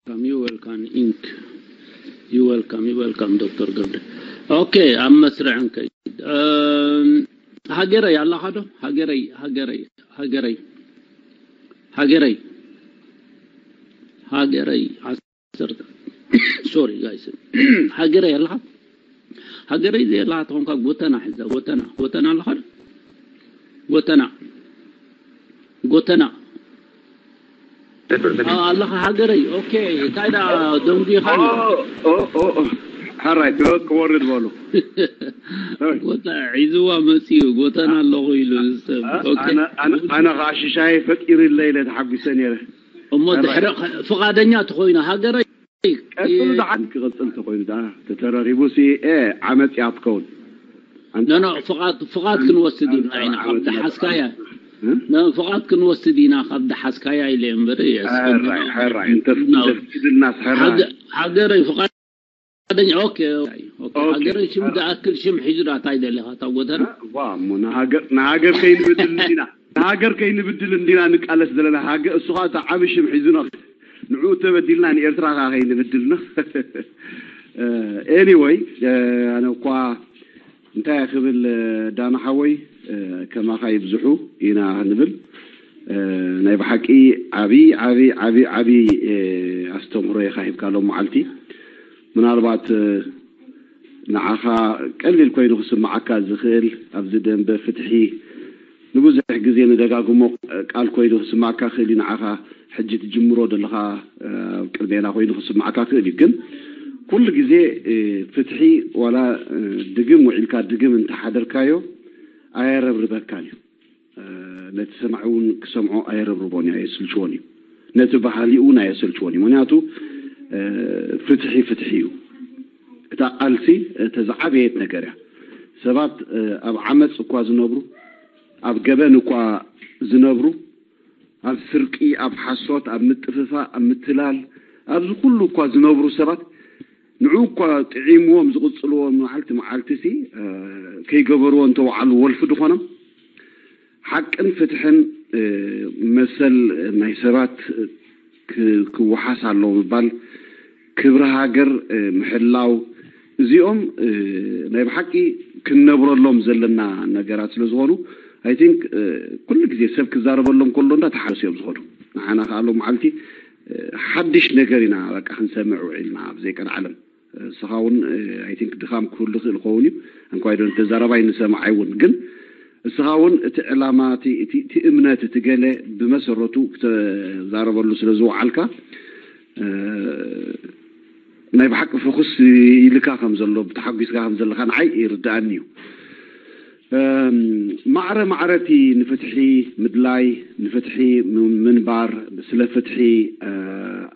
Welcome, you welcome, Ink. You welcome, you welcome, ዶክተር ገብረ። ኦኬ፣ ኣብ መስርዕ እንከይድ። እም፣ ሃገረይ ኣለኻ ዶ? ሃገረይ፣ ሃገረይ፣ ሃገረይ፣ ሃገረይ፣ ሃገረይ፣ ዓሰርተ፣ ሶሪ ጋይስ፣ ሃገረይ ኣለኻ? ሃገረይ ዘየለኻ ተኾንካ ጎተና ሕዛ፣ ጎተና፣ ጎተና ኣለኻ ዶ? ጎተና፣ ጎተና። አ፣ ኣለኻ ሃገረይ። ኦኬ፣ እንታይ ደኣ ደንጉኻ ኣሎ? ኦ፣ ኦ፣ ኦ፣ ኦ። ሓራይ፣ ክወርድ በሉ። ጎታ ሒዝዋ መጺኡ፣ ጎተና ኣለኹ ኢሉ ዝሰብ። አ፣ ኦኬ። ኣነ፣ ኣነ፣ ኣነ ኸዓ ሽሻይ ፈጢሩለይ ኢለ ተሓጒሰ ነይረ። እሞ ሓራይ። ድሕሪ ፍቓደኛ ተኾይኑ ሃገረይ። ቀጽሉ ደሓን ክቕጽል ተኾይኑ ደኣ ተተራሪቡ ሲ፣ ኤ፣ ዓመጽ እያ ትከውን። ኣንተ ኖ፣ ኖ፣ ፍቓድ፣ ፍቓድ ክንወስድ ኢና፣ ኢና፣ ካብ ዓመጽ ደሓስካያ። እ? ኖ፣ ፍቓድ ክንወስድ ኢና፣ ካብ ደሓስካያ ኢለ እምበር፣ የስ፣ ሕራይ፣ ሕራይ። እንተ፣ ኖ። እንተ ፍቒድልናስ፣ ሕራይ። ሃገ-፣ ሃገረይ ፍቓደኛ፣ ኦኬ፣ ኦኬ። ኦኬ። ሃገረይ ሽም ደኣክል ሽም ሒዙ ዳ እንታይ ደሊኻ፣ እታ ጎተና? ዋ፣ እሞ ንሃገር፣ ንሃገር ከይንብድል እንዲና። ንሃገር ከይንብድል እንዲና ንቃለስ ዘለና። ሃገ-፣ እሱ ኸኣ እታ ዓቢ ሽም ሒዙ ነ-፣ ንዕኡ ተበዲልና ንኤርትራ ኸኣ ከይንብድል ነ-፣ ኤኒወይ፣ ኣነ እኳ እንታይ ክብል፣ ዳና ሓወይ፣ ከማኻ ይብዝሑ ኢና ንብል። ናይ ብሓቂ ዓቢ፣ ዓቢ፣ ዓቢ፣ ዓቢ ኣስተምህሮ ኢኻ ሂብካ ሎም መዓልቲ። ምናልባት ንዓኻ ቀሊል ኮይኑ ክስምዓካ ዝኽእል፣ ኣብዚ ደንበ ፍትሒ ንብዙሕ ግዜ ንደጋግሞ ቃል ኮይኑ ክስምዓካ ክእል እዩ። ንዓኻ ሕጂ ትጅምሮ ዘለኻ ኣብ ቅድሜና ኮይኑ ክስምዓካ ክእል እዩ። ግን ኩሉ ግዜ ፍትሒ ዋላ ድግም ውዒልካ ድግም እንተሓደርካዮ ኣየረብርበካን እዩ። ነቲ ሰማዒ እውን ክሰምዖ ኣየረብርቦን እዩ፣ ኣየስልችዎን እዩ። ነቲ በሃሊ እውን ኣየሰልችዎን እዩ። ምኽንያቱ ፍትሒ ፍትሒ እዩ። እታ ቃልሲ እተ ዝዓበየት ነገር እያ። ሰባት ኣብ ዓመፅ እኳ ዝነብሩ፣ ኣብ ገበን እኳ ዝነብሩ፣ ኣብ ስርቂ፣ ኣብ ሓሶት፣ ኣብ ምጥፍፋእ፣ ኣብ ምትላል፣ ኣብዚ ኩሉ እኳ ዝነብሩ ሰባት ንዑ እኳ ጥዒምዎም ዝቕፅልዎ መዓልቲ መዓልቲ ሲ ከይገበርዎ እንተወዓሉ ወልፊ ድኾኖም ሓቅን ፍትሕን መሰል ናይ ሰባት ክወሓስ ኣለዎ ምባል፣ ክብሪ ሃገር ምሕላው፣ እዚኦም ናይ ብሓቂ ክንነብረሎም ዘለና ነገራት ስለ ዝኾኑ፣ I think ኩሉ ግዜ ሰብ ክዛረበሎም ከሎ እንዳ ተሓረሱ እዮም ዝኾኑ። ንዓና ከኣ ሎም መዓልቲ ሓድሽ ነገር ኢና በቃ ክንሰምዕ ውዒልና ኣብ ዘይቀን ዓለም። ንስኻ እውን I think ድኻም ክህሉ ይኽእል ይኸውን እዩ። እንኳይ ዶ ተዛረባይ ንሰማዓይ እውን ግን እስኻ እውን እቲ ዕላማ እቲ እምነት እቲ ገለ ብመሰረቱ ክተዛረበሉ ስለ ዝወዓልካ ናይ ብሓቂ ፍኹስ ኢልካ ከም ዘሎ ብተሓጒስካ ከም ዘለኻ ንዓይ ይርድኣኒ እዩ። ማዕረ ማዕረቲ ንፍትሒ ምድላይ፣ ንፍትሒ ምንባር፣ ስለ ፍትሒ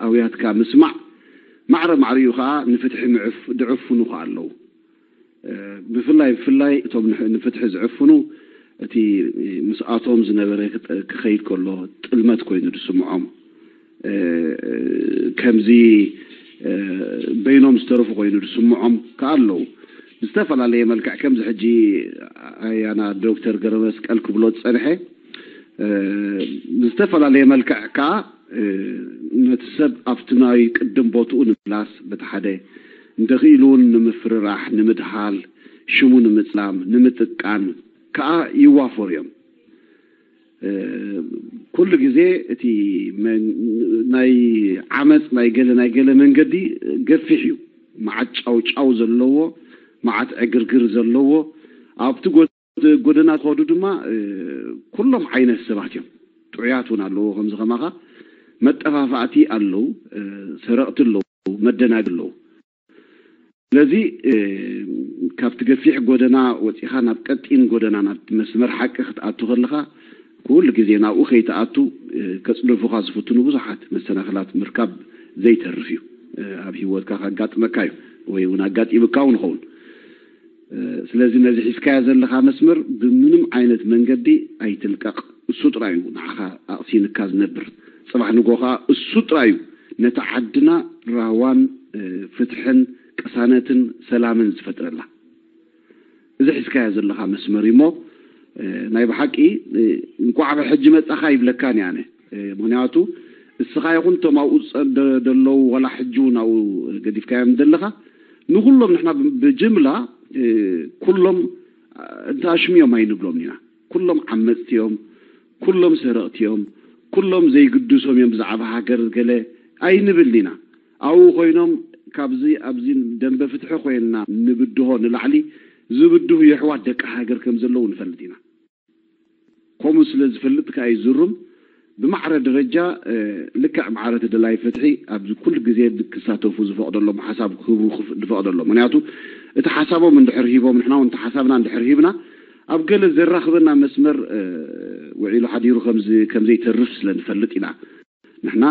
ኣውያትካ ምስማዕ ማዕረ ማዕሪኡ ከዓ ንፍትሒ ድዕፍኑ ከዓ ኣለዉ። ብፍላይ ብፍላይ እቶም ንፍትሒ ዝዕፍኑ እቲ ምስኣቶም ዝነበረ ክኸይድ ከሎ ጥልመት ኮይኑ ዝስምዖም፣ ከምዚ በይኖም ዝተረፉ ኮይኑ ዝስምዖም ከዓ ኣለዉ። ብዝተፈላለየ መልክዕ ከምዚ ሕጂ ኣያና ዶክተር ገረመስቀል ክብሎ ዝፀንሐ ብዝተፈላለየ መልክዕ ከዓ ነቲ ሰብ ኣብቲ ናይ ቅድም ቦትኡ ንምምላስ በቲ ሓደ እንተኽኢሉ እውን ንምፍርራሕ፣ ንምድሃል፣ ሽሙ ንምፅላም፣ ንምጥቃን ከዓ ይዋፈሩ እዮም። ኩሉ ግዜ እቲ ናይ ዓመፅ ናይ ገለ ናይ ገለ መንገዲ ገፊሕ እዩ። መዓት ጫውጫው ዘለዎ፣ መዓት ዕግርግር ዘለዎ፣ ኣብቲ ጎደና ዝኸዱ ድማ ኩሎም ዓይነት ሰባት እዮም። ጥዑያት እውን ኣለዎ ከምዚ ከማኻ፣ መጠፋፋእቲ ኣለዉ፣ ሰረቕቲ ኣለዉ፣ መደናግ ኣለዉ። ስለዚ ካብቲ ገፊሕ ጎደና ወፂኻ ናብ ቀጢን ጎደና ናብ መስመር ሓቂ ክትኣቱ ከለኻ ኩሉ ግዜ ናብኡ ከይትኣቱ ከፅድፉኻ ዝፍትኑ ብዙሓት መሰናኽላት ምርካብ ዘይተርፍ እዩ። ኣብ ህይወትካ ከጋጥመካ እዩ ወይ እውን ኣጋጢምካ እውን ይኸውን። ስለዚ ነዚ ሒዝካዮ ዘለኻ መስመር ብምንም ዓይነት መንገዲ ኣይትልቀቕ። እሱ ጥራይ እዩ ንዓኻ ኣቕሲንካ ዝነብር። ፅባሕ ንጎ ኸዓ እሱ ጥራይ እዩ ነቲ ዓድና ራህዋን ፍትሕን ቅሳነትን ሰላምን ዝፈጥረላ። እዚ ሒዝካዮ ዘለኻ መስመር እዩ እሞ ናይ ብሓቂ እንቋዕ ብሕጂ መጻኻ ይብለካን እየ ኣነ። ምኽንያቱ ንስኻ ይኹን እቶም ኣብኡ ዝጸ- ደ- ደለዉ ዋላ ሕጂ እውን ኣብኡ ገዲፍካዮም ዘለኻ ንኹሎም ንሕና ብ- ብጅምላ እ፣ ኩሎም እ፣ እንተኣሽምዮም ኣይንብሎም ኢና። ኩሎም ዓመፅቲ እዮም፣ ኩሎም ሰረቕቲ እዮም፣ ኩሎም ዘይግድሶም እዮም ብዛዕባ ሃገር ገለ ኣይንብል ኢና። ኣብኡ ኮይኖም ካብዚ ኣብዚ ደንበ ፍትሒ ኮይንና ንብድሆ ንላዕሊ ዝብድሁ የሕዋት ደቂ ሃገር ከም ዘለዉ ንፈልጥ ኢና። ከምኡ ስለ ዝፈልጥ ከኣ እዩ ዝሩም ብማዕረ ደረጃ ልክዕ ማዕረ እቲ ደላይ ፍትሒ ኣብዚ ኩሉ ግዜ ክሳተፉ ዝፈቕደሎም ሓሳብ ክህቡ ዝፈቕደሎም ምክንያቱ እቲ ሓሳቦም እንድሕር ሂቦም ንሕና እውን እቲ ሓሳብና እንድሕር ሂብና ኣብ ገለ ዘራኽበና መስመር ውዒሉ ሓዲሩ ከምዘይተርፍ ስለ ንፈልጥ ኢና። ንሕና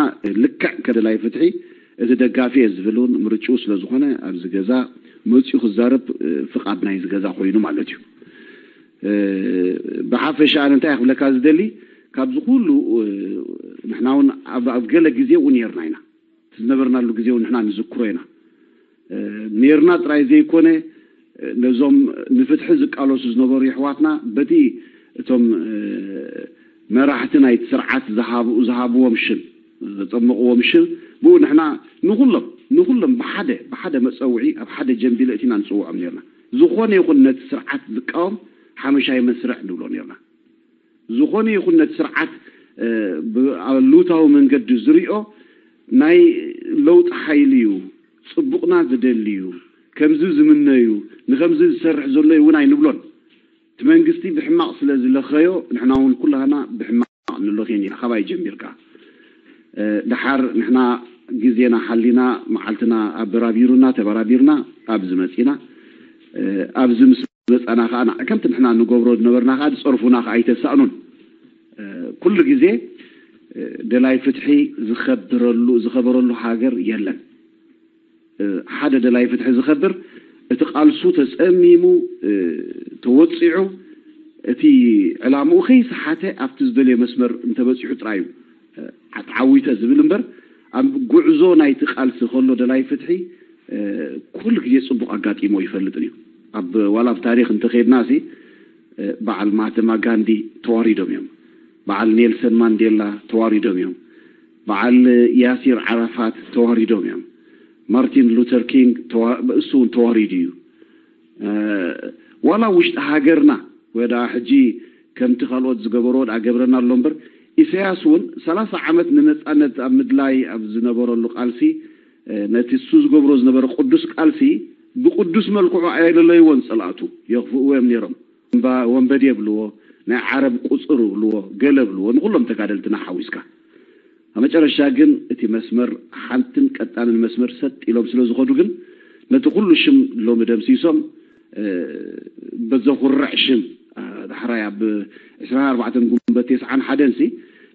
ልክዕ ከደላይ ፍትሒ እቲ ደጋፊ እየ ዝብል እውን ምርጭኡ ስለ ዝኾነ ኣብዚ ገዛ መፅኡ ክዛረብ ፍቓድ ናይዚ ገዛ ኮይኑ ማለት እዩ። ብሓፈሻ ኣነ እንታይ ክብለካ ዝደሊ ካብዚ ኩሉ ንሕና እውን ኣብ ገለ ግዜ እውን ነርና ኢና ዝነበርናሉ ግዜ እውን ንሕና ንዝክሮ ኢና። ነርና ጥራይ ዘይኮነ ነዞም ንፍትሒ ዝቃለሱ ዝነበሩ የሕዋትና በቲ እቶም መራሕቲ ናይቲ ስርዓት ዝሃብዎም ሽም ዘጠመቕዎም ሽም ብኡ ንሕና ንኩሎም ንኩሎም ብሓደ ብሓደ መፀውዒ ኣብ ሓደ ጀንቢለእት ኢና ንፅውዖም ነርና። ዝኾነ ይኹን ነቲ ስርዓት ዝቃወም ሓመሻይ መስርዕ ንብሎ ነርና። ዝኾነ ይኹን ነቲ ስርዓት ብኣሉታዊ መንገዲ ዝሪኦ ናይ ለውጢ ሓይሊ እዩ፣ ፅቡቕና ዝደሊ እዩ፣ ከምዚ ዝምነዩ ንከምዚ ዝሰርሕ ዘሎ እውን ኣይንብሎን። እቲ መንግስቲ ብሕማቕ ስለ ዝለኸዮ ንሕና እውን ኩላህና ብሕማቕ ንለኽዮ ኢና ካባይ ጀሚርካ። ድሓር ንሕና ግዜና ሓሊና መዓልትና ኣበራቢሩና ተበራቢርና ኣብዚ መፂና ኣብዚ ምስ መፃና ከዓ ከምቲ ንሕና ንገብሮ ዝነበርና ከዓ ዝፀርፉና ከዓ ኣይተሳእኑን። ኩሉ ግዜ ደላይ ፍትሒ ዝኸብረሉ ዝኸበረሉ ሃገር የለን። ሓደ ደላይ ፍትሒ ዝኸብር እቲ ቃልሱ ተፀሚሙ ተወፂዑ እቲ ዕላምኡ ከይሰሓተ ኣብቲ ዝደልዮ መስመር እንተበፂሑ ጥራይ እዩ ተዓዊተ ዝብል እምበር ኣብ ጉዕዞ ናይቲ ቃልሲ ከሎ ደላይ ፍትሒ ኩሉ ግዜ ፅቡቕ ኣጋጢሞ ይፈልጥን እዩ። ኣብ ዋላ ኣብ ታሪክ እንተኸድና ሲ በዓል ማህተማ ጋንዲ ተዋሪዶም እዮም። በዓል ኔልሰን ማንዴላ ተዋሪዶም እዮም። በዓል ያሲር ዓራፋት ተዋሪዶም እዮም። ማርቲን ሉተር ኪንግ እሱ እውን ተዋሪዱ እዩ። ዋላ ውሽጢ ሃገርና ወዳ ሕጂ ከምቲ ካልኦት ዝገበርዎ ዳ ገብረና ኣሎ እምበር ኢሳያስ እውን ሰላሳ ዓመት ንነፃነት ኣብ ምድላይ ኣብ ዝነበረሉ ቃልሲ ነቲ እሱ ዝገብሮ ዝነበረ ቅዱስ ቃልሲ ብቅዱስ መልክዑ ኣየለለይዎን ፀላእቱ የኽፍእዎ እዮም ነይሮም። ወንበዴ ብልዎ ናይ ዓረብ ቁፅር ብልዎ ገለ ብልዎ ንኩሎም ተጋደልትና ሓዊስካ ኣብ መጨረሻ ግን እቲ መስመር ሓንትን ቀጣንን መስመር ሰጥ ኢሎም ስለ ዝኸዱ ግን ነቲ ኩሉ ሽም ሎሚ ደምሲሶም በዘኹርዕ ሽም ዳሕራይ ኣብ ዕስራን ኣርባዕተን ጉንበት ተስዓን ሓደን ሲ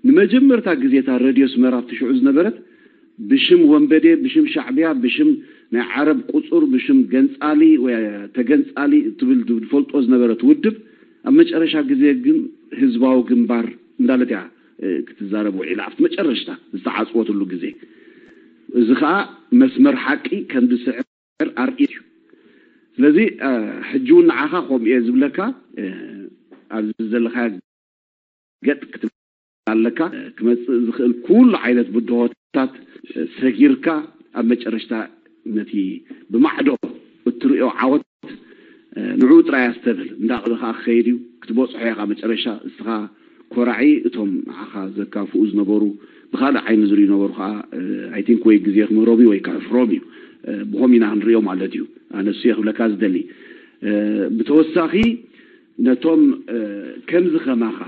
ንመጀመርታ ግዜ እታ ረድዮ ስመራ ኣብቲ ሽዑ ዝነበረት ብሽም ወንበዴ ብሽም ሻዕብያ ብሽም ናይ ዓረብ ቁፁር ብሽም ገንፃሊ ወይ ተገንፃሊ ትብል ዝፈልጦ ዝነበረት ውድብ ኣብ መጨረሻ ግዜ ግን ህዝባዊ ግንባር እንዳለት እያ ክትዛረብ ውዒላ ኣብቲ መጨረሽታ ዝተዓፅወትሉ ግዜ። እዚ ከዓ መስመር ሓቂ ከም ዝስዕር ኣርእየት እዩ። ስለዚ ሕጂ እውን ንዓኻ ከምኡ እየ ዝብለካ ኣብዚ ዘለካ ገጥ ክትብል ኣለካ። ክመፅእ ዝኽእል ኩሉ ዓይነት ብድሆታት ሰጊርካ ኣብ መጨረሽታ ነቲ ብማዕዶ እትሪኦ ዓወት ንዕኡ ጥራይ ኣስተብህል። እንዳ ኣቕልኻ ክኸይድ እዩ ክትበፅሖ ኢኻ መጨረሻ እስኻ ኮራዒ እቶም ንዓኻ ዘካፍኡ ዝነበሩ ብኻልእ ዓይኒ ዝርዩ ነበሩ ከዓ ኣይቲንክ ወይ ግዜ ክምህሮም እዩ ወይ ከሕፍሮም እዩ። ብኸም ኢና ክንሪኦ ማለት እዩ። ኣነሱ እየ ክብለካ ዝደሊ። ብተወሳኺ ነቶም ከምዚ ከማኻ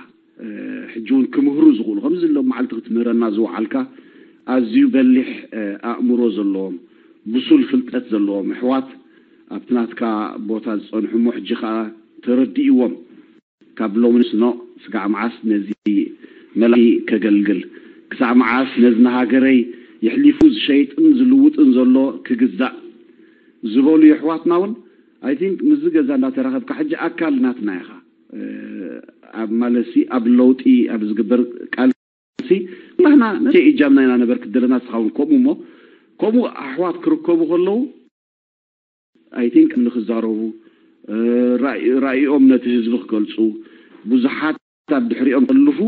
ሕጂ እውን ክምህሩ ዝኽእሉ ከምዚ ሎም መዓልቲ ክትምህረና ዝወዓልካ ኣዝዩ በሊሕ ኣእምሮ ዘለዎም ብሱል ፍልጠት ዘለዎም ኣሕዋት ኣብቲ ናትካ ቦታ ዝፀንሑ እሞ ሕጂ ከዓ ተረድእዎም ካብ ሎሚ ንስኖ ስጋዕ መዓስ ነዚ መላኺ ከገልግል ክሳዕ መዓስ ነዚ ንሃገረይ የሕሊፉ ዝሸይጥን ዝልውጥን ዘሎ ክግዛእ ዝበሉ የሕዋትና እውን ኣይቲንክ ምስዚ ገዛ እንዳተራኸብካ ሕጂ ኣካል ናትና ኢኻ። ኣብ ማለትሲ ኣብ ለውጢ ኣብ ዝግበር ቃልሲ ኩላህና ነቲ እጃምና ኢና ነበርክት ዘለና ንስኻ እውን ከምኡ እሞ ከምኡ ኣሕዋት ክርከቡ ከለዉ ኣይቲንክ ንክዛረቡ ራእይኦም ነቲ ህዝቢ ክገልፁ ብዙሓት ኣብ ድሕሪኦም ከልፉ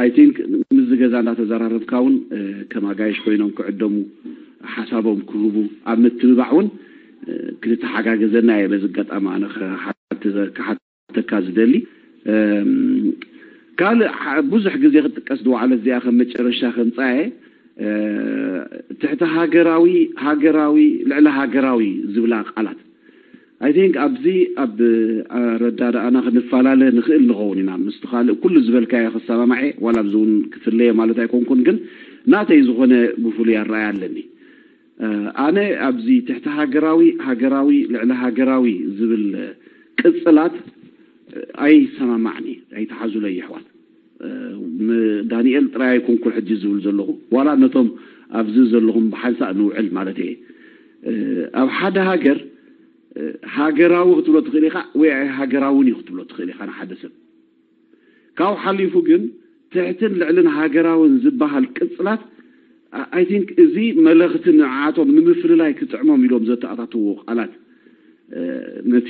ኣይቲንክ ኣብዚ ገዛ እንዳተዘራረብካ እውን ከም ኣጋይሽ ኮይኖም ክዕደሙ ሓሳቦም ክህቡ ኣብ ምትብባዕ እውን ክትተሓጋገዘና እየ። በዚ ኣጋጣሚ ኣነ ክሓተካ ዝደሊ ካልእ ብዙሕ ግዜ ክጥቀስ ዝወዓለት እዚኣ ከም መጨረሻ ከምፃየ ትሕቲ ሃገራዊ ሃገራዊ ልዕሊ ሃገራዊ ዝብላ ቃላት I think ኣብዚ ኣብ ኣረዳድኣና ክንፈላለ ንኽእል ንኸውን ኢና። ምስቲ ካልእ ኩሉ ዝበልካዮ ክሰማማዕ እየ፣ ዋላ ኣብዚ እውን ክፍለየ ማለት ኣይኮንኩን፣ ግን ናተይ ዝኾነ ብፍሉይ ኣረኣያ ኣለኒ። ኣነ ኣብዚ ትሕቲ ሃገራዊ፣ ሃገራዊ፣ ልዕሊ ሃገራዊ ዝብል ቅጽላት ኣይሰማማዕን እየ፣ ኣይተሓዙለይ የሕዋት። ንዳንኤል ጥራይ ኣይኮንኩን ሕጂ ዝብል ዘለኹ፣ ዋላ ነቶም ኣብዚ ዘለኹም ብሓንሳእ ንውዕል ማለት እየ። ኣብ ሓደ ሃገር ሃገራዊ ክትብሎ ትኽእል ኢኻ ወይ ኣይሃገራውን እዩ ክትብሎ ትኽእል ኢኻ ንሓደ ሰብ። ካብኡ ሓሊፉ ግን ትሕትን ልዕልን ሃገራውን ዝበሃል ቅጽላት I think እዚ መለኽቲ ንዓቶም ንምፍልላይ ክጥዕሞም ኢሎም ዘተኣታትዎ ቃላት ነቲ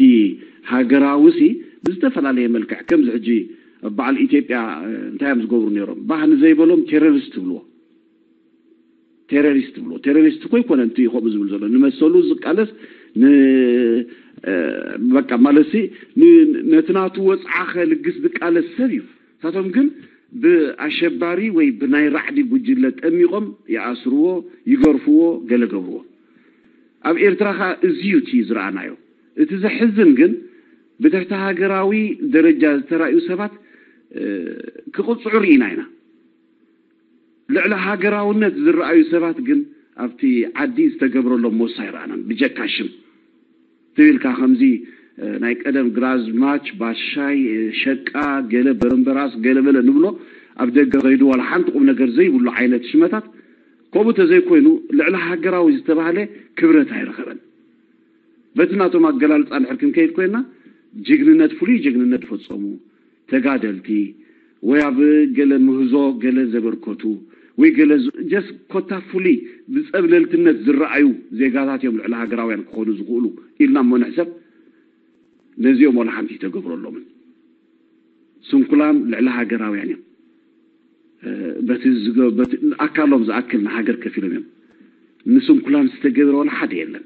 ሃገራዊ ሲ ብዝተፈላለየ መልክዕ ከምዚ ሕጂ በዓል ኢትዮጵያ እንታይ እዮም ዝገብሩ ነይሮም? ባህ ንዘይበሎም ቴሮሪስት ትብልዎ። ቴሮሪስት ትብልዎ። ቴሮሪስት እኮ ይኮነ እቲ ከምኡ ዝብል ዘሎ ንመሰሉ ዝቃለስ ን በቃ ማለት ሲ ነቲ ናቱ ወፅዓ ከልግስ ዝቃለስ ሰብ እዩ። ንሳቶም ግን ብኣሸባሪ ወይ ብናይ ራዕዲ ጉጅለ ጠሚቖም ይኣስርዎ፣ ይገርፍዎ፣ ገለ ገብርዎ። ኣብ ኤርትራ ከኣ እዚ እዩ እቲ ዝረኣናዮ። እቲ ዘሕዝን ግን ብትሕቲ ሃገራዊ ደረጃ ዝተራእዩ ሰባት ክቕጽዑ ርኢና ኢና። ልዕሊ ሃገራውነት ዝረኣዩ ሰባት ግን ኣብቲ ዓዲ ዝተገብረሎም ሞሳ ኣይረኣናን። ብጀካ ሽም ትብልካ ከምዚ ናይ ቀደም ግራዝማች፣ ባሻይ፣ ሸቃ፣ ገለ በረምበራስ፣ ገለ በለ ንብሎ ኣብ ደገ ከይዱ ዋላ ሓንቲ ቁም ነገር ዘይብሉ ዓይነት ሽመታት ከምኡ ተዘይኮይኑ ልዕሊ ሃገራዊ ዝተባህለ ክብረት ኣይረኸበን። በቲ ናቶም ኣገላልፃ እንድሕር ክንከይድ ኮይና ጅግንነት ፍሉይ ጅግንነት ዝፈፀሙ ተጋደልቲ ወይ ኣብ ገለ ምህዞ ገለ ዘበርከቱ ወይ ገለ just ኮታ ፍሉይ ብፀብለልትነት ዝረኣዩ ዜጋታት እዮም ልዕሊ ሃገራውያን ክኾኑ ዝኽእሉ ኢልና እሞ ንሕሰብ። ነዚኦም ዋላ ሓንቲ ይተገብረሎምን። ስንኩላን ልዕሊ ሃገራውያን እዮም። በቲ ኣካሎም ዝኣክል ንሃገር ከፊሎም እዮም። ንስንኩላን ዝተገብረ ዋላ ሓደ የለን።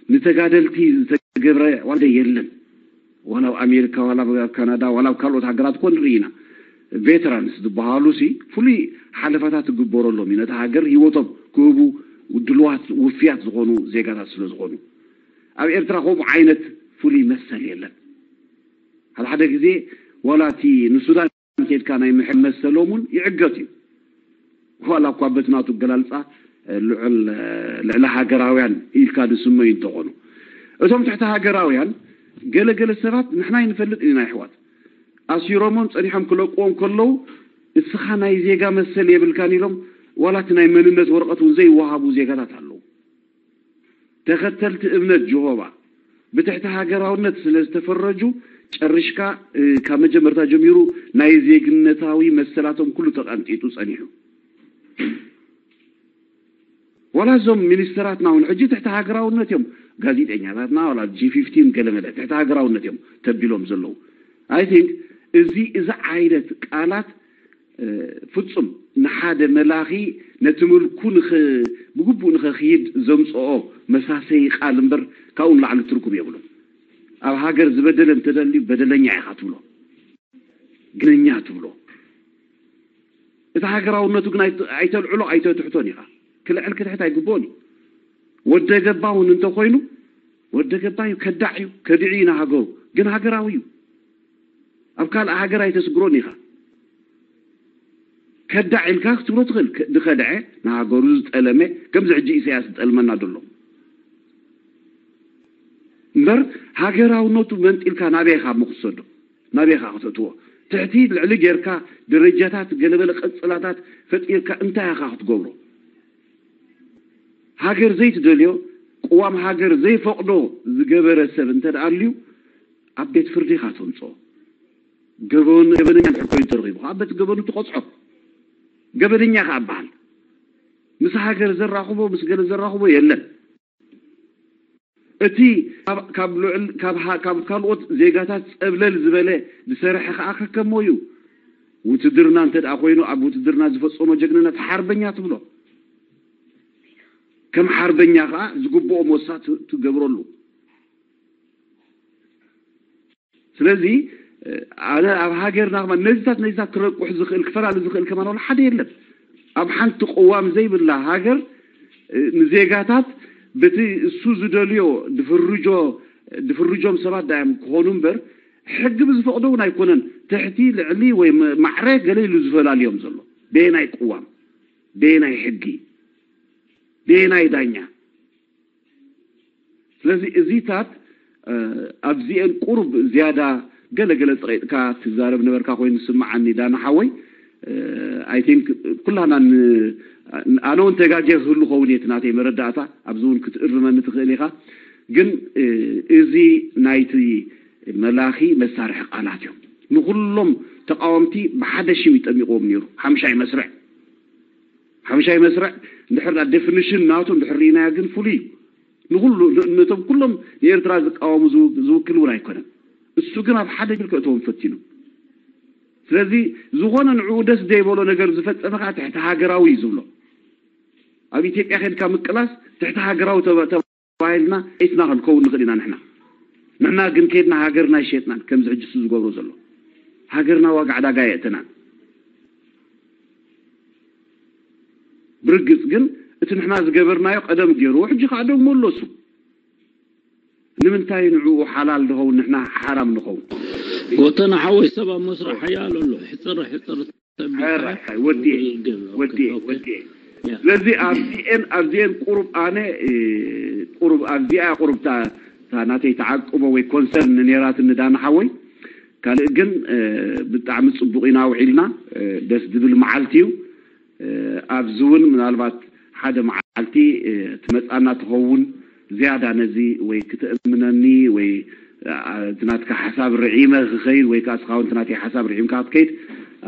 ንተጋደልቲ ዝተገብረ ዋላ የለን። ዋላ ኣብ ኣሜሪካ ዋላ ኣብ ካናዳ ዋላ ኣብ ካልኦት ሃገራት ኮን ንርኢ ኢና። ቬተራንስ ዝበሃሉ ሲ ፍሉይ ሓለፋታት ዝግበረሎም እዩ። ነቲ ሃገር ህይወቶም ክህቡ ድልዋት ውፍያት ዝኾኑ ዜጋታት ስለ ዝኾኑ ኣብ ኤርትራ ከምኡ ዓይነት ፍሉይ መሰል የለን። ሓደ ሓደ ግዜ ዋላ እቲ ንሱዳን ከይድካ ናይ ምሕል መሰሎም እውን ይዕገት እዩ። ዋላ እኳ በቲ ናቱ ኣገላልፃ ልዕሊ ሃገራውያን ኢልካ ዝስመዩ እንተኾኑ እቶም ትሕቲ ሃገራውያን ገለ ገለ ሰባት ንሕና ይንፈልጥ ኢና ይሕዋት ኣሲሮሞም ፀኒሖም ክለቅዎም ከለዉ እስኻ ናይ ዜጋ መሰል የብልካን ኢሎም ዋላ እቲ ናይ መንነት ወረቐት እውን ዘይወሃቡ ዜጋታት ኣለዉ። ተኸተልቲ እምነት ጀሆባ ብትሕቲ ሃገራውነት ስለ ዝተፈረጁ ጨርሽካ ካብ መጀመርታ ጀሚሩ ናይ ዜግነታዊ መሰላቶም ኩሉ ተቐንጢጡ ጸኒሑ። ዋላ እዞም ሚኒስተራትና እውን ሕጂ ትሕቲ ሃገራውነት እዮም። ጋዜጠኛታትና ዋላ ጂ ፊፍቲን ገለመለ ትሕቲ ሃገራውነት እዮም ተቢሎም ዘለዉ። I think እዚ እዚ ዓይነት ቃላት ፍጹም ንሓደ መላኺ ነቲ ምልኩ ብግቡእ ንኸኽይድ ዘምጽኦ መሳሰዪ ቃል እምበር ካብኡ ንላዕሊ ትርጉም የብሉን። ኣብ ሃገር ዝበደለ እንተደልዩ በደለኛ ኢኻ ትብሎ፣ ግነኛ ትብሎ። እቲ ሃገራውነቱ ግን ኣይተልዕሎ ኣይተትሕቶን ኢኻ። ክልዕል ክትሕት ኣይግብኦን እዩ። ወደ ገባ እውን እንተኾይኑ ወደ ገባ እዩ፣ ከዳዕ እዩ፣ ከድዒ እዩ ንሃገሩ። ግን ሃገራዊ እዩ። ኣብ ካልእ ሃገር ኣይተስግሮን ኢኻ። ከዳዕ ኢልካ ክትብሎ ትኽእል። ዝኸድዐ ንሃገሩ ዝጠለመ ከምዚ ሕጂ ኢሳያስ ዝጠልመና ዘሎ እምበር ሃገራውነቱ መንጢልካ ናበይ ኢኻ እሞ ክትሰዶ? ናበይ ኢኻ ክተእትዎ? ትሕቲ ልዕሊ ጌርካ ደረጃታት ገለበለ ቀጽላታት ፈጢርካ እንታይ ኢኻ ክትገብሮ? ሃገር ዘይትደልዮ ቅዋም ሃገር ዘይፈቕዶ ዝገበረ ሰብ እንተ ደኣ ኣልዩ ኣብ ቤት ፍርዲ ኢኻ ተምፅኦ። ገበን ገበነኛ እንድሕር ኮይኑ ተረኺቡ ከዓ በቲ ገበኑ ትቐፅዖ። ገበነኛ ከዓ በሃል። ምስ ሃገር ዘራኽቦ ምስ ገለ ዘራኽቦ የለን። እቲ ካብ ልዑል ካብ ካልኦት ዜጋታት ፀብለል ዝበለ ዝሰርሐ ከዓ ከከሞ እዩ። ውትድርና እንተ ደኣ ኮይኑ ኣብ ውትድርና ዝፈጸሞ ጀግንነት ሓርበኛ ትብሎ። ከም ሓርበኛ ከኣ ዝግብኦ ሞሳ ት- ትገብረሉ። ስለዚ ኣነ ኣብ ሃገርና ከማን ነዚታት ነዚታት ክረቁሕ ዝኽእል ክፈላሊ ዝኽእል ከማን ወላ ሓደ የለን። ኣብ ሓንቲ ቅዋም ዘይብላ ሃገር ንዜጋታት በቲ እሱ ዝደልዮ ድፍርጆ ድፍርጆም ሰባት ዳዮም ክኾኑ እምበር ሕጊ ብዝፈቕዶ እውን ኣይኮነን። ትሕቲ ልዕሊ ወይ ማዕረ ገለ ኢሉ ዝፈላልዮም ዘሎ በየናይ ቅዋም በየናይ ሕጊ በየናይ ዳኛ። ስለዚ እዚታት ኣብዚኤን ቁሩብ ዝያዳ ገለ ገለ ጸቂጥካ ትዛረብ ነበርካ ኮይኑ ዝስምዓኒ ዳና ሓወይ። I think ኩላና ኣነ እውን ተጋጌ ክህሉ ኸውን እየ እቲ ናተይ መረዳእታ ኣብዚ እውን ክትእርመኒ ትኽእል ኢኻ። ግን እዚ ናይቲ መላኺ መሳርሒ ቃላት እዮም። ንኩሎም ተቃወምቲ ብሓደ ሽም ይጠሚቕዎም ነይሩ ሓምሻይ መስርዕ ሓምሻይ መስርዕ እንድሕር ዳ ዴፊኒሽን ናቱ እንድሕር ርኢናዮ ግን ፍሉይ እዩ። ንኩሉ ነቶም ኩሎም ንኤርትራ ዝቃወሙ ዝውክል እውን ኣይኮነን። እሱ ግን ኣብ ሓደ ቢል ከእትዎም ፈቲኑ። ስለዚ ዝኾነ ንዕኡ ደስ ዘይበሎ ነገር ዝፈጸመ ከዓ ትሕቲ ሃገራዊ እዩ ዝብሎ። ኣብ ኢትዮጵያ ከድካ ምቅላስ ትሕቲ ሃገራዊ ተባሂልና ዒስና ክንከውን ንኽእል ኢና ንሕና። ንሕና ግን ከድና ሃገርና ይሸጥናን ከምዚ ሕጂ እሱ ዝገብሮ ዘሎ ሃገርና ዋጋ ዕዳጋ የእተናን። ብርግጽ ግን እቲ ንሕና ዝገበርናዮ ቀደም ገይርዎ ሕጂ ከዓ ደግሞ ኣለሱ። ንምንታይ ንዕኡ ሓላል ንኸውን ንሕና ሓራም ንኸውን? ጎተና ሓወይ ሰብ ኣብ መስርሕ ሓያል ኣሎ ሕፅር ሕፅር ተቢልካ ሕራይ ወዲኤ ግብ። ኦኬ፣ ወዲኤ ኦኬ። ወዲኤ ያ። ስለዚ ኣብዚኤን ኣብዚኤን ቁሩብ ኣነ እ፣ ቁሩብ ኣብዚኣ ቁሩብ እታ እታ ናተይ ተዓቅቦ ወይ ኮንሰርን ነይራትኒ ዳና ሓወይ ካልእ ግን እ፣ ብጣዕሚ ፅቡቅ ኢና ውዒልና እ፣ ደስ ዝብል መዓልቲ እዩ እ፣ ኣብዚ እውን ምናልባት ሓደ መዓልቲ እ፣ ትመፃና ትኸውን ዝያዳ ነዚ ወይ ክትእምነኒ ወይ እ፣ እቲ ናትካ ሓሳብ ርዒመ ክኸይድ ወይ ከዓ እስኻ እውን እቲ ናተይ ሓሳብ ርዒምካ ክትከይድ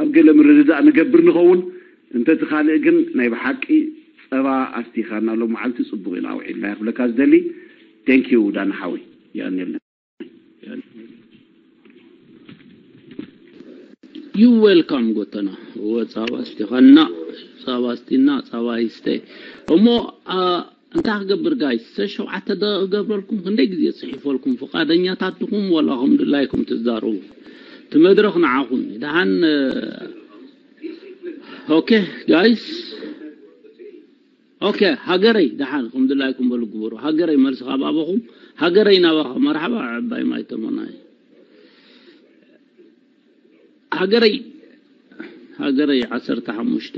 ኣብ ገለ ምርድዳእ ንገብር ንኸውን እንተ እቲ ካልእ ግን ናይ ብሓቂ ፀባ ኣስቲኻና ሎም መዓልቲ ፅቡቅ ኢና ውዒልና እየ ክብለካ ዝደሊ thank you ዳና ሓወይ የቀንየልና You welcome ጎተና። እወ ጻባ ስቲኻና ጻባ ስቲና ጻባ ይስተ እሞ አ፣ እንታይ ክገብር ጋይስ ሰ ሸውዓተ ደቂቕ ገብረልኩም ክንደይ ግዜ ጽሒፈልኩም ፍቓደኛታት ድኹም ወላ ከም ድላይኩም ትዛረቡ እቲ መድረኽ ንዓኹም እዩ። ደሓን ኦኬ ጋይስ ኦኬ ሃገረይ ደሓን ከም ድላይኩም በሉ ግበሩ ሃገረይ መልሲ ካብ ኣበኹም ሃገረይ ናባኻ መርሓባ ዕባይ ማይ ተመናይ ሃገረይ ሃገረይ ዓሰርተ ሓሙሽተ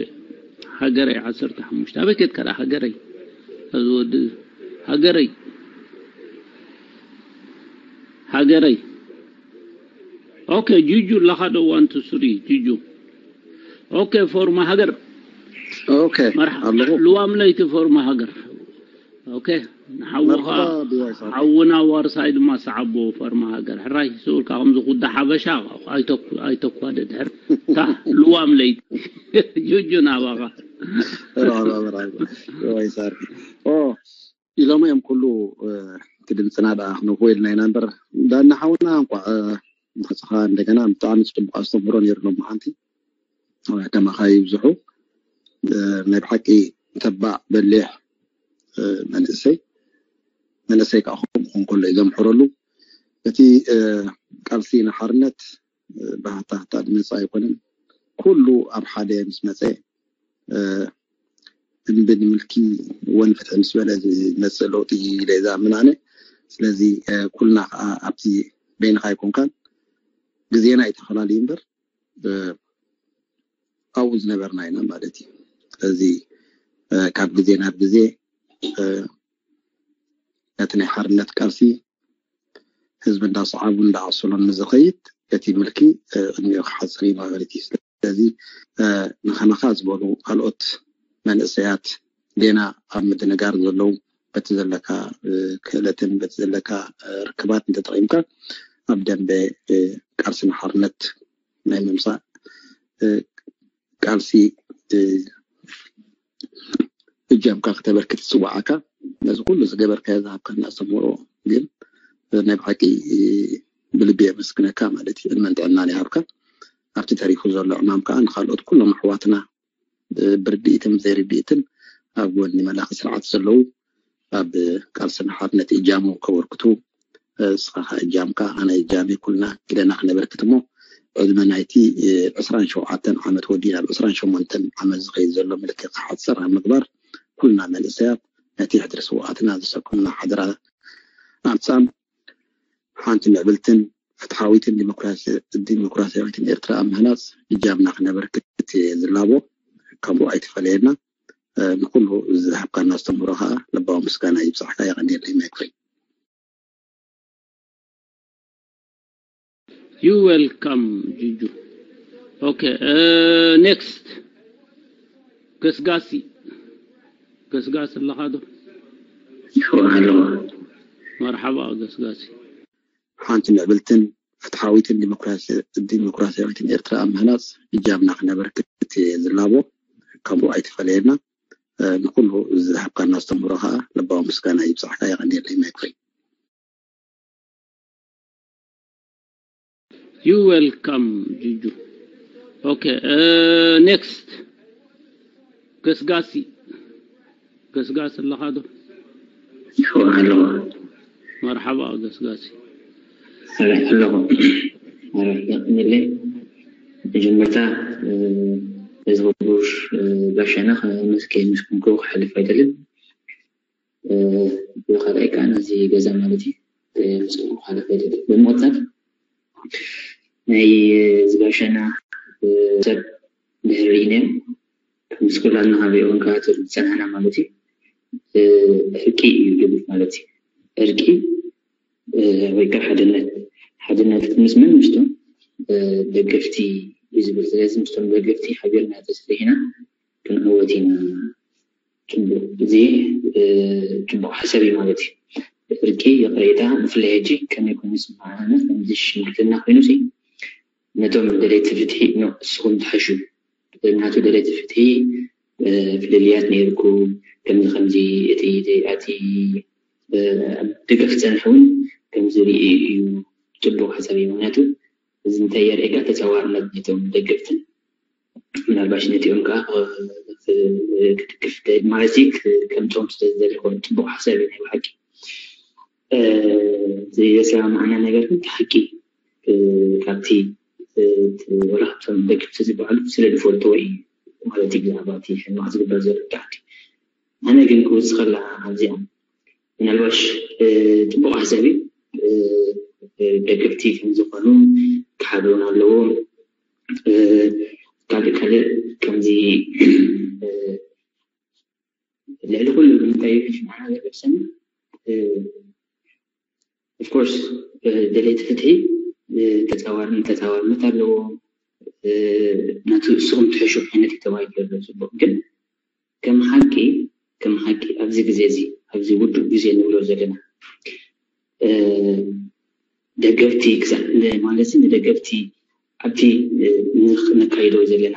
ሃገረይ ዓሰርተ ሓሙሽተ ኣበይ ከድካ ደኣ ሃገረይ እዚ ወዲ ሃገረይ ሃገረይ ኦኬ ጁጁ ኣለኻ ዶ one two three ጁጁ ኦኬ ፎርማ ሃገር ኦኬ መርሓ ኣለኹ ልዋም ለይቲ ፎርማ ሃገር ኦኬ ንሓውኻ መርሓባ ብዋይ ሳብ ሓውና ዋርሳይ ድማ ሰዓቦ ፈርማ ሃገር ሕራይ ስኡልካ ከምዚ ኩዳ ሓበሻ ኣይተኩ- ኣይተኳደ ድሕር ታ ልዋም ለይቲ ጁጁ ናባኻ ራባ ራባ ወይ ሳር ኦ ኢሎም እዮም ኩሉ እቲ ድምፅና ደኣ ክነፍዎ ኢልና ኢና እምበር ዳና ሓውና እንኳዕ መፅኻ እንደገና ብጣዕሚ ፅቡቅ ኣስተምህሮ ነይሩ ሎም ሓንቲ ከማኻ ይብዝሑ ናይ ብሓቂ ተባዕ በሊሕ መንእሰይ መንእሰይ ከዓ ከምኡ ክኾን ከሎ እዩ ዘምሕረሉ እቲ ቃልሲ ንሓርነት ብሃታሃታ ዝመፅእ ኣይኮነን ኩሉ ኣብ ሓደ ምስ መፀ እምቢ ንምልኪ ወንፍትሒ ምስ በለ ዝመፅእ ለውጢ ኢለ ዝኣምን ኣነ ስለዚ ኩልና ከዓ ኣብቲ በይንካ ኣይኮንካን ግዜና እዩ ተፈላለዩ እምበር ኣብኡ ዝነበርና ኢና ማለት እዩ ስለዚ ካብ ግዜ ናብ ግዜ ነቲ ናይ ሓርነት ቃልሲ ህዝቢ እንዳሰዓቡ እንዳኣሰሎን ንዝኸይድ እቲ ምልኪ ቅድሚኡ ክሓፅር እዩ ማለት እዩ ስለዚ ንኸማኻ ዝበሉ ካልኦት መንእሰያት ጌና ኣብ ምድንጋር ዘለዉ በቲ ዘለካ ክእለትን በቲ ዘለካ ርክባት እንተጠቂምካ ኣብ ደንበ ቃልሲ ንሓርነት ናይ ምምፃእ ቃልሲ እጃምካ ክተበርክት ዝፅዋዓካ ነዚ ኩሉ ዝገበርካዮ ዝሃብካና ኣስተምህሮ ግን ናይ ብሓቂ ብልቢ የመስግነካ ማለት እዩ ዕድመን ጥዕናን ይሃብካ ኣብቲ ተሪፉ ዘሎ ዕማም ከዓ ንካልኦት ኩሎም ኣሕዋትና ብርድኢትን ዘይርድኢትን ኣብ ጎኒ መላኺ ስርዓት ዘለዉ ኣብ ቃልስና ሓርነት እጃሞም ከበርክቱ፣ ንስኻ ከዓ እጃምካ ኣነ እጃመይ ኩልና ግደና ክነበርክት እሞ ዕድመ ናይቲ ዕስራን ሸውዓተን ዓመት ወዲና ኣብ ዕስራን ሸሞንተን ዓመት ዝኸይድ ዘሎ ምልክት ክሓፅር ኣብ ምግባር ኩልና መንእሰያት ነቲ ሕድሪ ስውኣትና ዘሰከሙና ሓደራ ኣምፃም ሓንቲ ምዕብልትን ፍትሓዊትን ዲሞክራሲያዊትን ኤርትራ ኣብ ምህናፅ እጃምና ክነበርክት እየ ዝላቦ። ከምኡ ኣይትፈለየና። ንኩሉ ዝሃብካና ኣስተምህሮ ከዓ ልባዊ ምስጋና ይብፃሕካ። የቐንየለይ ማይክሮይ። You welcome, Juju. Okay, uh, next. ገስጋሲ ገስጋሲ ኣለኻ ዶ? ኣለዎ። መርሓባ ገስጋሲ። ሓንቲ ምዕብልትን ፍትሓዊትን ዲሞክራሲያዊትን ኤርትራ ኣብ ምህናፅ እጃምና ክነበርክት እየ ዝላቦ። ከምኡ ኣይትፈለየና። ንኩሉ ዝሃብካና ኣስተምህሮ ከዓ ልባዊ ምስጋና ይብፃሕካ። የቐንየለይ ማይክሮይ። You welcome, Juju. Okay, uh, next. ገስጋሲ ገስጋሲ ኣለኻ ዶ? ኣለዎ። መርሓባ ገስጋሲ። ኣለኹ። የቐንየለይ። መጀመርታ ነዚ ክቡር ጋሻና ከመስገን ምስ ኮንኩ ክሓልፍ ኣይደልን። ብኻልኣይ ከዓ ነዚ ገዛ ማለት እዩ ምስኡ ክሓልፍ ኣይደልን። ብምቕፃል ናይ ዝጋሻና ሰብ ድሕሪ ርኢናዮ ምስ ኩላትና ካብ ሪኦ ክንከታተል ዝፀናሕና ማለት እዩ። እርቂ እዩ ዝብል ማለት እዩ። እርቂ ወይ ከዓ ሓድነት ሓድነት ምስ መን ምስቶም ደገፍቲ እዩ ዝብል። ስለዚ ምስቶም ደገፍቲ ሓቢርና ተሰሪሕና ክንዕወት ኢና። ፅቡቅ እዚ ፅቡቅ ሓሳብ እዩ ማለት እዩ። እርቂ ይቅሬታ ብፍላይ ሕጂ ከመይ ኮይኑ ይስምዓና ከምዚ ሽምግልና ኮይኑ ሲ ነቶም ደለይቲ ፍትሒ ኖ እስኹም ትሓሹ ናቱ ደለይቲ ፍትሒ ፍልልያት ነይርኩም ከምዚ ከምዚ እቲ እቲ ኣብ ደገፍ ዝፀንሐ እውን ከምዚ ርኢ እዩ። ፅቡቅ ሓሳብ እዩ። ምክንያቱ እዚ እንታይ የርእየካ ተፃዋርነት ነቶም ደገፍትን ምናልባሽ ነቲኦም ከዓ ክትድግፍ ማለት ከምፅኦም ስለዝደሊ ኮኑ ፅቡቅ ሓሳብ እዩ ናይ ብሓቂ። ዘሰማማዕና ነገር ግን እቲ ሓቂ ካብቲ ወላ ካብቶም ደገፍቲ ዝበሃሉ ስለ ዝፈልጥዎ እዩ ማለት እዩ። ብዛዕባ እቲ ሕማቅ ዝግበር ዘሎ ብታሕቲ ኣነ ግን ክውስኸላ ኣብዚኣ ምናልባሽ ፅቡቅ ሓሳብ እዩ። ደገፍቲ ከም ዝኾኑ ክሓብሩን ኣለዎም። ካልእ ካልእ ከምዚ ልዕሊ ኩሉ ንምንታይ እዩ ሕጂ ንዓና ዘገድሰና? ኦፍኮርስ ደለይቲ ፍትሒ ተፃዋርን ተፃዋርነት ኣለዎም። ናቱ እስኹም ትሕሹ ዓይነት እዩ ተባሂሉ ዘሎ ፅቡቅ ግን ከም ሓቂ ከም ሓቂ ኣብዚ ግዜ እዚ ኣብዚ ውዱእ ግዜ ንብሎ ዘለና ደገፍቲ ክሳዕ ማለት ንደገፍቲ ኣብቲ ነካይዶ ዘለና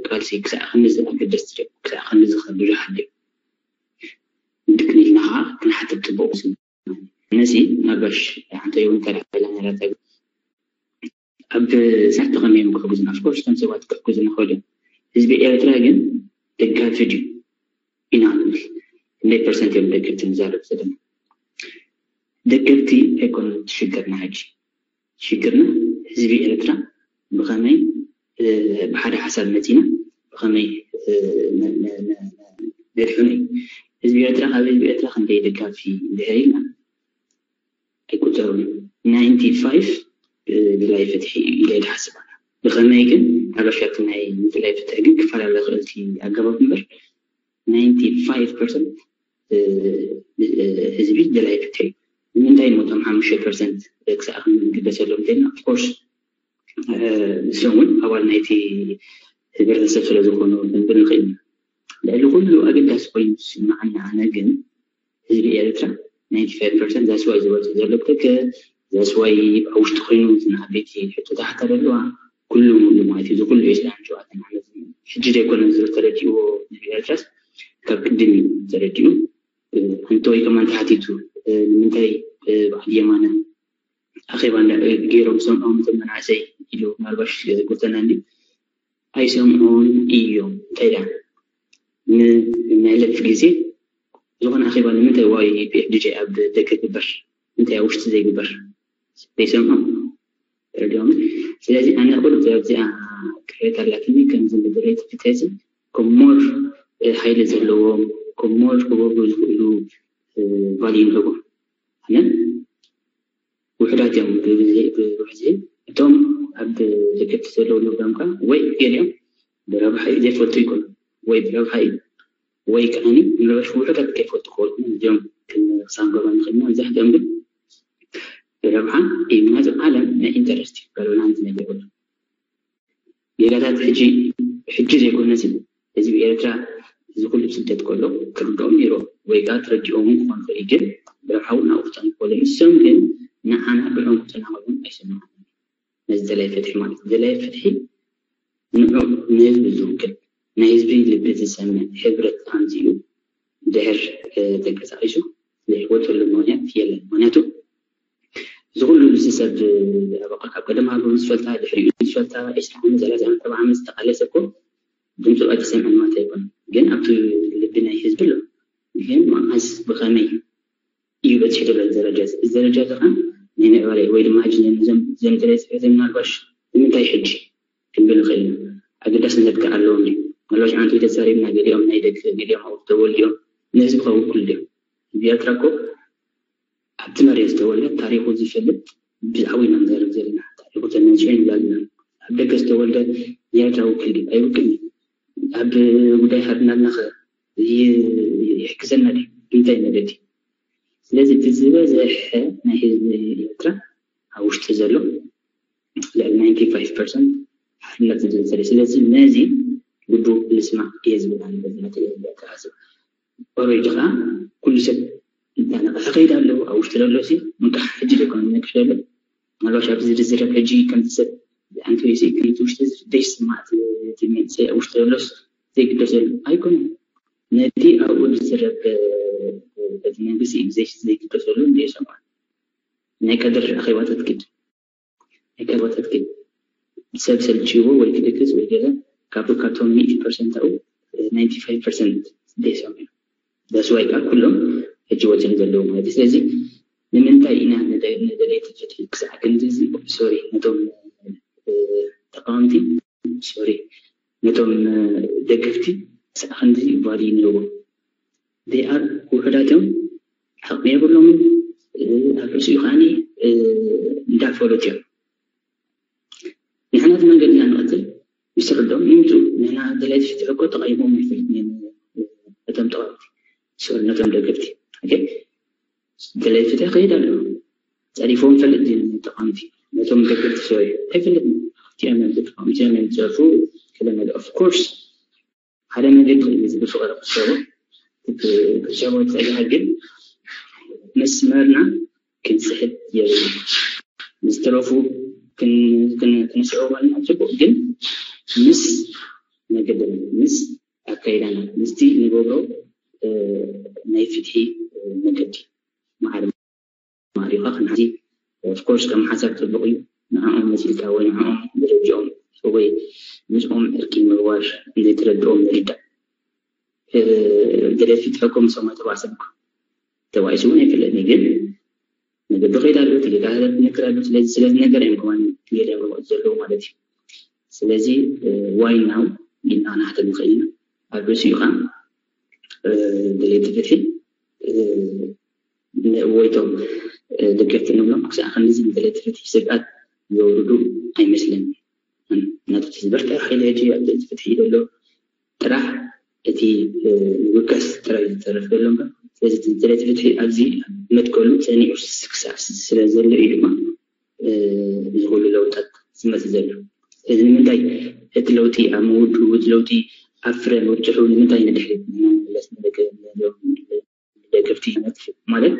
ቃልሲ ክሳዕ ክንዚ ኣገደስቲ ድዮም ክሳዕ ክንዚ ከም ብዙሓት ድዮም ድክን ኢልና ከዓ ክንሓተብ ፅቡቅ ነዚ ምናልባሽ ሓንተ እውን ተረፈላ ነራታ ኣብ ሳሕቲ ከመዮም ክሕግዙና ኣፍኮርስ ከም ሰባት ክሕግዙ ንኽእሉ ህዝቢ ኤርትራ ግን ደጋፊ ድዩ ኢና ንብል ክንደይ ፐርሰንት እዮም ደገፍቲ ንዛረብ ዘለና ደገፍቲ ኣይኮኑን ሽግርና ሕጂ ሽግርና ህዝቢ ኤርትራ ብኸመይ ብሓደ ሓሳብ መፂና ብኸመይ ነድሕኑ እዩ ህዝቢ ኤርትራ ካብ ህዝቢ ኤርትራ ክንደይ ደጋፊ እንድሕር ኢልና ኣይቁፀሩን ናይንቲ ፋይቭ ድላይ ፍትሒ ኢለ ድሓስብ ኣነ ብኸመይ ግን ሓበሻ እቲ ናይ ምድላይ ፍትሒ ግን ክፈላለ ክእል እቲ ኣገባብ እምበር ናይንቲ ፋይቭ ፐርሰንት ህዝቢ ድላይ ፍትሒ እዩ ንምንታይ ሞ እቶም ሓሙሽተ ፐርሰንት ክሳዕ ክንግደሰሎም ደልና ኦፍኮርስ ንሶም እውን ኣባል ናይቲ ህብረተሰብ ስለዝኾኑ ክንብል ንኽእል ኢና ልዕሊ ኩሉ ኣገዳሲ ኮይኑ ዝስምዓኒ ኣነ ግን ህዝቢ ኤርትራ ናይንቲ ፋይቭ ፐርሰንት that's why ዝበልኩ ዘሎ ብደገ that's why ኣብ ውሽጢ ኮይኑ ንዓበይቲ ሕቶታት ኣለዋ ኩሉ ሙሉ ማለት እዩ እዚ ኩሉ ዕስራን ሸውዓተን ዓመት ሕጂ ዘይኮነ ተረዲእዎ ህዝቢ ኤርትራስ ካብ ቅድም እዩ ተረዲኡ ኣንተ ወይ ከማን ተሓቲቱ ንምንታይ በዓል የማነ ኣኼባ ገይሮም ሰምዖም እቶም መናእሰይ ኢሉ ምናልባሽ ጎተና እንዲ ኣይሰምዑን እዮም። እንታይ ደኣ ንሕለፍ ግዜ ዝኾነ ኣኼባ ንምንታይ ዋይ ፒኤፍዲጂ ኣብ ደገ ግበር እንታይ ኣብ ውሽጢ ዘይግበር ዘይሰምዖም ተረዲኦም። ስለዚ ኣነ ቁሩብ ኣብዚኣ ቅሬታ ኣላትኒ ከምዚ ንደለይቲ ፍትሒ ከሞር ሓይሊ ዘለዎም ከሞር ክገብሩ ዝኽእሉ ቫልዩ ንህቦም። ኣነ ውሑዳት እዮም ብብዝሒ እቶም ኣብ ደገፍቲ ዘለዉ ንብሎም ከዓ ወይ ገሊኦም ብረብሓ እዩ ዘይፈልጡ ይኮኑ ወይ ብረብሓ እዩ ወይ ከዓ ንረብሽ ውሑዳት ከይፈልጡ ክኾኑ እዚኦም ክንሳንገሮም ንኽእል ኢና። መብዛሕትኦም ግን ብረብሓ እዩ ምክንያቱ ዓለም ናይ ኢንተረስት እዩ ካልኦና ዝነገር የብሉ። ጌጋታት ሕጂ ሕጂ ዘይኮነሲ ህዝቢ ኤርትራ እዚ ኩሉ ስደት ከሎ ክርድኦም ነይሩ ወይ ከዓ ተረዲኦም ክኾኑ ይኽእል ግን ብረብሓ እውን ኣብኡ ክኾኑ ይኽእሉ ንሶም ግን ንዓና ብዕንቁትና ከውን ኣይሰማዕን። ነዚ ዘላይ ፍትሒ ማለት ዘላይ ፍትሒ ንዑ ንህዝቢ ዝውክል ናይ ህዝቢ ልቢ ዝሰምዕ ህብረት ኣምፅኡ ድሕር ተንቀሳቂሱ ዝሕወጠሉ ምክንያት የለን። ምክንያቱ እዚ ኩሉ እዚ ሰብ ካብ ቀደም ሃገሩ ዝፈልጣ ድሕሪኡ ዝፈልጣ ዒስራ ዓመት ሰላሳ ዓመት ኣርባዓ ዓመት ዝተቃለሰ እኮ ድምፁ ኣይተሰምዐን ማለት ኣይኮነን። ግን ኣብቲ ልቢ ናይ ህዝቢ ኣሎ። ግን መዓስ ብኸመይ እዩ በፂሑ ዘሎ ደረጃ እዚ ደረጃ እዚ ከዓ ናይ ምዕባለ ወይ ድማ ሕጂ ዘምተለ ፅሕፈት ምናልባሽ ንምንታይ ሕጂ ክንብል ንኽእል ኢና። ኣገዳስነት ከዓ ኣለዎም እዩ። ምናልባሽ ዓንቱ ተዛሪብና ገሊኦም ናይ ደገ ገሊኦም ኣብኡ ተወልዲኦም ንህዝቢ ከውክል ድዮም? ህዝቢ ኤርትራ እኮ ኣብቲ መሬት ዝተወልደ ታሪኹ ዝፈልጥ ብዛዕባ ኢና ንዛረብ ዘለና። ታሪኹ ተመንሲሑ ንብላ ዘለና። ኣብ ደገ ዝተወልደ ንኤርትራ ውክል ድዩ? ኣይውክልን። ኣብ ጉዳይ ሃድናልና ኸ ይሕግዘና ድዩ? እንታይ መገዲ? ስለዚ እቲ ዝበዝሐ ናይ ህዝቢ ኤርትራ ኣብ ውሽጢ ዘሎ ልዕሊ ናይንቲ ፋይቭ ፐርሰንት ሓድነት ዝደሊ። ስለዚ ነዚ ልቡ ልስማዕ እየ ዝብል ኣነ በዚ ነቲ ተኣስብ። ኦረዲ ከዓ ኩሉ ሰብ እናነቕሐ ከይድ ኣለዎ። ኣብ ውሽጢ ዘሎ ሲ ምንቃሕ ሕጂ ዘይኮነ ዝነቅሕ ዘሎ ምናልባሽ ኣብዚ ዝዝረብ ሕጂ ከምዚ ሰብ ኣንቲ ወይ ሲ እቲ ውሽጢ ደይ ስማዕ እቲ መንእሰይ ኣብ ውሽጢ ዘሎስ ዘይግደሰሉ ኣይኮነን። ነቲ ኣብኡ ዝዝረብ እቲ መንግስቲ እዩ ዘይግደሰሉ እንደ ሰማዕ ናይ ቀደር ኣኼባታት ግድ ኣኼባታት ግድ ሰብ ሰልችዎ ወይ ክልክስ ወይ ገለ ካብኡ ካብቶም ሚእቲ ፐርሰንት ኣብኡ ናይንቲ ፋይቭ ፐርሰንት ዘይሰምዑ ዳስዋይ ከዓ ኩሎም ሕጂ ወፅኦም ዘለዉ ማለት እዩ። ስለዚ ንምንታይ ኢና ንደለይቲ ፍትሒ ክሳዕ ክንድዚ ሶሪ ነቶም ተቃወምቲ ሶሪ ነቶም ደገፍቲ ክሳዕ ክንድዚ ቫልዩ ንህቦም they are ውሑዳት እዮም። ዓቕሚ የብሎምን። ኣብ ርእሲኡ ከዓ እንዳፈሎት እዮም። ንሕና እቲ መንገድና ንቐፅል ምስ ርድኦም ይምፁ። ንሕና ደለይቲ ፍትሒ እኮ ተቓይሞም ኣይፈልጥን እዮም። እቶም ተቓወምቲ ሶሪ ነቶም ደገፍቲ ደለይቲ ፍትሒ ከይድ ኣለዉ። ፀሪፎም ፈልጥ ድዩ ተቃወምቲ ነቶም ደገፍቲ ሶሪ ኣይፈልጥን። ክልቲኦም እዮም ተቃወምቲ እዮም ዝፀርፉ ክለመደ of course ሓደ መገዲ እዩ እዚ ብፍቕሪ ክትሰቦ ክትሰቦ ትኽእል ግን መስመርና ክንስሕት የብሉ። ዝተረፉ ክንስዕቦ ባልና ፅቡቕ ግን ምስ መገድና ምስ ኣካይዳና ምስቲ ንገብሮ ናይ ፍትሒ መገዲ ማዕረ ማሪኻ ክንሓዚ of course ከም ሓሳብ ፅቡቕ እዩ። ንዕኦም መሲልካ ወይ ንዕኦም ደረጅኦም ወይ ምስኦም ዕርቂ ምግባር ዘይተረድኦም ንርዳእ። ገደፊት ሕኩም ሰማ ተባሰብኩ ተባይሱ እውን ኣይፈለጥኒ ግን መገዲ ከይድ ኣሎ ትጌታ ነክር ኣሎ ስለዚ ስለዚ ነገር እዮም ከማን ገለ ዘለዉ ማለት እዩ። ስለዚ ዋይ ናው ኢልና ናህተም ንኽእል ኢና ኣብ ርእሲኡ ከዓ ደለይቲ ፍትሒ ወይቶም ደገፍቲ ንብሎም ክሳዕ ክንድዚ ንደለይቲ ፍትሒ ስግኣት ዘውርዱ ኣይመስለኒ። ምክንያቱ ዝበርተ ሓይሊ ሕጂ ኣብ ደለይቲ ፍትሒ ዘሎ ጥራሕ እቲ ምውካስ ጥራይ ዝተረፍ ዘሎ እምበር ስለዚ ደለይቲ ፍትሒ ኣብዚ መትከሉ ፀኒዑ ክሳዕ ስለ ዘሎ እዩ ድማ ዝኽሉ ለውጣት ዝመፅእ ዘሎ። ስለዚ ንምንታይ እቲ ለውጢ ኣብ ምውድኡ እቲ ለውጢ ኣብ ፍረ ምብፅሑ ንምንታይ ንድሕሪት ንመለስ ደገፍቲ ማለት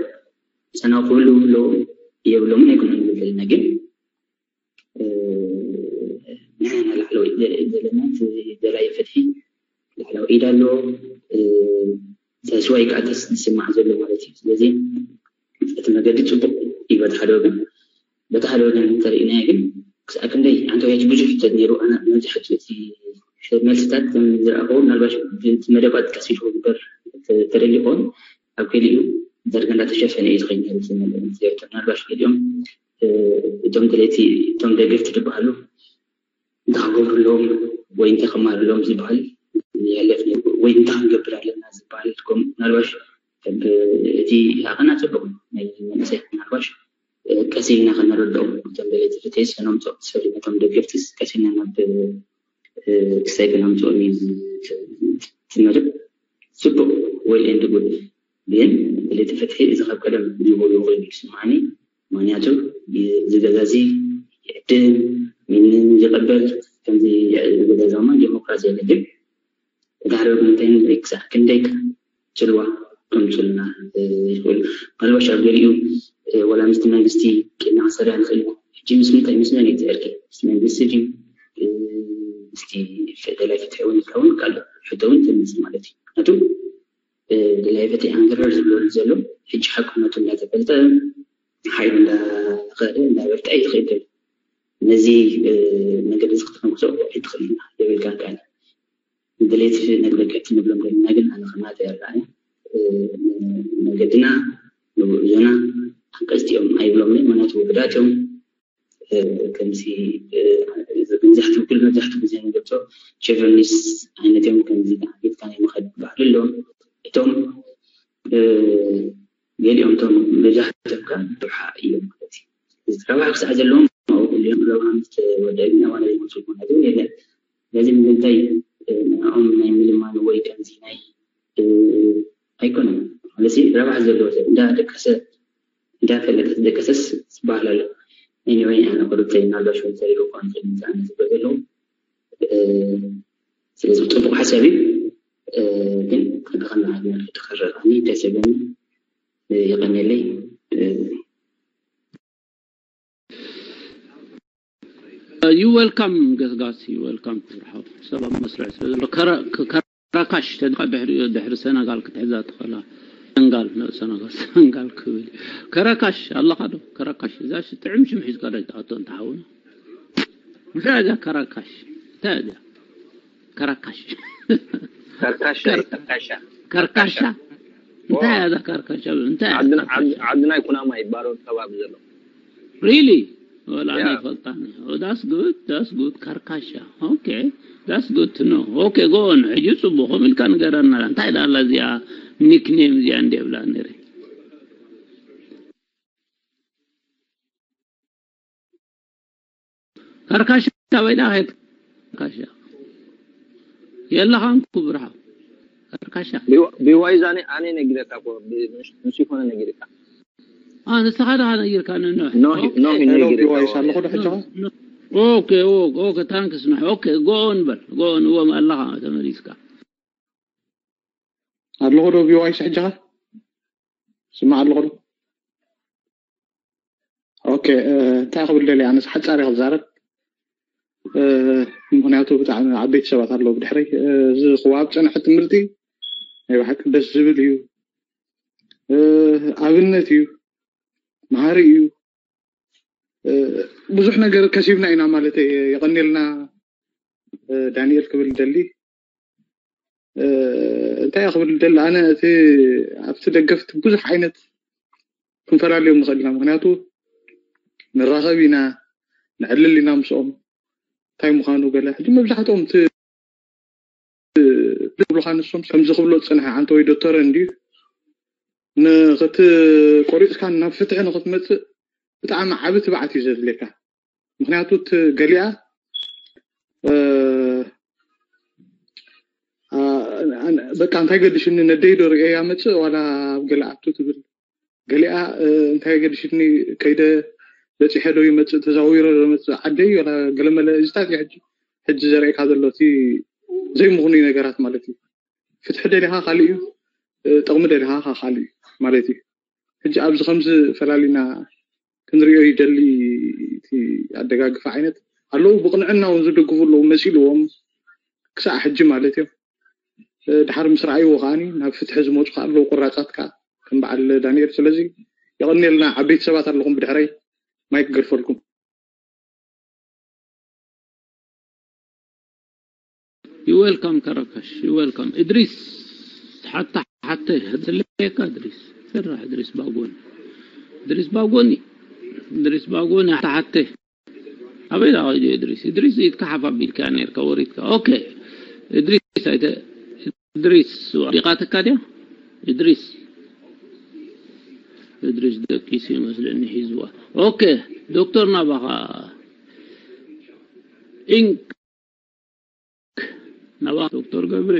ፀናው ክህልው ኣለዎም የብሎምን ኣይኮነን ንብል ዘለና ግን ንሕና ላዕለዋይ ዘለና ደላይ ፍትሒ ላዕለዋይ ኢድ ኣለዎ ተስዋይ ከዓ ዝስማዕ ዘሎ ማለት እዩ። ስለዚ እቲ መገዲ ፅቡቅ ይበትሓዶ ግን በቲ ሓደ ወገን እንተርኢናዮ ግን ክሳብ ክንደይ ኣንተ ወያጅ ብዙሕ ሕተት ነይሩ። ኣነ መብዛሕትኡ እቲ መልስታት ከም ዝረኣኹዎ ምናልባሽ እቲ መደባት ቀስ ኢሉ ክግበር ተደሊዩ ከውን ኣብ ገሊኡ ደርገ እንዳተሸፈነ እዩ ዝኸይድ ነይሩ። ምናልባሽ ገሊኦም እቶም ደለይቲ እቶም ደገፍቲ ዝበሃሉ እንታይ ክገብሩ ኣለዎም ወይ እንታይ ክማር ኣለዎም ዝበሃል ይሕለፍ ነይሩ። ወይ እንታይ ክንገብር ኣለና ዝበሃል ከም ምናልባሽ እቲ ኣቐና ጽቡቕ ናይ መንእሰይ ምናልባሽ ቀስ ኢልና ከነረድኦም እቶም ደለይቲ ፍትሒ ሰኖምቶ ሰሊመቶም ደገፍትስ ቀስ ኢልና ናብ ክሳይ ከነምፅኦም እዩ ትመርብ። ጽቡቕ ወይ ኤንድ ጉድ ግን ደለይቲ ፍትሒ እዚ ካብ ቀደም ዝቦ ይውቕ እዩ ዝስማዓኒ። ምክንያቱ ዝገዛዚ ይዕድም ምንም ይቐበል ከምዚ ዝገዛማ ዲሞክራሲ የለ ግን ዳሕሪ እንታይ ንርኢ ክሳዕ ክንደይ ጽልዋ ከምጽልና ይኽእል። ምናልባሽ ኣብ ገሊኡ ወላ ምስቲ መንግስቲ ቂምና ክንሰርሕ ንኽእል ኢና። ሕጂ ምስ ምንታይ ምስ መን እዩ ትዕርቂ? ምስ መንግስቲ ድዩ? ምስቲ ደላይ ፍትሒ እውን ይኸውን ካልእ ሕቶ እውን ተምፅእ ማለት እዩ። ምክንያቱ ደላይ ፍትሒ ሃንገረር ዝብለሉ ዘሎ ሕጂ ሓቅነቱ እንዳተፈልጠ ሓይሉ እንዳኸደ እንዳበርትዐ ይኽእል ዘሎ ነዚ መገዲ እዚ ክትነግሶ ኣይትኽእል ኢና የብልካን ከኣነ ንደለይቲ ነግረካ እቲ ንብሎም ዘለና ግን ኣነ ከማተ ይረኣኒ መገድና ንጉዕዞና ሓቀስቲ እዮም ኣይብሎምን ምክንያቱ ውሕዳት እዮም ከምዚ መብዛሕትኡ ኩሉ መብዛሕትኡ ግዜ ንገልፆ ሸቨኒስ ዓይነት እዮም ከምዚ ኣንጌድካ ናይ ምኸድ ባህሊ ኣለዎም እቶም ገሊኦም እቶም መብዛሕትኦም ከ ድሓ እዮም ማለት እዩ ረብሓ ክሳዕ ዘለዎም ኣብኡ ኩሉ እዮም ረብሓ ምስ ተወደአ ግን ኣባና ዘይመፅኡ ኩነታት እውን የለን ስለዚ ንምንታይ ንዕኦም ናይ ምልማን ወይ ከምዚ ናይ ኣይኮነን ማለት ረብሓ ዘለዎ ሰብ እንዳደቀሰ እንዳፈለጠ ዝደቀሰስ ዝበሃል ኣሎ anyway ኣነ ቁርብተይ ምናልባሽ ወንተሪሩ ክኾን ይኽእል ምፃእነ ዝብሎ ዘለዉ ስለዚ ፅቡቅ ሓሳብ እዩ ግን ከንደኸና ሃገር ክተኸረቃኒ ደስ ይብለኒ የቀንየለይ You welcome ገስጋስ you welcome ብርሃው ሰብ ኣብ መስርዕ ስለ ዘሎ ከረካሽ ተድካ ድሕሪ ድሕሪ ሰነጋል ክትሕዛ ትኽእላ ሰንጋል ሰነጋል ሰንጋል ክብል ከረካሽ ኣለኻ ዶ ከረካሽ እዛ ጥዕም ሽም ሒዝካ ዶ ትኣቶ እንተሓውና እንታይ እዛ ከረካሽ እንታይ እዛ ከረካሽ ከርካሻ ከርካሻ ከርካሻ እንታይ እያ እዛ ከርካሻ እንታይ ዓድና ይኩናማ ይባረር ከባቢ ዘሎ Really? Well, I never thought. Oh, that's good. That's good. Karkasha. Okay. That's good to know. Okay, go on. ሕጂ ጽቡቕ ኢልካ ንገረና። እንታይ ዳላ እዚኣ ኒክኔም እዚኣ እንደ ብላ ነረ። ካርካሻ በይዳ ኸይድ ካርካሻ የለኻን ኩብርሃ ካርካሻ ቢዋይዝ ኣነ ኣነ ነጊረካ እኮ ንሱ ይኮነ ነጊርካ ንስኻ ደኻ ነጊርካ ንኖሕ ኖህ ኖህ ሄሎ ነጊርካ ቢዋይስ ኣለኹ ዶ ሕጂ ኦኬ ኦኬ ታንክስ ኖሕ ኦኬ ጎኦን በል ጎኦን እዎም ኣለኻ ተመሊስካ ኣለኹ ዶ ቢዋይስ ሕጂ ኸ ስማዕ ኣለኹ ዶ ኦኬ እንታይ ክብል ደልየ ኣነስ ሓፃር ክዛረብ ምክንያቱ ብጣዕሚ ዓበይቲ ሰባት ኣለዉ ብድሕረይ እዚ ክዋብ ፀንሐ ትምህርቲ ናይ ብሓቂ ደስ ዝብል እዩ ኣብነት እዩ መሃሪ እዩ ብዙሕ ነገር ከሲብና ኢና ማለት የቀኒልና ዳንኤል ክብል ደሊ እንታይ ክብል ደሊ ኣነ እቲ ኣብቲ ደገፍቲ ብዙሕ ዓይነት ክንፈላለዮም ንኽእል ኢና ምክንያቱ ንራኸብ ኢና ንዕልል ኢና ምስኦም እንታይ ምዃኑ ገለ ሕጂ መብዛሕትኦም ዝብሉኻ ንሶም ከምዚ ክብሎ ዝፀንሐ ዓንተ ወይ ዶክተረ እንድዩ ንክትቆሪፅካ ናብ ፍትሒ ንክትመፅእ ብጣዕሚ ዓቢ ትብዓት እዩ ዘድልየካ ምክንያቱ እቲ ገሊኣ በቃ እንታይ ገድሽኒ ነደይ ዶ ርእየያ መፅእ ዋላ ኣብ ገለ ኣቱ ትብል ገሊኣ እንታይ ገድሽኒ ከይደ በፂሐ ዶ ይመፅእ ተዛዊረ ዶ መፅእ ዓደይ ዋላ ገለመለ እዚታት እዩ ሕጂ ሕጂ ዘርእካ ዘሎ እቲ ዘይምኽኑይ ነገራት ማለት እዩ ፍትሒ ደሊኻ ካልእ እዩ ጥቕሚ ደሊኻ ካልእ እዩ ማለት እዩ ሕጂ ኣብዚ ከምዚ ፈላሊና ክንሪኦ ይደሊ እቲ ኣደጋግፋ ዓይነት ኣለዉ ብቕንዕና እውን ዝድግፉ ኣለዉ መሲልዎም ክሳዕ ሕጂ ማለት እዮም ድሓር ምስ ረኣይዎ ከዓኒ ናብ ፍትሒ ዝመፁ ከዓ ኣለዉ ቁራፃት ከዓ ከም በዓል ዳንኤል ስለዚ የቐንየልና ዓበይቲ ሰባት ኣለኹም ብድሕረይ ማይክ ገርፈልኩም። You welcome ከረከሽ፣ you welcome። እድሪስ ሓታ ሓተ ስለካ እድሪስ ስራሕ እድሪስ ባጎኒ እድሪስ ባጎኒ እድሪስ ባጎኒ ሓታ ሓተ ኣበይ ዳ ኸይዱ እድሪስ እድሪስ ኢትካ ሓፍ ኣቢልካ ኔርካ ወሪድካ። ኦኬ እድሪስ ኣይተ እድሪስ ዲቓትካ ድያ እድሪስ እድሪስ ደቂሱ ይመስለኒ ሒዝዋ። ኦኬ ዶክተር ናባኻ ኢንክ ናባኻ ዶክተር ገብረ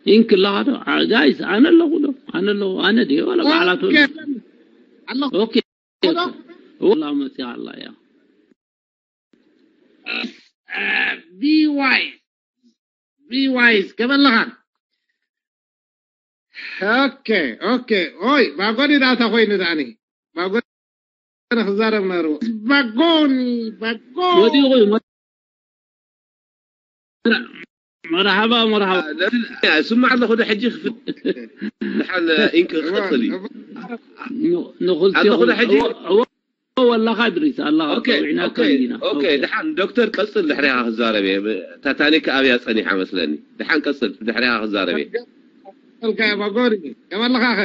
ኢንክ ኣለኻ ዶ? ጋይስ ኣነ ኣለኹ ዶ? ኣነ ኣለኹ ኣነ ድየ ዋላ ባዕላቱ ኣለኹ ኦኬ ወላ መፂኣ ኣላ እያ። ቢዋይ ቢዋይስ ከመለኻ ኦኬ ኦኬ ኦይ ባጎኒ ዳታ ኮይኑ ዳኒ ባጎኒ ክዛረብ ነሩ ባጎኒ ባጎኒ ወዲቑ እዩ። መርሓባ መርሓባ ስማዕ ኣለኹ ዶ ሕጂ ክፍት ድሓን ኢንክ ክቐፅል እዩ ኣለኹ ዶ ሕጂ ወላኻ ድሪስ ኣላኻ ኦኬ ድሓን ዶክተር ቀፅል ድሕሪኻ ክዛረብ እየ ታታኒክ ኣብያ ፀኒሓ መስለኒ ድሓን ቀፅል ድሕሪኻ ክዛረብ እየ ባጎኒ ከመለኻ ኸ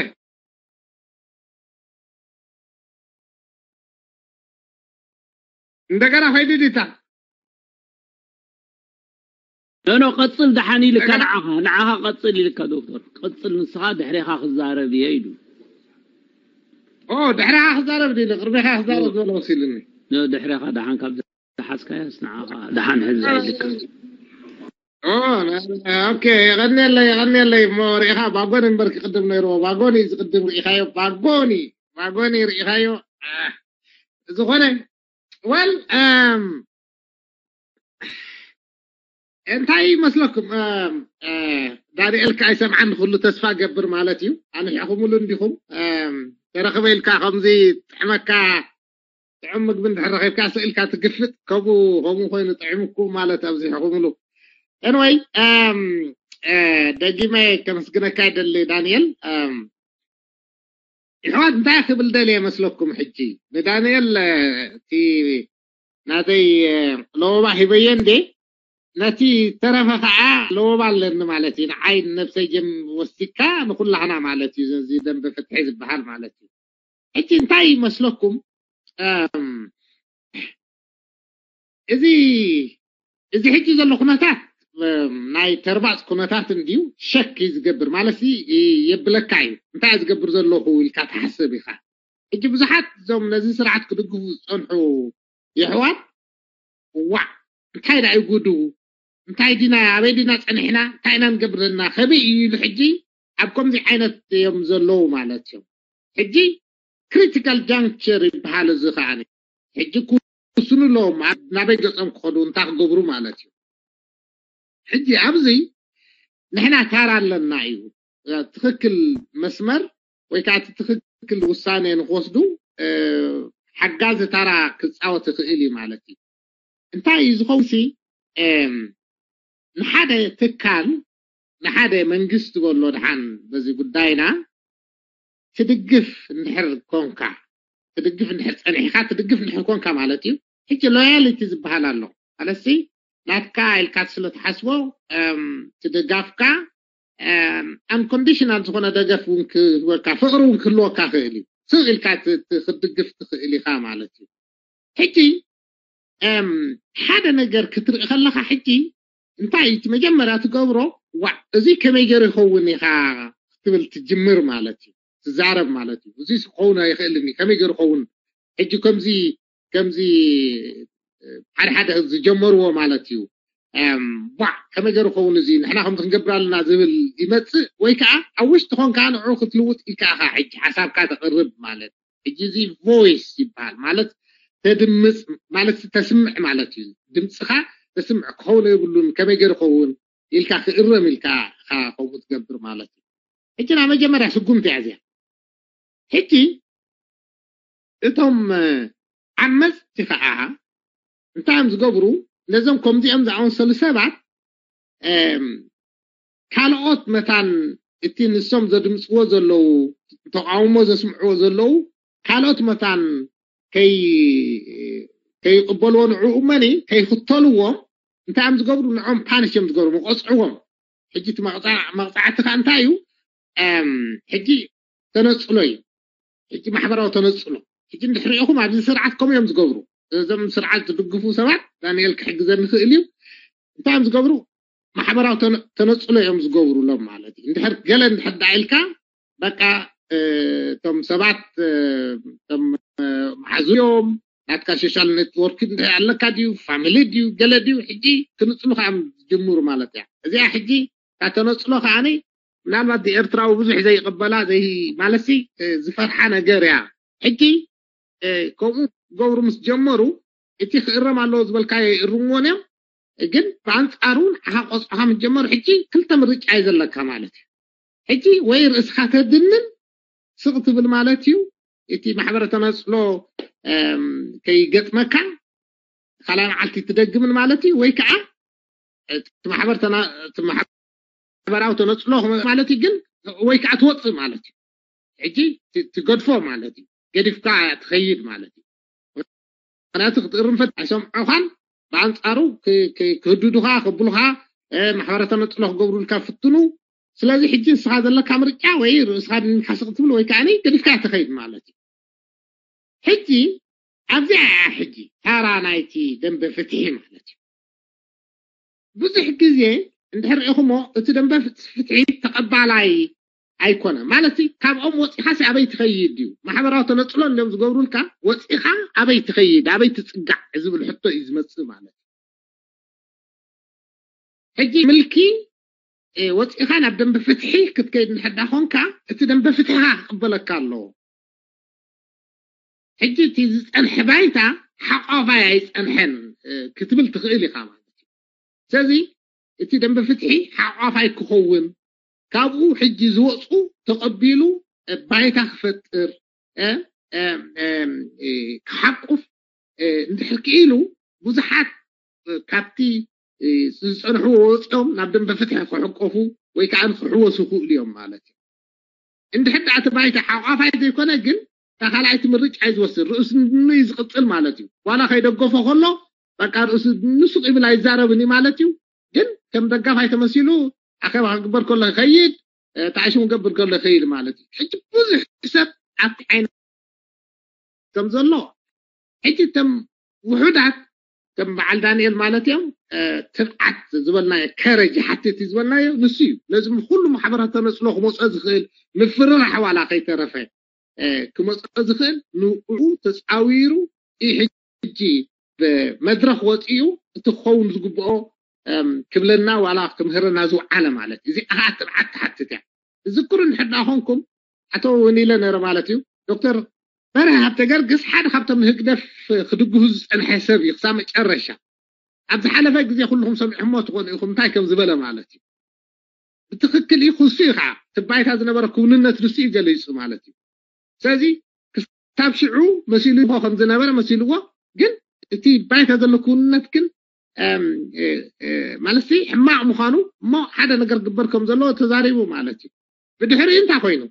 እንደገና ኸይዱ ዲታ ኖ ቀፅል ደሓን ኢልካ ንዓኻ ንዓኻ ቀፅል ኢልካ ዶክተር ቀፅል ንስኻ ድሕሬኻ ክዛረብ እየ ኢሉ ድሕሬኻ ክዛረብ ዲ ቅድሜኻ ክዛረብ ዝበለ ወሲልኒ ድሕሬኻ ደሓን ካብ ዝሓዝካያስ ንዓኻ ደሓን ሕዛ ኢልካ ኦኬ የቐንየለይ የቐንየለይ እሞ ርኢኻ ባጎኒ እምበር ክቅድም ነይርዎ ባጎኒ ዝቅድም ርኢኻዮ ባጎኒ ባጎኒ ርኢኻዮ ዝኾነ ወል እንታይ ይመስለኩም ዳንኤል ከ ኣይሰምዓን ኩሉ ተስፋ ገብር ማለት እዩ ኣንሒኹምሉ እንዲኹም ተረኽበ ኢልካ ከምዚ ጥዕመካ ጥዑም ምግቢ እንድሕር ረኺብካ ስእልካ ትግፍጥ ከምኡ ከምኡ ኮይኑ ጥዕምኩ ማለት ኣብዚሕኹምሉ እንወይ ደጊመ ከመስግነካ ይደሊ ዳንኤል ይሕዋት እንታይ ክብል ደልየ መስለኩም ሕጂ ንዳንኤል እቲ ናተይ ለወባ ሂበየ እንዴ ነቲ ተረፈ ከዓ ለወባ ኣለኒ ማለት እዩ ንዓይ ነብሰይ ጀም ወሲካ ንኩላህና ማለት እዩ እዚ ደንበ ፍትሒ ዝበሃል ማለት እዩ ሕጂ እንታይ ይመስለኩም እዚ እዚ ሕጂ ዘሎ ኩነታት ናይ ተርባፅ ኩነታት እንድዩ ሸክ እዩ ዝገብር ማለት የብለካ እዩ እንታይ ዝገብር ዘለኹ ኢልካ ትሓስብ ኢኻ ሕጂ ብዙሓት እዞም ነዚ ስርዓት ክድግፉ ዝፀንሑ የሕዋት ዋዕ እንታይ ዳ እዩ ጉዱ እንታይ ዲና ኣበይ ዲና ፀኒሕና እንታይ ኢና ንገብር ዘለና ከበይ እዩ ኢሉ ሕጂ ኣብ ከምዚ ዓይነት እዮም ዘለዉ ማለት እዮም ሕጂ critical juncture ይበሃል እዚ ከዓ ሕጂ ክውስኑ ኣለዎም ናበይ ገፆም ክኸዱ እንታይ ክገብሩ ማለት እዩ ሕጂ ኣብዚ ንሕና ታራ ኣለና እዩ ትኽክል መስመር ወይ ከዓ እቲ ትኽክል ውሳነ ንክወስዱ ሓጋዚ ታራ ክፃወት ይኽእል እዩ ማለት እዩ እንታይ እዩ ዝኸውን ሲ ንሓደ ትካል ንሓደ መንግስቲ በሎ ድሓን በዚ ጉዳይና ትድግፍ እንድሕር ኮንካ ትድግፍ እንድሕር ፀኒሕካ ትድግፍ እንድሕር ኮንካ ማለት እዩ ሕጂ ሎያሊቲ ዝበሃል ኣሎ ማለትሲ ናትካ ኢልካ ስለ ትሓስቦ ትደጋፍካ ኣንኮንዲሽናል ዝኾነ ደገፍ እውን ክህበካ ፍቅሪ እውን ክህልወካ ክእል እዩ ስቅ ኢልካ ክትድግፍ ትኽእል ኢኻ ማለት እዩ ሕጂ ሓደ ነገር ክትርኢ ከለካ ሕጂ እንታይ እቲ መጀመርያ ትገብሮ ዋዕ እዚ ከመይ ገይሩ ይኸውን ኢኻ ክትብል ትጅምር ማለት እዩ ትዛረብ ማለት እዩ እዚ ክኸውን ኣይኽእልን እዩ ከመይ ገይሩ ይኸውን ሕጂ ከምዚ ከምዚ ሓደ ሓደ ዝጀመርዎ ማለት እዩ ዋዕ ከመይ ገይሩ ይኸውን እዚ ንሕና ከምዚ ክንገብር ኣለና ዝብል ይመፅእ ወይ ከዓ ኣብ ውሽጢ ኾንካ ንዑ ክትልውጥ ኢልካ ኢኻ ሕጂ ሓሳብካ ተቕርብ ማለት ሕጂ እዚ ቮይስ ይበሃል ማለት ተድምፅ ማለት ተስምዕ ማለት እዩ ድምፅኻ ተስምዕ ክኸውን የብሉን ከመይ ገይሩ ይኸውን ኢልካ ክእረም ኢልካ ከምኡ ትገብር ማለት እዩ ሕጂ ናብ መጀመርያ ስጉምቲ እያ እዚኣ ሕጂ እቶም ዓመፅቲ ከዓ እንታይ እዮም ዝገብሩ ነዞም ከምዚኦም ዝኣመሰሉ ሰባት ካልኦት መታን እቲ ንሶም ዘድምፅዎ ዘለዉ ተቃውሞ ዘስምዕዎ ዘለዉ ካልኦት መታን ከይቅበልዎ ንዕኡ እመኒ ከይኽተልዎ እንታይ እዮም ዝገብሩ? ንዖም ፓንሽ እዮም ዝገብሩ፣ መቆፅዕዎም። ሕጂ እቲ መቕፃዕቲ ከዓ እንታይ እዩ? ሕጂ ተነፅሎ እዩ። ሕጂ ማሕበራዊ ተነፅሎ። ሕጂ እንድሕሪኢኹም ኣብዚ ስርዓት ከምኡ እዮም ዝገብሩ። እዞም ስርዓት ዝድግፉ ሰባት ዳንኤል ክሕግዘ ንኽእል እዩ። እንታይ እዮም ዝገብሩ? ማሕበራዊ ተነፅሎ እዮም ዝገብሩሎም ማለት እዩ። እንድሕር ገለ እንድሕር ዳኢልካ በቃ እቶም ሰባት እቶም መሓዙ እዮም ናትካ ሶሻል ኔትወርክ ኣለካ ድዩ ፋሚሊ ድዩ ገለ ድዩ ሕጂ ክንፅሉ ከዓ ዝጅምሩ ማለት እያ። እዚኣ ሕጂ እታ ተነፅሎ ከዓኒ ምናልባት ኤርትራዊ ብዙሕ ዘይቕበላ ዘይ ማለትሲ ዝፈርሓ ነገር እያ። ሕጂ ከምኡ ገብሩ ምስ ጀመሩ እቲ ክእረም ኣለዎ ዝበልካዮ ይእርምዎን እዮም። ግን ብኣንፃሩ ንዓኻ ቆፅዖኻ ምስ ጀመሩ ሕጂ ክልተ ምርጫ እዩ ዘለካ ማለት እዩ። ሕጂ ወይ ርእስኻ ተድንን ስቕ ትብል ማለት እዩ። እቲ ማሕበረ ተነፅሎ ከይገጥመካ ካልኣይ መዓልቲ ትደግምን ማለት እዩ። ወይ ከዓ እቲ ማሕበር ተና- እቲ ማሕበራዊ ተነፅሎ ማለት እዩ። ግን ወይ ከዓ ትወፅእ ማለት እዩ። ሕጂ ት- ትገድፎ ማለት እዩ። ገዲፍካ ትኸይድ ማለት እዩ። ምክንያቱ ክትእርም ፈት ኣይሰምዑኻን። ብኣንፃሩ ክ- ክ- ክህድዱኻ ከብሉኻ እ፣ ማሕበረ ተነፅሎ ክገብሩልካ ፍትኑ። ስለዚ ሕጂ ንስኻ ዘለካ ምርጫ ወይ ርእስኻ ድንካ ስቕ ትብል ወይ ከዓ ገዲፍካ ትኸይድ ማለት እዩ። ሕጂ ኣብዚኣ እያ ሕጂ ታራ ናይቲ ደንበ ፍትሒ ማለት እዩ። ብዙሕ ግዜ እንድሕር ርኢኹሞ እቲ ደንበ ፍትሒ ተቐባላይ ኣይኮነ ማለት ካብኦም ወፂኻሲ ኣበይ ትኸይድ እዩ? ማሕበራዊ ተነፅሎ እንዲም ዝገብሩልካ ወፂኻ ኣበይ ትኸይድ ኣበይ ትፅጋዕ ዝብል ሕቶ እዩ ዝመፅእ ማለት እዩ። ሕጂ ምልኪ እ፣ ወፂኻ ናብ ደንበ ፍትሒ ክትከይድ እንድሕር ዳ ኮንካ እቲ ደንበ ፍትሕኻ ክቕበለካ ኣለዎ። ሕጂ እቲ ዝፀንሐ ባይታ ሓቋፋይ ኣይፀንሐን እ፣ ክትብል ትኽእል ኢኻ ማለት እዩ። ስለዚ እቲ ደንበ ፍትሒ ሓቋፋይ ክኸውን ካብኡ ሕጂ ዝወፁ ተቐቢሉ እ፣ ባይታ ክፈጥር እ፣ እ፣ እ፣ እ፣ ክሓቁፍ እ፣ እንድሕር ክኢሉ ብዙሓት እ፣ ካብቲ እ፣ ዝፀንሕዎ ወፂኦም ናብ ደንበ ፍትሒ ክሕቆፉ ወይ ከዓ ክሕወሱ ይኽእሉ እዮም ማለት እዩ። እንድሕር ደኣ እቲ ባይታ ሓቋፋይ ዘይኮነ ግን እታ ካልኣይቲ ምርጫ እዩ ዝወስድ ርእሱ ንኡ እዩ ዝቕፅል ማለት እዩ። ዋላ ከይደገፎ ከሎ በቃ ርእሱ ንሱ ቂብል ኣይዛረብን እዩ ማለት እዩ። ግን ከም ደጋፋይ ተመሲሉ ኣኼባ ክግበር ከሎ ይኸይድ እ፣ ጣዕሽም ክገብር ከሎ ይኸይድ ማለት እዩ። ሕጂ ብዙሕ ሰብ ኣብቲ ዓይነት ከም ዘሎ ሕጂ እቶም ውሑዳት ከም በዓል ዳንኤል ማለት እዮም እ፣ ትብዓት ዝበልናዮ ከረጅ ሓትት ዝበልናዮ ንሱ እዩ። ነዚ ኩሉ ማሕበራት ተነፅሎ ክመፀ ዝኽእል ምፍርራሕ ዋላ ከይተረፈ እ፣ ክመፀ ዝኽእል ንኡ ተፃዊሩ እዩ። ሕጂ ብመድረኽ ወፂኡ እቲ ክኸውን ዝግብኦ እም፣ ክብለና ዋላ ክምህረና ዝውዓለ ማለት እዩ። እዚኣ ከዓ ትብዓት ትሓትት እያ። ትዝክሩ እንድሕር ደኣ ኮንኩም ኣቶ እውን ኢለ ነረ ማለት እዩ ዶክተር በርሀ ሃብተ ገርግስ ሓደ ካብቶም ንህግደፍ ክድግፉ ዝፀንሐ ሰብ እዩ ክሳብ መጨረሻ። ኣብ ዝሓለፈ ግዜ ኩልኹም ሰሚዕሞ ትኾኑ ኢኹም እንታይ ከም ዝበለ ማለት እዩ። ብትኽክል እዩ ክሱ እዩ ከዓ እቲ ባይታ ዝነበረ ክውንነት ንሱ እዩ ገሊፁ ማለት እዩ። ስለዚ ክሳብ ሽዑ መሲሉ ከም ዝነበረ መሲልዎ ግን እቲ ባይታ ዘሎ ክውንነት ግን እም፣ እ፣ እ፣ ማለት ሕማቕ ምዃኑ እሞ ሓደ ነገር ግበር ከም ዘለዎ ተዛሪቡ ማለት እዩ። ብድሕሪኡ እንታይ ኮይኑ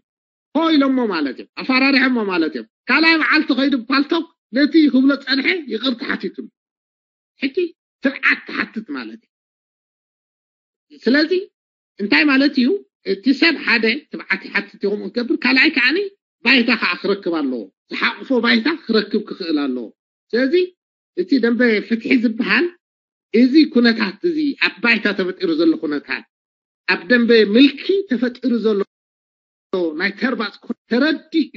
ሆ ኢሎሞ ማለት እዮም ኣፈራሪሖሞ ማለት እዮም። ካልኣይ መዓልቲ ከይዱ ፓልቶክ ነቲ ክብሎ ፀንሐ ይቕርታ ሓቲቱሉ። ሕጂ ትብዓት ትሓትት ማለት እዩ። ስለዚ እንታይ ማለት እዩ? እቲ ሰብ ሓደ ትብዓት ይሓትት ይኹም ክገብር ካልኣይ ከዓኒ ባይታ ከዓ ክረክብ ኣለዎ። ዝሓቕፎ ባይታ ክረክብ ክኽእል ኣለዎ። ስለዚ እቲ ደንበ ፍትሒ ዝበሃል እዚ ኩነታት እዚ ኣብ ባይታ ተፈጢሩ ዘሎ ኩነታት ኣብ ደንበ ምልኪ ተፈጢሩ ዘሎ ናይ ተርባፅ ተረዲኡ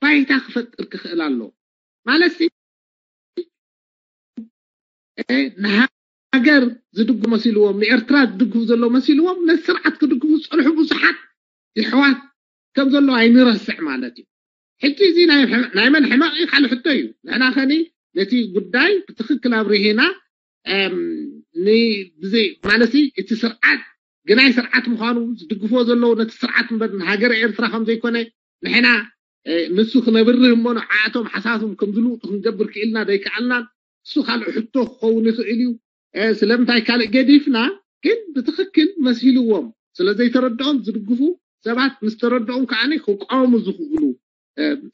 ባይታ ክፈጥር ክኽእል ኣሎ ማለት ንሃገር ዝድግፉ መሲልዎም ንኤርትራ ዝድግፉ ዘሎ መሲልዎም ነቲ ስርዓት ክድግፉ ዝፀንሑ ብዙሓት ይሕዋት ከም ዘሎ ኣይንረስዕ ማለት እዩ። ሕጂ እዚ ናይ መን ሕመቕ ካልእ ሕቶ እዩ። ንሕና ከኒ ነቲ ጉዳይ ብትኽክል ኣብርሂና ማለት እቲ ስርዓት ግናይ ስርዓት ምዃኑ ዝድግፍዎ ዘለዉ ነቲ ስርዓት እምበር ንሃገረ ኤርትራ ከም ዘይኮነ ንሕና ንሱ ክነብርህ እሞ ንዓኣቶም ሓሳቶም ከም ዝልውጡ ክንገብር ክኢልና ዘይከኣልናን እሱ ካልእ ሕቶ ክኸውን ይኽእል እዩ። ስለምንታይ ካልእ ገዲፍና ግን ብትኽክል መሲልዎም ስለ ዘይተረድኦም ዝድግፉ ሰባት ምስ ተረድኦም ከዓ ክቃወሙ ዝኽእሉ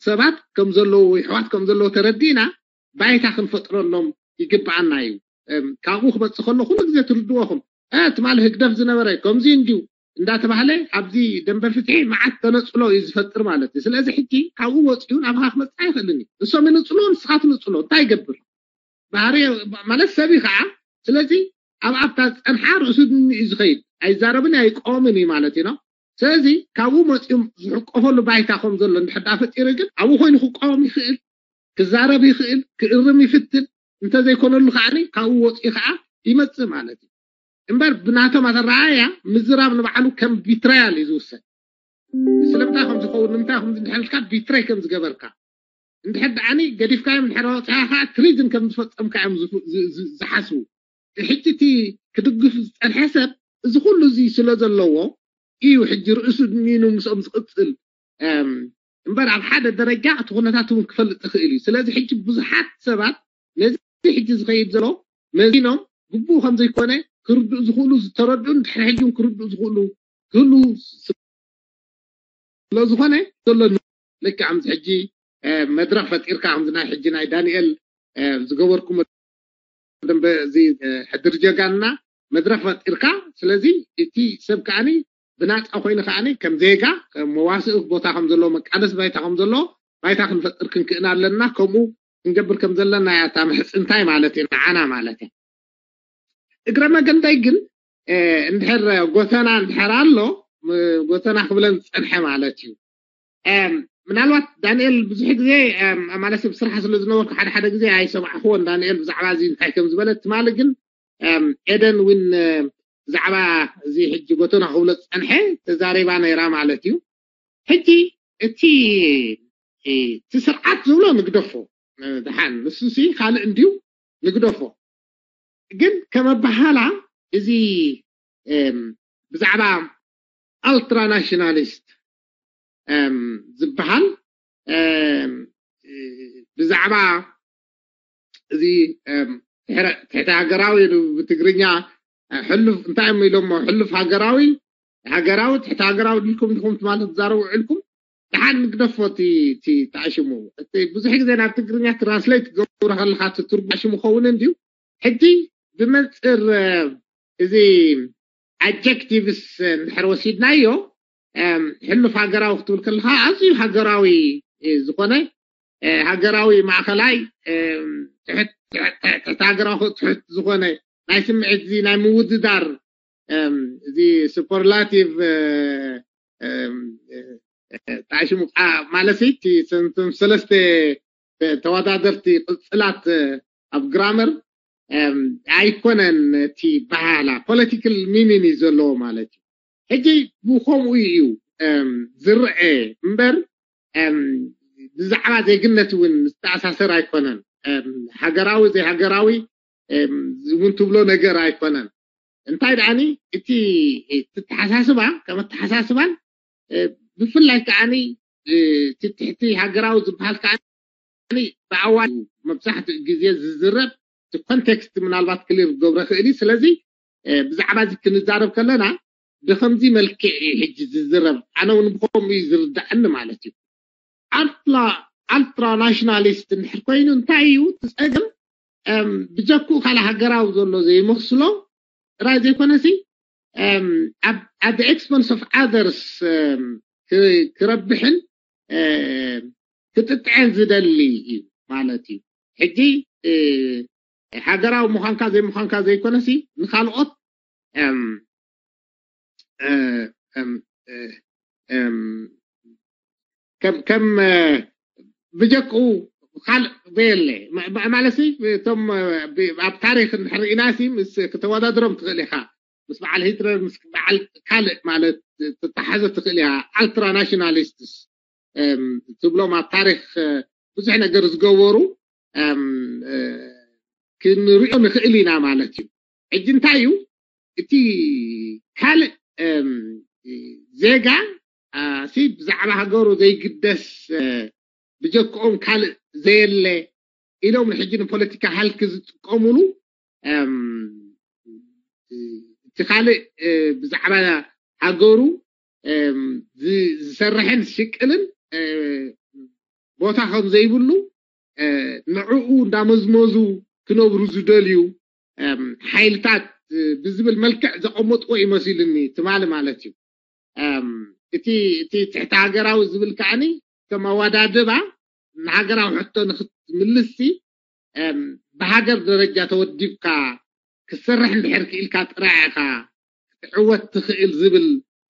ሰባት ከም ዘለዉ፣ ይሕዋት ከም ዘለዉ ተረዲእና ባይታ ክንፈጥረሎም ይግብኣና እዩ። ካብኡ ክመፅእ ከሎ ኩሉ ግዜ ትርድዎ ኹም ትማሊ ህግደፍ ዝነበረ ከምዚ እንድዩ እንዳተባህለ ኣብዚ ደንበ ፍትሒ መዓት ተነፅሎ እዩ ዝፈጥር ማለት እዩ። ስለዚ ሕጂ ካብኡ ወፂኡ ናብኻ ክመፅእ ኣይኽእልን እዩ። ንሶም ይንፅሎ፣ ንስኻ ትንፅሎ፣ እንታይ ይገብር? ባህሪ ማለት ሰብ እዩ ከዓ። ስለዚ ኣብ ኣብታ ዝፀንሓ ርእሱ ድኒ እዩ ዝኸይድ፣ ኣይዛረብን ኣይቆምን እዩ ማለት እዩ። ስለዚ ካብኡ መፂኦም ዝሕቆፈሉ ባይታ ከም ዘሎ እንድሕር ዳ ፈጢሩ ግን ኣብኡ ኮይኑ ክቋወም ይኽእል፣ ክዛረብ ይኽእል፣ ክእርም ይፍትን። እንተዘይኮነሉ ከዓ ካብኡ ወፂኡ ከዓ ይመፅእ ማለት እዩ። እምበር ብናቶም ኣተረኣያ ምዝራብ ንባዕሉ ከም ቢትራያል እዩ ዝውሰድ። ስለምንታይ ከም ዝኸውን ንምንታይ ከም እንድሕልካ ቢትረይ ከም ዝገበርካ እንድሕር ደኣኒ ገዲፍካዮም እንድሕር ወፅኻ ከዓ ትሪዝን ከም ዝፈፀምካ እዮም ዝሓስቡ። ሕጂ እቲ ክድግፍ ዝፀንሐ ሰብ እዚ ኩሉ እዚ ስለ ዘለዎ እዩ ሕጂ ርእሱ ድኒኑ ምስኦም ዝቕፅል እምበር ኣብ ሓደ ደረጃ እቲ ኩነታት እውን ክፈልጥ ይኽእል እዩ። ስለዚ ሕጂ ብዙሓት ሰባት ነዚ ሕጂ ዝኸይድ ዘሎ መዚኖም ግቡእ ከም ዘይኮነ ክርድኡ ዝኽእሉ ዝተረድኡን ድሕሪ ሕጂ እውን ክርድኡ ዝኽእሉ ክህሉ ስለ ዝኾነ ዘሎ ልክዕ ከምዚ ሕጂ መድረኽ ፈጢርካ ከምዚ ናይ ሕጂ ናይ ዳንኤል ዝገበርኩሞ ደንበ እዚ ሕድር ጀጋንና መድረኽ ፈጢርካ። ስለዚ እቲ ሰብ ከዓኒ ብናፃ ኮይኑ ከዓኒ ከም ዜጋ መዋስእ ቦታ ከም ዘለዎ መቃለስ ባይታ ከም ዘለዎ ባይታ ክንፈጥር ክንክእን ኣለና። ከምኡ ክንገብር ከም ዘለና እያ እታ ምሕፅንታይ ማለት እዩ ንዓና ማለት እያ። እግረ መገንዳይ ግን እንድሕር ጎተና እንድሕር ኣሎ ጎተና ክብለን ዝፀንሐ ማለት እዩ። ምናልባት ዳንኤል ብዙሕ ግዜ ማለት ሰብ ስራሕ ስለ ዝነበርኩ ሓደ ሓደ ግዜ ኣይሰማዕክዎን ዳንኤል ብዛዕባ እዚ እንታይ ከም ዝበለ ትማሊ ግን ኤደን እውን ብዛዕባ እዚ ሕጂ ጎተና ክብሎ ዝፀንሐ ተዛሪባ ነይራ ማለት እዩ። ሕጂ እቲ እቲ ስርዓት ዝብሎ ንግደፎ ድሓን ንሱሲ ካልእ እንድዩ ንግደፎ። ግን ከመባሃላ እዚ ብዛዕባ ኣልትራ ናሽናሊስት ዝበሃል ብዛዕባ እዚ ትሕተ ሃገራዊ ብትግርኛ ሕሉፍ እንታይ እዮም ኢሎሞ ሕሉፍ ሃገራዊ ሃገራዊ ትሕተ ሃገራዊ ድልኩም ድኹም ትማለት ትዛረቡ ውዕልኩም ደሓን ንግደፎ እቲ ተኣሽሙ ብዙሕ ግዜ ናብ ትግርኛ ትራንስሌት ትገብሩ ከለካ ትርጉም ኣሽሙ ኸውን እንድዩ ሕጂ ብመንፅር እዚ ኣጀክቲቭስ እንድሕር ወሲድናዮ ሕሉፍ ሃገራዊ ክትብል ከለካ ኣዝዩ ሃገራዊ ዝኾነ ሃገራዊ ማእኸላይ ትሕቲ ሃገራዊ ትሕት ዝኾነ ናይ ስምዒት እዚ ናይ ምውድዳር እዚ ሱፐርላቲቭ ጣሽሙ ማለት ሰለስተ ተወዳደርቲ ቅፅላት ኣብ ግራመር ኣይኮነን እቲ በሃላ ፖለቲካል ሚኒን እዩ ዘለዎ ማለት እዩ። ሕጂ ብከምኡ እዩ ዝረአ እምበር ብዛዕባ ዜግነት እውን ዝተኣሳሰር ኣይኮነን። ሃገራዊ ዘይሃገራዊ እውን ትብሎ ነገር ኣይኮነን። እንታይ ደኣኒ እቲ ተተሓሳስባ ከም ኣተሓሳስባን ብፍላይ ከዓኒ እቲ ትሕቲ ሃገራዊ ዝበሃል ከዓ ብኣዋጅ መብዛሕትኡ ግዜ ዝዝረብ እቲ ኮንቴክስት ምናልባት ክሊር ክገብሮ ክእል እዩ። ስለዚ ብዛዕባ እዚ ክንዛረብ ከለና ብከምዚ መልክዕ እዩ ሕጂ ዝዝረብ። ኣነ እውን ብከምኡ እዩ ዝርዳእኒ ማለት እዩ። ኣልትራ ናሽናሊስት እንድሕር ኮይኑ እንታይ እዩ እቲ ፀገም? ብጀክኡ ካልእ ሃገራዊ ዘሎ ዘይመስሎ ጥራይ ዘይኮነሲ at the expense of others ክረብሕን ክጥጥዐን ዝደሊ እዩ ማለት እዩ። ሕጂ ሃገራዊ ምዃንካ ዘይምዃንካ ዘይኮነሲ ንካልኦት ከም ከም ብጀክኡ ካልእ ዘየለ ማለት እቶም ኣብ ታሪክ እንድሕር ርኢና ሲ ምስ ክተወዳድሮም ትኽእል ኢኻ ምስ በዓል ሂትለር ምስ በዓል ካልእ ማለት ትተሓዘ ትኽእል ኢኻ ኣልትራ ናሽናሊስትስ ትብሎም ኣብ ታሪክ ብዙሕ ነገር ዝገበሩ ክንሪኦ ንኽእል ኢና ማለት እዩ። ሕጂ እንታይ እዩ እቲ ካልእ ዜጋ ሲ ብዛዕባ ሃገሩ ዘይግደስ ብጀክኦም ካልእ ዘየለ ኢሎም ሕጂ ንፖለቲካ ሃልኪ ዝጥቀሙሉ እቲ ካልእ ብዛዕባ ሃገሩ ዝሰርሕን ዝሽቅልን ቦታ ከም ዘይብሉ ንዕኡ እንዳመዝመዙ ክነብሩ ዝደልዩ ሓይልታት ብዝብል መልክዕ ዘቐመጥዎ ይመሲልኒ ትማሊ ማለት እዩ። እቲ እቲ ትሕቲ ሃገራዊ ዝብል ከዓኒ ከም ኣወዳድባ ንሃገራዊ ሕቶ ንክትምልስሲ ብሃገር ደረጃ ተወዲብካ ክትሰርሕ እንድሕር ክኢልካ ጥራይ ኢኻ ክትዕወት ትኽእል ዝብል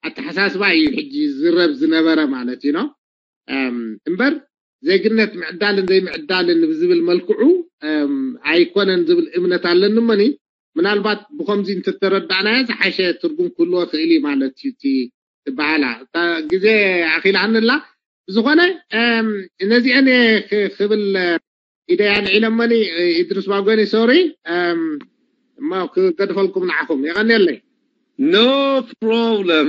ኣተሓሳስባ እዩ ሕጂ ዝረብ ዝነበረ ማለት እዩ። እምበር ዜግነት ምዕዳልን ዘይምዕዳልን ብዝብል መልክዑ ኣይኮነን ዝብል እምነት ኣለኒ። እመኒ ምናልባት ብከምዚ እንተተረዳእናዮ ዝሓሸ ትርጉም ክህልዎ ክእል እዩ ማለት እዩ። እቲ ዝበሃላ እታ ግዜ ኣኺላኒ ኣላ። ብዝኾነ ነዚአን ክብል ኢደያን ዒለመኒ ኢድሪስ ባጎኒ ሶሪ እሞ ክገድፈልኩም ንዓኹም የቐንየለይ። No problem።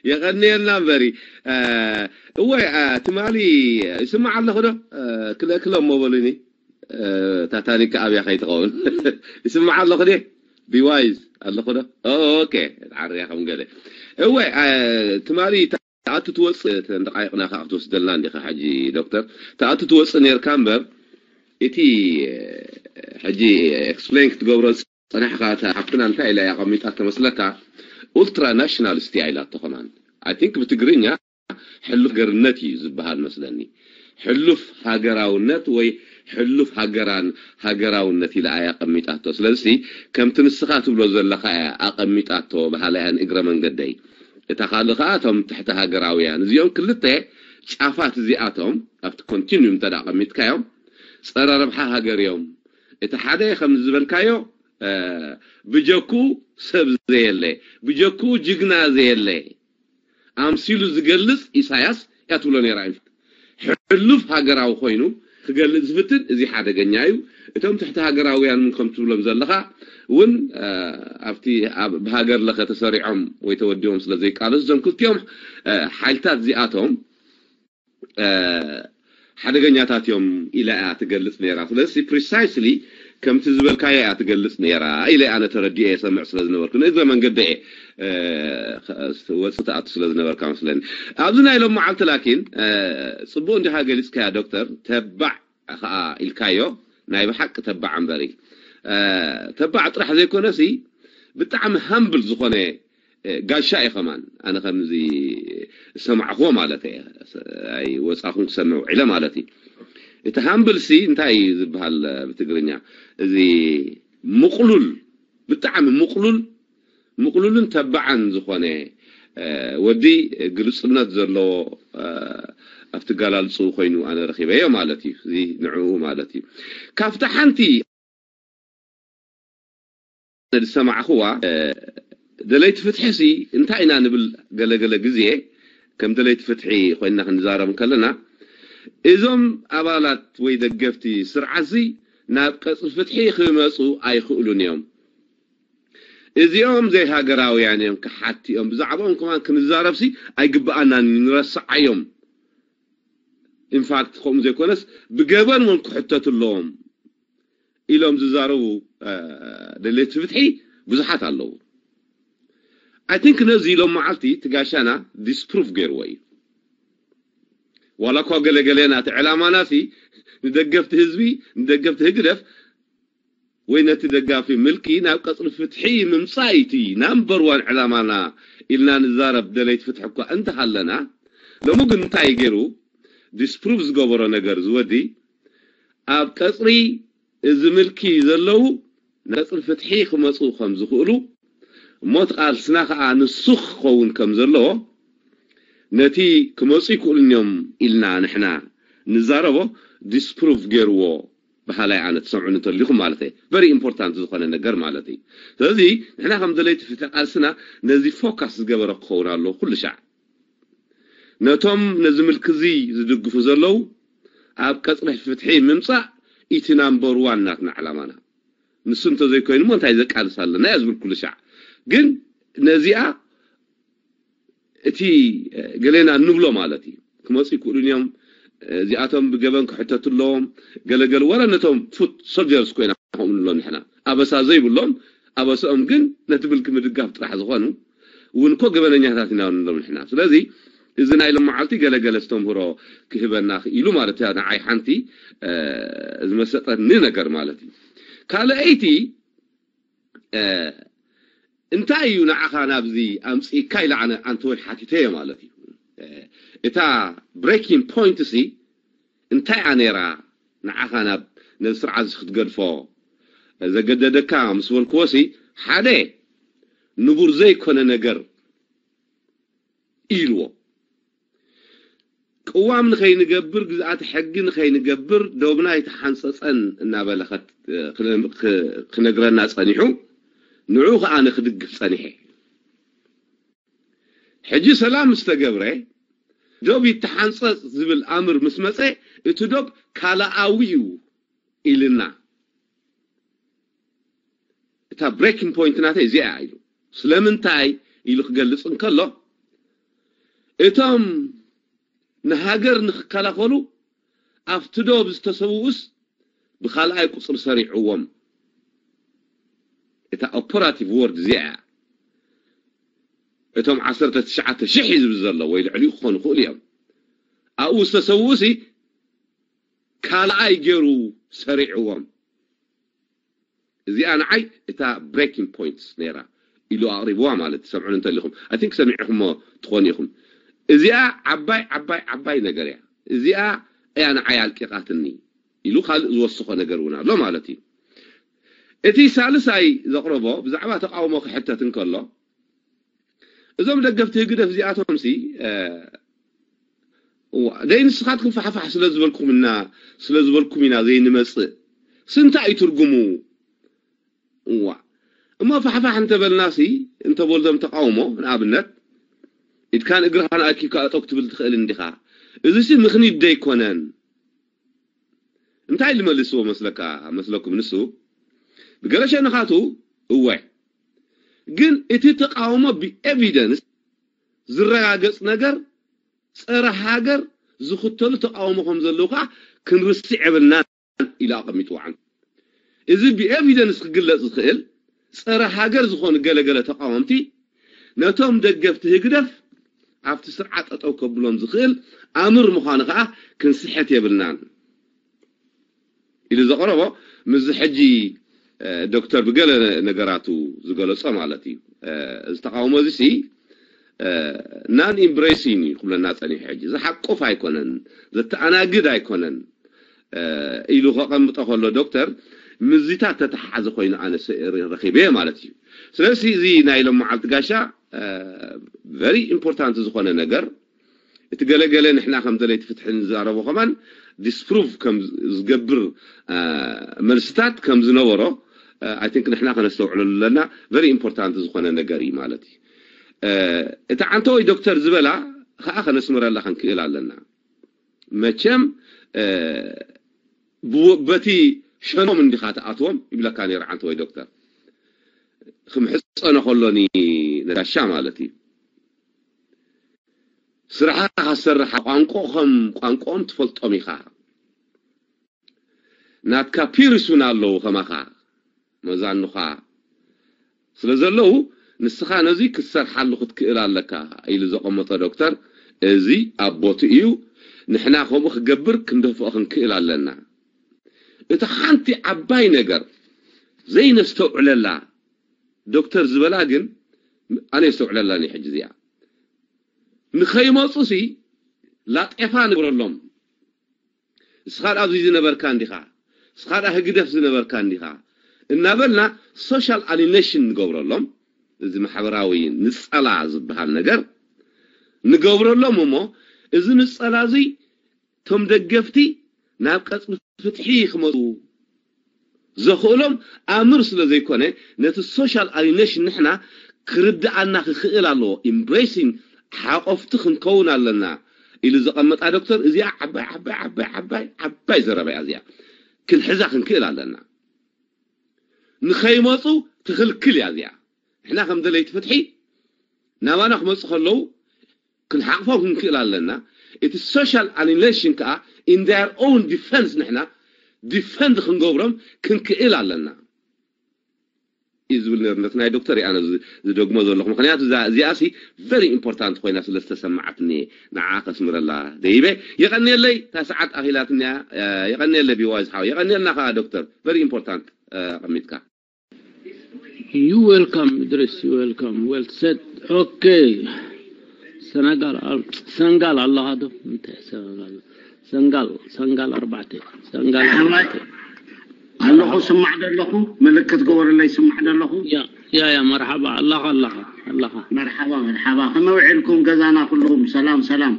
የቐንየልና እምበሪ። እወ ትማሊ ይስማዕ ኣለኹ ዶ? ክልእክሎ እሞ በሉኒ። ታታኒካ ኣብያ ከይትኸውን ይስማዕ ኣለኹ ደ? ቢዋይዝ ኣለኹ ዶ? ኦኬ። ዓርያ ከም ገለ እወ ትማሊ ተኣቱ ትወፅእ ተንደቃይቕና ከዓ ክትወስደልና እንዲኻ ሕጂ ዶክተር። ተኣቱ ትወፅእ ነርካ እምበር እቲ ሕጂ ኤክስፕሌን ክትገብሮ ፀናሕካ እታ ሓፍትና እንታይ ኢላ እያ ቀሚጣ ተመስለካ? ኡልትራ ናሽናሊስት እያ ኢላ ተኾናን። I think ብትግርኛ ሕሉፍ ገርነት እዩ ዝበሃል መስለኒ። ሕሉፍ ሃገራውነት ወይ ሕሉፍ ሃገራን ሃገራውነት ኢላ እያ ቀሚጣቶ። ስለዚ ከምቲ ንስኻ ትብሎ ዘለኻ እያ ኣቐሚጣቶ በሃላ እያ ንእግረ መንገደይ። እታ ካልእ ከዓ እቶም ትሕቲ ሃገራውያን እዚኦም ክልተ ጫፋት እዚኣቶም ኣብቲ ኮንቲኒዩም እንተ ደኣ ቀሚጥካዮም ጸረ ረብሓ ሃገር እዮም። እቲ ሓደ ከም ዝበልካዮ ብጀኩ ሰብ ዘየለ ብጀኩ ጅግና ዘየለ ኣምሲሉ ዝገልጽ ኢሳያስ እያ ትብሎ ነይራ። ሕሉፍ ሃገራዊ ኮይኑ ክገልጽ ዝፍትን እዚ ሓደገኛ እዩ። እቶም ትሕቲ ሃገራውያን እውን ከም ትብሎም ዘለኻ እውን ኣብቲ ብሃገር ለኸ ተሰሪዖም ወይ ተወዲቦም ስለ ዘይቃለሱ እዞም ክልቲኦም ሓይልታት እዚኣቶም ሓደገኛታት እዮም ኢላ እያ ትገልጽ ነይራ። ስለዚ ፕሪሳይስሊ ከምቲ ዝበልካዮ እያ ትገልጽ ነይራ ኢለ ኣነ ተረዲኤ የሰምዕ ስለ ዝነበርኩ ንእግረ መንገዲ እየ ወጽእ ትኣቱ ስለ ዝነበርካ መስለኒ። ኣብዚ ናይ ሎም መዓልቲ ላኪን ጽቡቕ እንዲኻ ገሊጽካያ ዶክተር፣ ተባዕ ኸዓ ኢልካዮ ናይ ብሓቂ ተባዕ እምበሪ ተባዕ ጥራሕ ዘይኮነሲ ብጣዕሚ ሃምብል ዝኾነ ጋሻ እዩ ከማን ኣነ ከምዚ ዝሰማዕክዎ ማለት እየ ኣይወፃኹም ክሰምዕ ውዒለ ማለት እዩ። እቲ ሃምብል ሲ እንታይ እዩ ዝበሃል ብትግርኛ? እዚ ምቕሉል ብጣዕሚ ምቕሉል ምቕሉልን ተባዕን ዝኾነ ወዲ ግልፅነት ዘለዎ ኣብቲ ጋላልፁ ኮይኑ ኣነ ረኪበዮ ማለት እዩ። እዚ ንዕኡ ማለት እዩ ካብቲ ሓንቲ ዝሰማዕኽዋ ደለይቲ ፍትሒ ሲ እንታይ ኢና ንብል? ገለገለ ግዜ ከም ደለይቲ ፍትሒ ኮይና ክንዛረብ ከለና እዞም ኣባላት ወይ ደገፍቲ ስርዓት ሲ ናብ ቀፅሪ ፍትሒ ክመፁ ኣይኽእሉን እዮም። እዚኦም ዘይሃገራውያን እዮም፣ ክሓቲ እዮም። ብዛዕባኦም ከማን ክንዛረብ ሲ ኣይግብኣናን፣ ንረስዓዮም። ኢንፋክት ከምኡ ዘይኮነስ ብገበን እውን ክሕተቱ ኣለዎም ኢሎም ዝዛረቡ ደለይቲ ፍትሒ ብዙሓት ኣለዉ። I think ነዚ ኢሎም መዓልቲ ትጋሻና ዲስፕሩቭ ገይርዎ እዩ። ዋላ እኳ ገለገለና እቲ ዕላማና ሲ ንደገፍቲ ህዝቢ ንደገፍቲ ህግደፍ ወይ ነቲ ደጋፊ ምልኪ ናብ ቀፅሪ ፍትሒ ምምፃእ እቲ ናምበር ዋን ዕላማና ኢልና ንዛረብ ደለይቲ ፍትሒ እኳ እንተሃለና ሎሚ ግን እንታይ ገይሩ ዲስፕሩቭ ዝገበሮ ነገር ዝወዲ ኣብ ቀፅሪ እዚ ምልኪ ዘለዉ ነፅሪ ፍትሒ ክመፁ ከም ዝኽእሉ እሞ እቲ ቃልስና ከዓ ንሱ ክኸውን ከም ዘለዎ ነቲ ክመፁ ይክእሉን እዮም ኢልና ንሕና ንዛረቦ ዲስፕሩቭ ገይርዎ በሃላይ ኣነ ትሰምዑ እንተሊኹም ማለት እየ very important ዝኾነ ነገር ማለት እዩ። ስለዚ ንሕና ከም ደለይቲ ፍትሒ ቃልስና ነዚ ፎካስ ዝገበረ ክኸውን ኣለዎ ኩሉ ሻዕ ነቶም ነዚ ምልክዚ ዝድግፉ ዘለዉ ኣብ ቀፅሪ ፍትሒ ምምፃእ እቲ ናምበር ዋን ናትና ዕላማና ንሱ እንተዘይኮይኑ እሞ እንታይ ዘቃልስ ኣለና እያ ዝብል ኩሉ ሻዕ ግን ነዚኣ እቲ ገሌና እንብሎ ማለት እዩ ክመፁ ይክእሉን እዮም። እዚኣቶም ብገበን ክሕተቱ ኣለዎም ገለገለ ወላ ነቶም ፉት ሶልጀርስ ኮይና ከምኡ ንብሎ ንሕና ኣበሳ ዘይብሎም ኣበስኦም ግን ነቲ ምልኪ ምድጋፍ ጥራሕ ዝኾኑ እውን እኮ ገበነኛታት ኢና ንብሎም ንሕና። ስለዚ እዚ ናይ ሎመዓልቲ ገለገለ ዝተምህሮ ክህበና ክኢሉ ማለት እያ። ንዓይ ሓንቲ ዝመሰጠኒ ነገር ማለት እዩ። ካልኣይቲ እንታይ እዩ ንዓኻ ናብዚ ኣምፅእካ ኢለ ኣነ ኣንተወይ ሓቲተዮ ማለት እዩ። እታ breaking point ሲ እንታይ እያ ነይራ? ንዓኻ ናብ ነዚ ስርዓት እዚ ክትገድፎ ዘገደደካ ምስ በልክዎ ሲ ሓደ ንቡር ዘይኮነ ነገር ኢልዎ። ቅዋም ንኸይንገብር፣ ግዝኣተ ሕጊ ንኸይንገብር ዶብና ኣይተሓንፀፀን እናበለ ክነግረና ፀኒሑ፣ ንዑ ከዓ ንክድግፍ ፀኒሐ። ሕጂ ሰላም ምስ ተገብረ ዶብ ይተሓንፀፅ ዝብል ኣምር ምስ መፀ እቲ ዶብ ካልኣዊ እዩ ኢልና። እታ breaking point ናተይ እዚኣ ኢሉ ስለምንታይ ኢሉ ክገልፅ እንከሎ እቶም ንሃገር ንክከላኸሉ ኣብቲ ዶብ ዝተሰውኡስ ብካልኣይ ቁፅሪ ሰሪዕዎም። እታ operative word እዚኣ እያ። እቶም ዓሰርተ ትሽዓተ ሽሕ እዩ ዝብል ዘሎ ወይ ልዕሊኡ ክኾኑ ይኽእሉ እዮም። ኣብኡ ዝተሰውኡ ሲ ካልኣይ ገይሩ ሰሪዕዎም። እዚኣ ንዓይ እታ breaking point ነይራ ኢሉ ኣቕሪብዋ ማለት ትሰምዑን እንተሊኹም I think ሰሚዕኹሞ ትኾኑ ኢኹም። እዚኣ ዓባይ ዓባይ ዓባይ ነገር እያ። እዚኣ እያ ንዓይ ኣልቂቓትኒ ኢሉ ካልእ ዝወሰኾ ነገር እውን ኣሎ ማለት እዩ። እቲ ሳልሳይ ዘቕረቦ ብዛዕባ ተቃውሞ ክሕተት እንከሎ እዞም ደገፍቲ ህግደፍ እዚኣቶም ሲ ደይ ንስኻትኩም ፋሕፋሕ ስለ ዝበልኩም እና ስለ ዝበልኩም ኢና ዘይንመፅእ ስንታይ እዩ ትርጉሙ? እዋ እሞ ፋሕፋሕ እንተበልና ሲ እንተበልዞም ተቃውሞ ንኣብነት ኢድካን እግርኻን ኣኪብካ እጠው ክትብል ትኽእል እንዲኻ። እዚ ሲ ምኽኒት ደይኮነን? እንታይ ልመልስዎ መስለካ መስለኩም ንሱ ብገለ ሸነኻቱ እወ ግን እቲ ተቃውሞ ብኤቪደንስ ዝረጋገጽ ነገር ጸረ ሃገር ዝኽተሉ ተቃውሞ ከም ዘለዉ ከዓ ክንርስዕ የብልናን ኢሉ ኣቐሚጥዎ ዓንቱ። እዚ ብኤቪደንስ ክግለጽ ዝኽእል ጸረ ሃገር ዝኾኑ ገለገለ ተቃወምቲ ነቶም ደገፍቲ ህግደፍ ኣብቲ ስርዓት ጠጠው ከብሎም ዝኽእል ኣምር ምዃኑ ከዓ ክንስሕት የብልናን ኢሉ ዘቕረቦ ምስዚ ሕጂ ዶክተር ብገለ ነገራቱ ዝገለጾ ማለት እዩ። እዚ ተቃውሞ እዚ ሲ non embracing እዩ ክብለና ጸኒሑ ሕጂ ዝሓቁፍ ኣይኮነን፣ ዘተኣናግድ ኣይኮነን ኢሉ ከቐምጦ ከሎ ዶክተር ምዚታት ተተሓሓዘ ኮይኑ ኣነ ረኺበ ማለት እዩ። ስለዚ እዚ ናይ ሎም መዓልቲ ጋሻ very important ዝኾነ ነገር እቲ ገለገለ ንሕና ከም ደለይቲ ፍትሒ ንዛረቦ ከማን disprove ከም ዝገብር መልስታት ከም ዝነበሮ I think ንሕና ከነስተውዕለሉ ኣለና። Very important ዝኾነ ነገር እዩ ማለት እዩ። እቲ ዓንተወይ ዶክተር ዝበላ ከዓ ከነስምረላ ክንክእል ኣለና። መቸም በቲ ሸኖም እንዲኻ ትኣትዎም ይብለካ ነይሩ ዓንተወይ ዶክተር ክምሕፀኖ ከሎኒ ነጋሻ ማለት እዩ። ስራሕኻ ካሰርሓ ቋንቋ ከም ቋንቋኦም ትፈልጦም ኢኻ። ናትካ ፒርስ እውን ኣለዉ ከማኻ መዛኑኻ ስለ ዘለዉ ንስኻ ነዚ ክትሰርሓሉ ክትክእል ኣለካ ኢሉ ዘቐመጦ ዶክተር እዚ ኣብ ቦትኡ እዩ። ንሕና ከምኡ ክገብር ክንደፍኦ ክንክእል ኣለና። እቲ ሓንቲ ዓባይ ነገር ዘይነስተውዕለላ ዶክተር ዝበላ ግን ኣነ የስተውዕለላን ሕጂ እዚኣ ንኸይመፁ ሲ ላጤፋ ንግብረሎም። እስኻ ኣብዚ ዝነበርካ እንዲኻ፣ እስኻ ደኣ ህግደፍ ዝነበርካ እንዲኻ እናበልና social alienation ንገብረሎም። እዚ ማሕበራዊ ንጸላ ዝበሃል ነገር ንገብረሎም እሞ እዚ ንጸላ እዚ እቶም ደገፍቲ ናብ ቀጽሪ ፍትሒ ክመፁ ዘኽእሎም ኣምር ስለ ዘይኮነ ነቲ social alienation ንሕና ክርድኣና ክኽእል ኣለዎ። Embracing ሓቆፍቲ ክንከውን ኣለና ኢሉ ዘቐመጣ ዶክተር እዚኣ ዓባይ ዓባይ ዓባይ ዓባይ ዓባይ ዘረባ እያ። እዚኣ ክንሕዛ ክንክእል ኣለና። ንኸይመፁ ትኽልክል እያ እዚኣ። ንሕና ከም ደለይቲ ፍትሒ ናባና ክመፁ ከለዉ ክንሓቕፎም ክንክእል ኣለና። እቲ social alienation ከዓ in their own defense ንሕና defend ክንገብሮም ክንክእል ኣለና። እዩ ዝብል ነሩ። ነቲ ናይ ዶክተር እየ ኣነ ዝ- ዝደግሞ ዘለኹ። ምኽንያቱ እዛ እዚኣሲ very important ኮይና ስለ ዝተሰማዓትኒ ንዓ ከስምረላ ደይበ። የቐንየለይ፣ እታ ሰዓት ኣኺላትኒ እያ። የቐንየለይ ቢዋይ ዝሓወይ፣ የቐንየልና ከዓ ዶክተር፣ very important ኣቐሚጥካ። You welcome, Idris. You welcome. Well said. Okay. ሰነጋል ሰንጋል ኣለኻ ዶ? እንታይ ሰነጋል? ሰንጋል ሰንጋል ኣርባዕተ ሰንጋል ኣርባዕተ ኣለኹ። ስማዕ ደለኹ። ምልክት ገበረለይ። ስማዕ ደለኹ። ያ ያ ያ መርሓባ ኣለኻ ኣለኻ ኣለኻ መርሓባ መርሓባ። ከመይ ውዒልኩም ገዛና ኩልኹም? ሰላም ሰላም።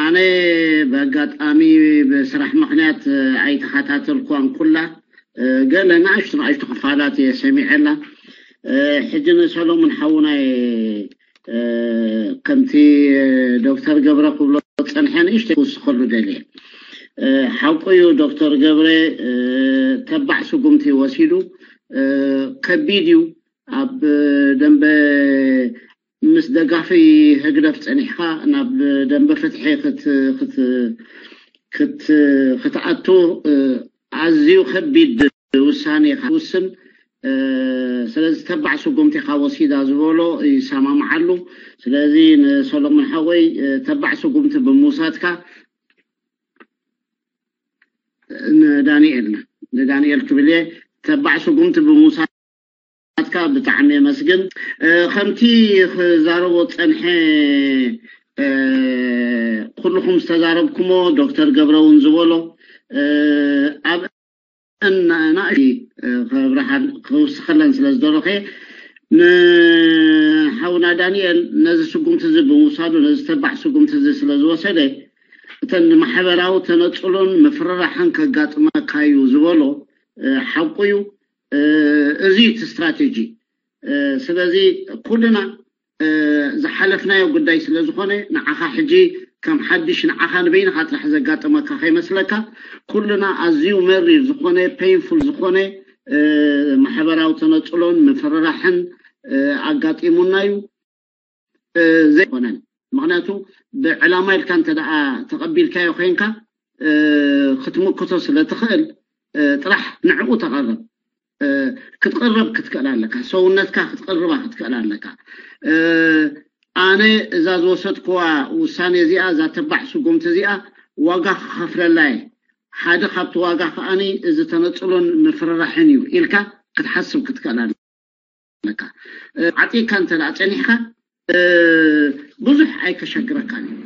ኣነ ብኣጋጣሚ ብስራሕ ምኽንያት ኣይተኸታተልኳን ኩላ፣ ገለ ንኣሽቱ ንኣሽቱ ክፋላት እየ ሰሚዐላ። ሕጂ ንሰሎሙን ሓውናይ ከምቲ ዶክተር ገብረ ክብሎ ዝፀንሐ ንእሽተይ ክውስኸሉ ደልየ። ሓቁ እዩ፣ ዶክተር ገብረ ተባዕ ስጉምቲ ወሲዱ። ከቢድ እዩ። ኣብ ደንበ ምስ ደጋፊ ህግደፍ ፀኒሕካ ናብ ደንበ ፍትሒ ክትኣቱ ኣዝዩ ከቢድ ውሳኔ ኢኻ ትውስን። ስለዚ ተባዕ ስጉምቲ ኢኻ ወሲዳ ዝበሎ ይሰማምዓሉ። ስለዚ ንሰሎሞን ሓወይ ተባዕ ስጉምቲ ብምውሳድካ ንዳንኤል ንዳንኤል ክብል እየ። ተባዕ ስጉምቲ ብምውሳድካ ብጣዕሚ የመስግን። ከምቲ ክዛረቦ ፀንሐ ኩልኹም ዝተዛረብኩሞ ዶክተር ገብረ እውን ዝበሎ ኣብ ናእሽ ክብርሃን ክውስኸለን ስለ ዝደረኸ ንሓውና ዳንኤል ነዚ ስጉምቲ እዚ ብምውሳዱ ነዚ ተባዕ ስጉምቲ እዚ ስለ ዝወሰደ እተን ንማሕበራዊ ተነፅሎን ምፍርራሕን ከጋጥመካ እዩ ዝበሎ ሓቁ እዩ። እዚ እቲ ስትራቴጂ። ስለዚ ኩልና ዝሓለፍናዮ ጉዳይ ስለ ዝኾነ ንዓኻ ሕጂ ከም ሓድሽ ንዓኻ ንበይንኻ ጥራሕ ዘጋጠመካ ከይመስለካ። ኩልና ኣዝዩ መሪር ዝኾነ ፔይንፉል ዝኾነ ማሕበራዊ ተነፅሎን ምፍርራሕን ኣጋጢሙና እዩ። ዘይኮነን። ምክንያቱ ብዕላማ ኢልካ እንተ ደኣ ተቐቢልካዮ ኮይንካ ክትምክቶ ስለ ትኽእል ጥራሕ ንዕኡ ተቐርብ። ክትቕረብ ክትክእል ኣለካ። ሰውነትካ ክትቕርባ ክትክእል ኣለካ። ኣነ እዛ ዝወሰድክዋ ውሳኔ እዚኣ፣ እዛ ተባዕ ስጉምቲ እዚኣ ዋጋ ክኸፍለላ እየ። ሓደ ካብቲ ዋጋ ከኣኒ እዚ ተነፅሎን ምፍርራሕን እዩ ኢልካ ክትሓስብ ክትክእል ኣለካ። ዓጢቕካ እንተ ደኣ ፀኒሕካ ብዙሕ ኣይከሸግረካን እዩ።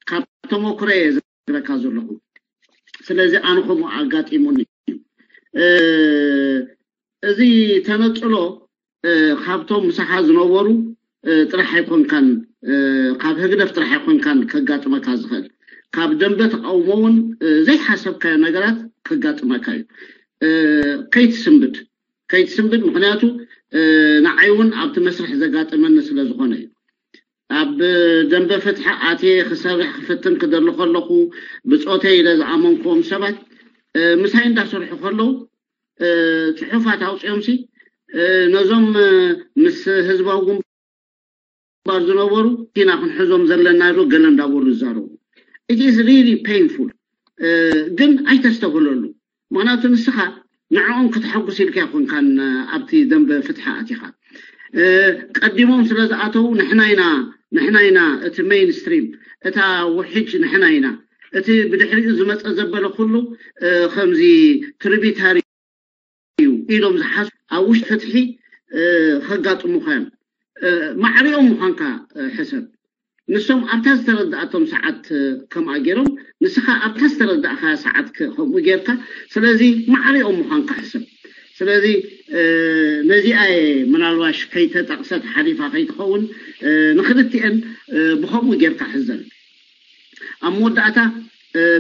ካብ ተመክሮ እየ ዝነግረካ ዘለኹ። ስለዚ ኣነ ከምኡ ኣጋጢሙኒ። እዚ ተነፅሎ ካብቶም ምሳኻ ዝነበሩ ጥራሕ ኣይኮንካን፣ ካብ ህግደፍ ጥራሕ ኣይኮንካን ከጋጥመካ ዝኽእል፣ ካብ ደንበ ተቃውሞ እውን ዘይሓሰብካዮ ነገራት ከጋጥመካ እዩ። ከይትስንብድ ከይትስንብድ፣ ምክንያቱ ንዓይ እውን ኣብቲ መስርሕ ዘጋጠመኒ ስለ ዝኾነ እዩ። ኣብ ደንበ ፍትሒ ኣትየ ክሰርሕ ክፍትን ክደሊ ከለኹ ብፆተይ ኢለ ዝኣመንክዎም ሰባት ምሳይ እንዳሰርሑ ከለዉ ፅሑፋት ኣውፅኦምሲ ነዞም ምስ ህዝባዊ ግንባር ዝነበሩ ኪና ክንሕዞም ዘለና ዶ ገለ እንዳበሉ ዝዛረቡ። It is really painful። ግን ኣይተስተብህለሉ። ምክንያቱ ንስኻ ንዕኦም ከተሐጉስ ኢልካ ኣይኮንካን ኣብቲ ደንበ ፍትሒ ኣቲኻ። ቀዲሞም ስለ ዝኣተዉ ንሕና ኢና ንሕና ኢና እቲ ሜይንስትሪም፣ እታ ውሕጅ ንሕና ኢና፣ እቲ ብድሕሪኡ ዝመፀ ዘበለ ኩሉ ከምዚ ትሪቢታሪ እዩ ኢሎም ዝሓስቡ ኣብ ውሽጢ ፍትሒ ከጋጥሙኻ እዮም። ማዕሪኦም ምዃንካ ሕሰብ። ንሶም ኣብታ ዝተረድኣቶም ሰዓት ከምኣ ገይሮም ንስኻ ኣብታ ዝተረዳእካ ሰዓት ከምኡ ጌርካ። ስለዚ ማዕሪኦም ምዃንካ ሕሰብ። ስለዚ ነዚኣ ምናልባሽ ከይተጠቕሰት ሓሊፋ ከይትኸውን ንክልቲኤን ብከምኡ ጌርካ ሕዘን። ኣብ መወዳእታ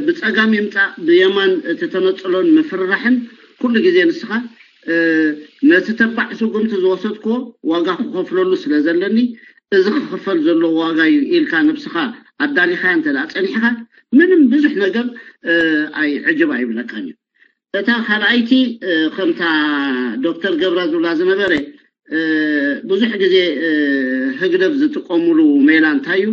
ብፀጋም ይምፃእ ብየማን እቲ ተነፅሎን ምፍርራሕን ኩሉ ግዜ ንስኻ ነቲ ተባዕ ስጉምቲ ዝወሰድክዎ ዋጋ ክኸፍለሉ ስለ ዘለኒ እዚ ክኽፈል ዘለዎ ዋጋ እዩ ኢልካ ነብስኻ ኣዳሊኻያ እንተ ደኣ ፀኒሕኻ ምንም ብዙሕ ነገር ኣይ ዕጅብ ኣይብለካን እዩ። እታ ካልኣይቲ ከምታ ዶክተር ገብራ ዝብላ ዝነበረ ብዙሕ ግዜ ህግደፍ ዝጥቀሙሉ ሜላ እንታይ እዩ?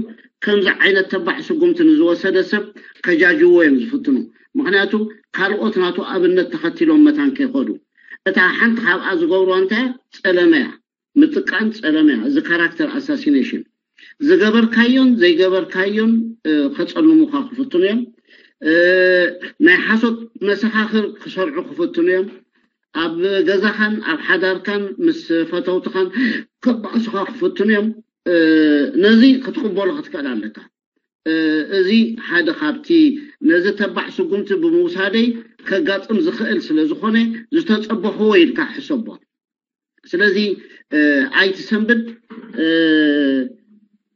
ከምዚ ዓይነት ተባዕ ስጉምቲ ንዝወሰደ ሰብ ከጃጅዎ እዮም ዝፍትኑ። ምክንያቱ ካልኦት ናቱ ኣብነት ተኸቲሎም መታን ከይኸዱ። እታ ሓንቲ ካብኣ ዝገብርዋ እንታይ እያ? ጸለመ እያ። ምጥቃን ጸለመ እያ። እዚ ካራክተር ኣሳሲኔሽን ዝገበርካዮን ዘይገበርካዮን ከጸልሙኻ ክፍትኑ እዮም። ናይ ሓሶት መሰኻኽር ክሰርዑ ክፍትኑ እዮም። ኣብ ገዛኻን ኣብ ሓዳርካን ምስ ፈተውትኻን ከባእሱኻ ክፍትኑ እዮም። ነዚ ክትቕበሎ ክትክእል ኣለካ። እዚ ሓደ ካብቲ ነዚ ተባዕ ስጉምቲ ብምውሳደይ ከጋጥም ዝኽእል ስለ ዝኾነ ዝተጸበኽዎ ኢልካ ሕሰቦ። ስለዚ ኣይትሰንብድ።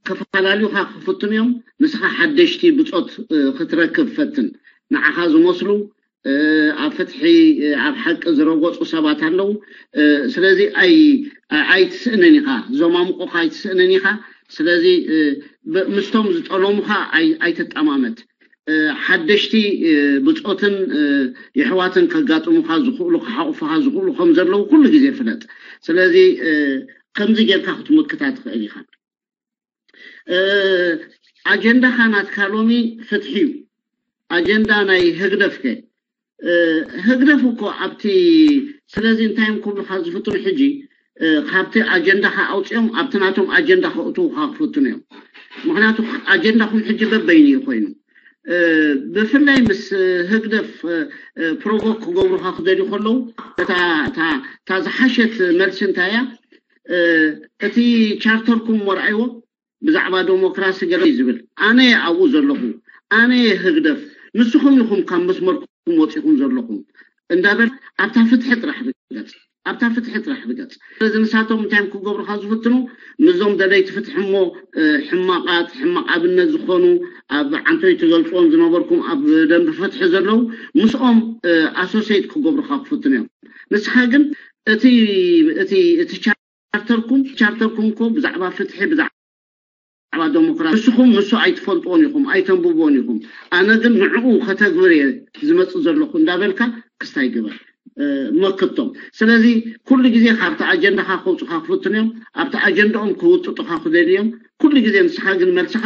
ከፈላልዩኻ ክፍትኑ እዮም። ንስኻ ሓደሽቲ ብጾት ክትረክብ ፈትን። ንዓኻ ዝመስሉ ኣብ ፍትሒ ኣብ ሓቂ ዝረገጹ ሰባት ኣለዉ። ስለዚ ኣይትስእንን ኢኻ፣ ዘማምቑኻ ኣይትስእንን ኢኻ። ስለዚ ምስቶም ዝጠለሙኻ ኣይትጠማመት። ሓደሽቲ ብጾትን የሕዋትን ከጋጥሙኻ ዝኽእሉ፣ ክሓቑፉኻ ዝኽእሉ ከም ዘለዉ ኩሉ ግዜ ፍለጥ። ስለዚ ከምዚ ጌርካ ክትምክታ ትኽእል ኢኻ። ኣጀንዳኻ ናትካ ሎሚ ፍትሒ እዩ። ኣጀንዳ ናይ ህግደፍከ? ህግደፍ እኮ ኣብቲ፣ ስለዚ እንታይ እዮም ክብሉኻ ዝፍትኑ ሕጂ? ካብቲ ኣጀንዳኻ ኣውፅኦም ኣብቲ ናቶም ኣጀንዳ ከእትዉኻ ክፍትኑ እዮም። ምክንያቱ ኣጀንዳኹም ሕጂ በበይኑ እዩ ኮይኑ። ብፍላይ ምስ ህግደፍ ፕሮቮክ ክገብሩኻ ክደልዩ ከለዉ እታ ዝሓሸት መልሲ እንታይ እያ? እቲ ቻርተርኩም ወርኣይዎ ብዛዕባ ዴሞክራሲ ገለ ዝብል፣ ኣነ ኣብኡ ዘለኹ፣ ኣነ ህግደፍ፣ ንስኹም ኢኹም ካብ መስመርኩም ወፂኹም ዘለኹም እንዳበል ኣብታ ፍትሒ ጥራሕ ርገፅ፣ ኣብታ ፍትሒ ጥራሕ ርገፅ። ስለዚ ንሳቶም እንታይ እዮም ክገብሩኻ ዝፍትኑ? ምስዞም ደለይቲ ፍትሒ እሞ ሕማቓት፣ ሕማቕ ኣብነት ዝኾኑ ኣብ ዓንቶይ ትገልፅዎም ዝነበርኩም ኣብ ደንቢ ፍትሒ ዘለዉ ምስኦም ኣሶሴት ክገብሩኻ ክፍትኑ እዮም። ንስኻ ግን እቲ እቲ እቲ ቻርተርኩም ቻርተርኩም እኮ ብዛዕባ ፍትሒ ብዛዕባ ዴሞክራሲ ንስኹም ንሱ ኣይትፈልጥዎን ኢኹም ኣይተንብብዎን ኢኹም። ኣነ ግን ንዕኡ ከተግብር እየ ዝመፅእ ዘለኹ እንዳበልካ ክስታይ ግበር መክቶም። ስለዚ ኩሉ ግዜ ካብቲ ኣጀንዳኻ ከውፅኻ ክፍትኑ እዮም። ኣብቲ ኣጀንዳኦም ክውጥጡኻ ክደልዩ እዮም። ኩሉ ግዜ ንስኻ ግን መልስኻ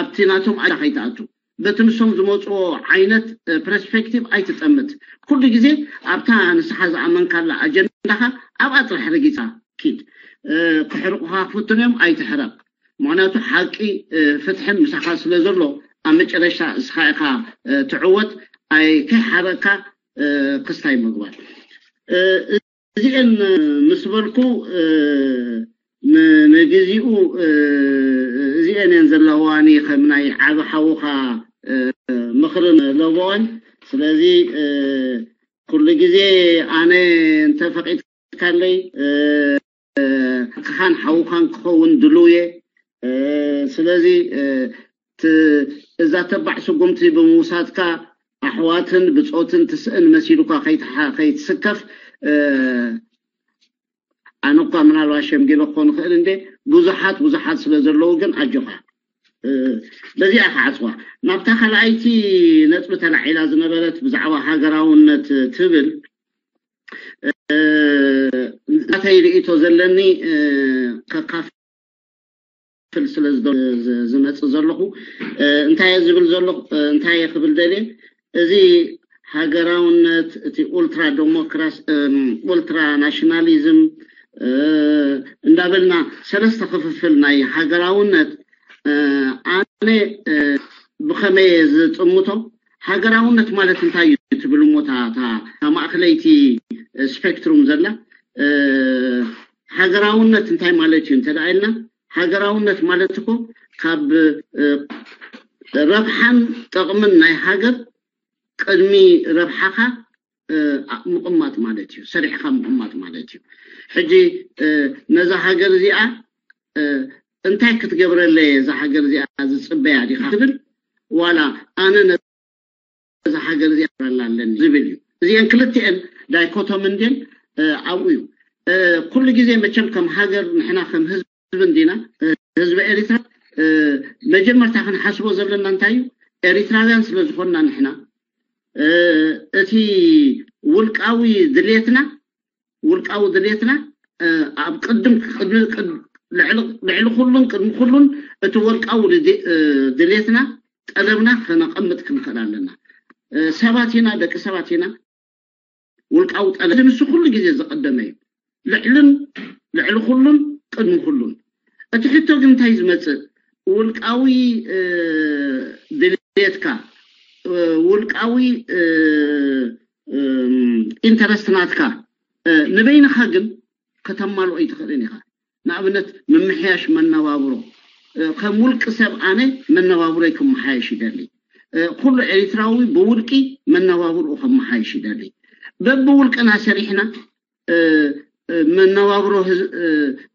ኣብቲ ናቶም ኣጀንዳ ከይትኣቱ በቲ ንሶም ዝመፅዎ ዓይነት ፐርስፔክቲቭ ኣይትጠምት። ኩሉ ግዜ ኣብታ ንስኻ ዝኣመንካላ ኣጀንዳኻ ኣብኣ ጥራሕ ረጊፃ ኪድ። ክሕርቑኻ ክፍትኑ እዮም፣ ኣይትሕረቕ። ምክንያቱ ሓቂ ፍትሕን ምሳኻ ስለ ዘሎ ኣብ መጨረሽታ እስኻ ኢኻ ትዕወት። ኣይ ከይሓረቕካ ክስታይ ምግባር። እዚአን ምስ በልኩ ንግዚኡ እዚአን እየን ዘለዋኒ ከም ናይ ዓቢ ሓውኻ ምኽርን ለቦዋን። ስለዚ ኩሉ ግዜ ኣነ እንተ ፈቒድካለይ ክኻን ሓውኻን ክኸውን ድልው እየ። ስለዚ እዛ ተባዕ ስጉምቲ ብምውሳድካ ኣሕዋትን ብፆትን ትስእን መሲሉካ ከይትስከፍ። ኣነ እኳ ምናልባት ሸምጊለ ክኾን ይኽእል እንደ ብዙሓት ብዙሓት ስለ ዘለዉ ግን ኣጆኻ። በዚኣ ክዓፅዋ ናብታ ካልኣይቲ ነጥቢ ተላዒላ ዝነበረት ብዛዕባ ሃገራውነት ትብል። ናተይ ርእቶ ዘለኒ ከካፍ ክፍል ስለ ዝመፅእ ዘለኹ እንታይ እየ ዝብል ዘለኹ? እንታይ እየ ክብል ደልየ? እዚ ሃገራውነት፣ እቲ ኡልትራ ዴሞክራሲ፣ ኡልትራ ናሽናሊዝም እንዳበልና ሰለስተ ክፍፍል ናይ ሃገራውነት ኣነ ብኸመይ እየ ዝጥምቶ? ሃገራውነት ማለት እንታይ እዩ ትብል እሞ እታ ማእከለይቲ ስፔክትሩም ዘላ ሃገራውነት እንታይ ማለት እዩ እንተ ኢልና፣ ሃገራውነት ማለት እኮ ካብ ረብሓን ጠቕምን ናይ ሃገር ቅድሚ ረብሓኻ ምቕማጥ ማለት እዩ። ሰሪሕኻ ምቕማጥ ማለት እዩ። ሕጂ ነዛ ሃገር እዚኣ እንታይ ክትገብረለይ እዛ ሃገር እዚኣ ዝፅበያ ዲኻ ትብል፣ ዋላ ኣነ ነዛ ሃገር እዚኣ ክገብረላ ኣለኒ ዝብል እዩ። እዚአን ክልቲአን ዳይኮቶም እንድን ኣብኡ እዩ። ኩሉ ግዜ መቸም ከም ሃገር ንሕና ከም ህዝቢ እንዲና፣ ህዝቢ ኤሪትራ መጀመርታ ክንሓስቦ ዘለና እንታይ እዩ? ኤሪትራውያን ስለ ዝኾንና ንሕና እቲ ውልቃዊ ድሌትና ውልቃዊ ድሌትና ኣብ ቅድም ልዕሊ ኩሉን ቅድሚ ኩሉን እቲ ወልቃዊ ድሌትና ጠለብና ከነቐምጥ ክንክእል ኣለና። ሰባት ኢና፣ ደቂ ሰባት ኢና። ውልቃዊ ጠለብ ንሱ ኩሉ ግዜ ዝቐደመ እዩ። ልዕልን ልዕሊ ኩሉን ቅድሚ ኩሉን። እቲ ሕቶ ግን እንታይ ዝመጽእ? ውልቃዊ ድልየትካ፣ ውልቃዊ ኢንተረስት ናትካ ንበይንኻ ግን ከተማልኦ ኣይትኽእልን ኢኻ። ንኣብነት ምምሕያሽ መነባብሮ፣ ከም ውልቂ ሰብ ኣነ መነባብሮይ ክመሓየሽ ይደሊ። ኩሉ ኤሪትራዊ ብውልቂ መነባብርኡ ከመሓየሽ ይደሊ። በብውልቅና ሰሪሕና መነባብሮ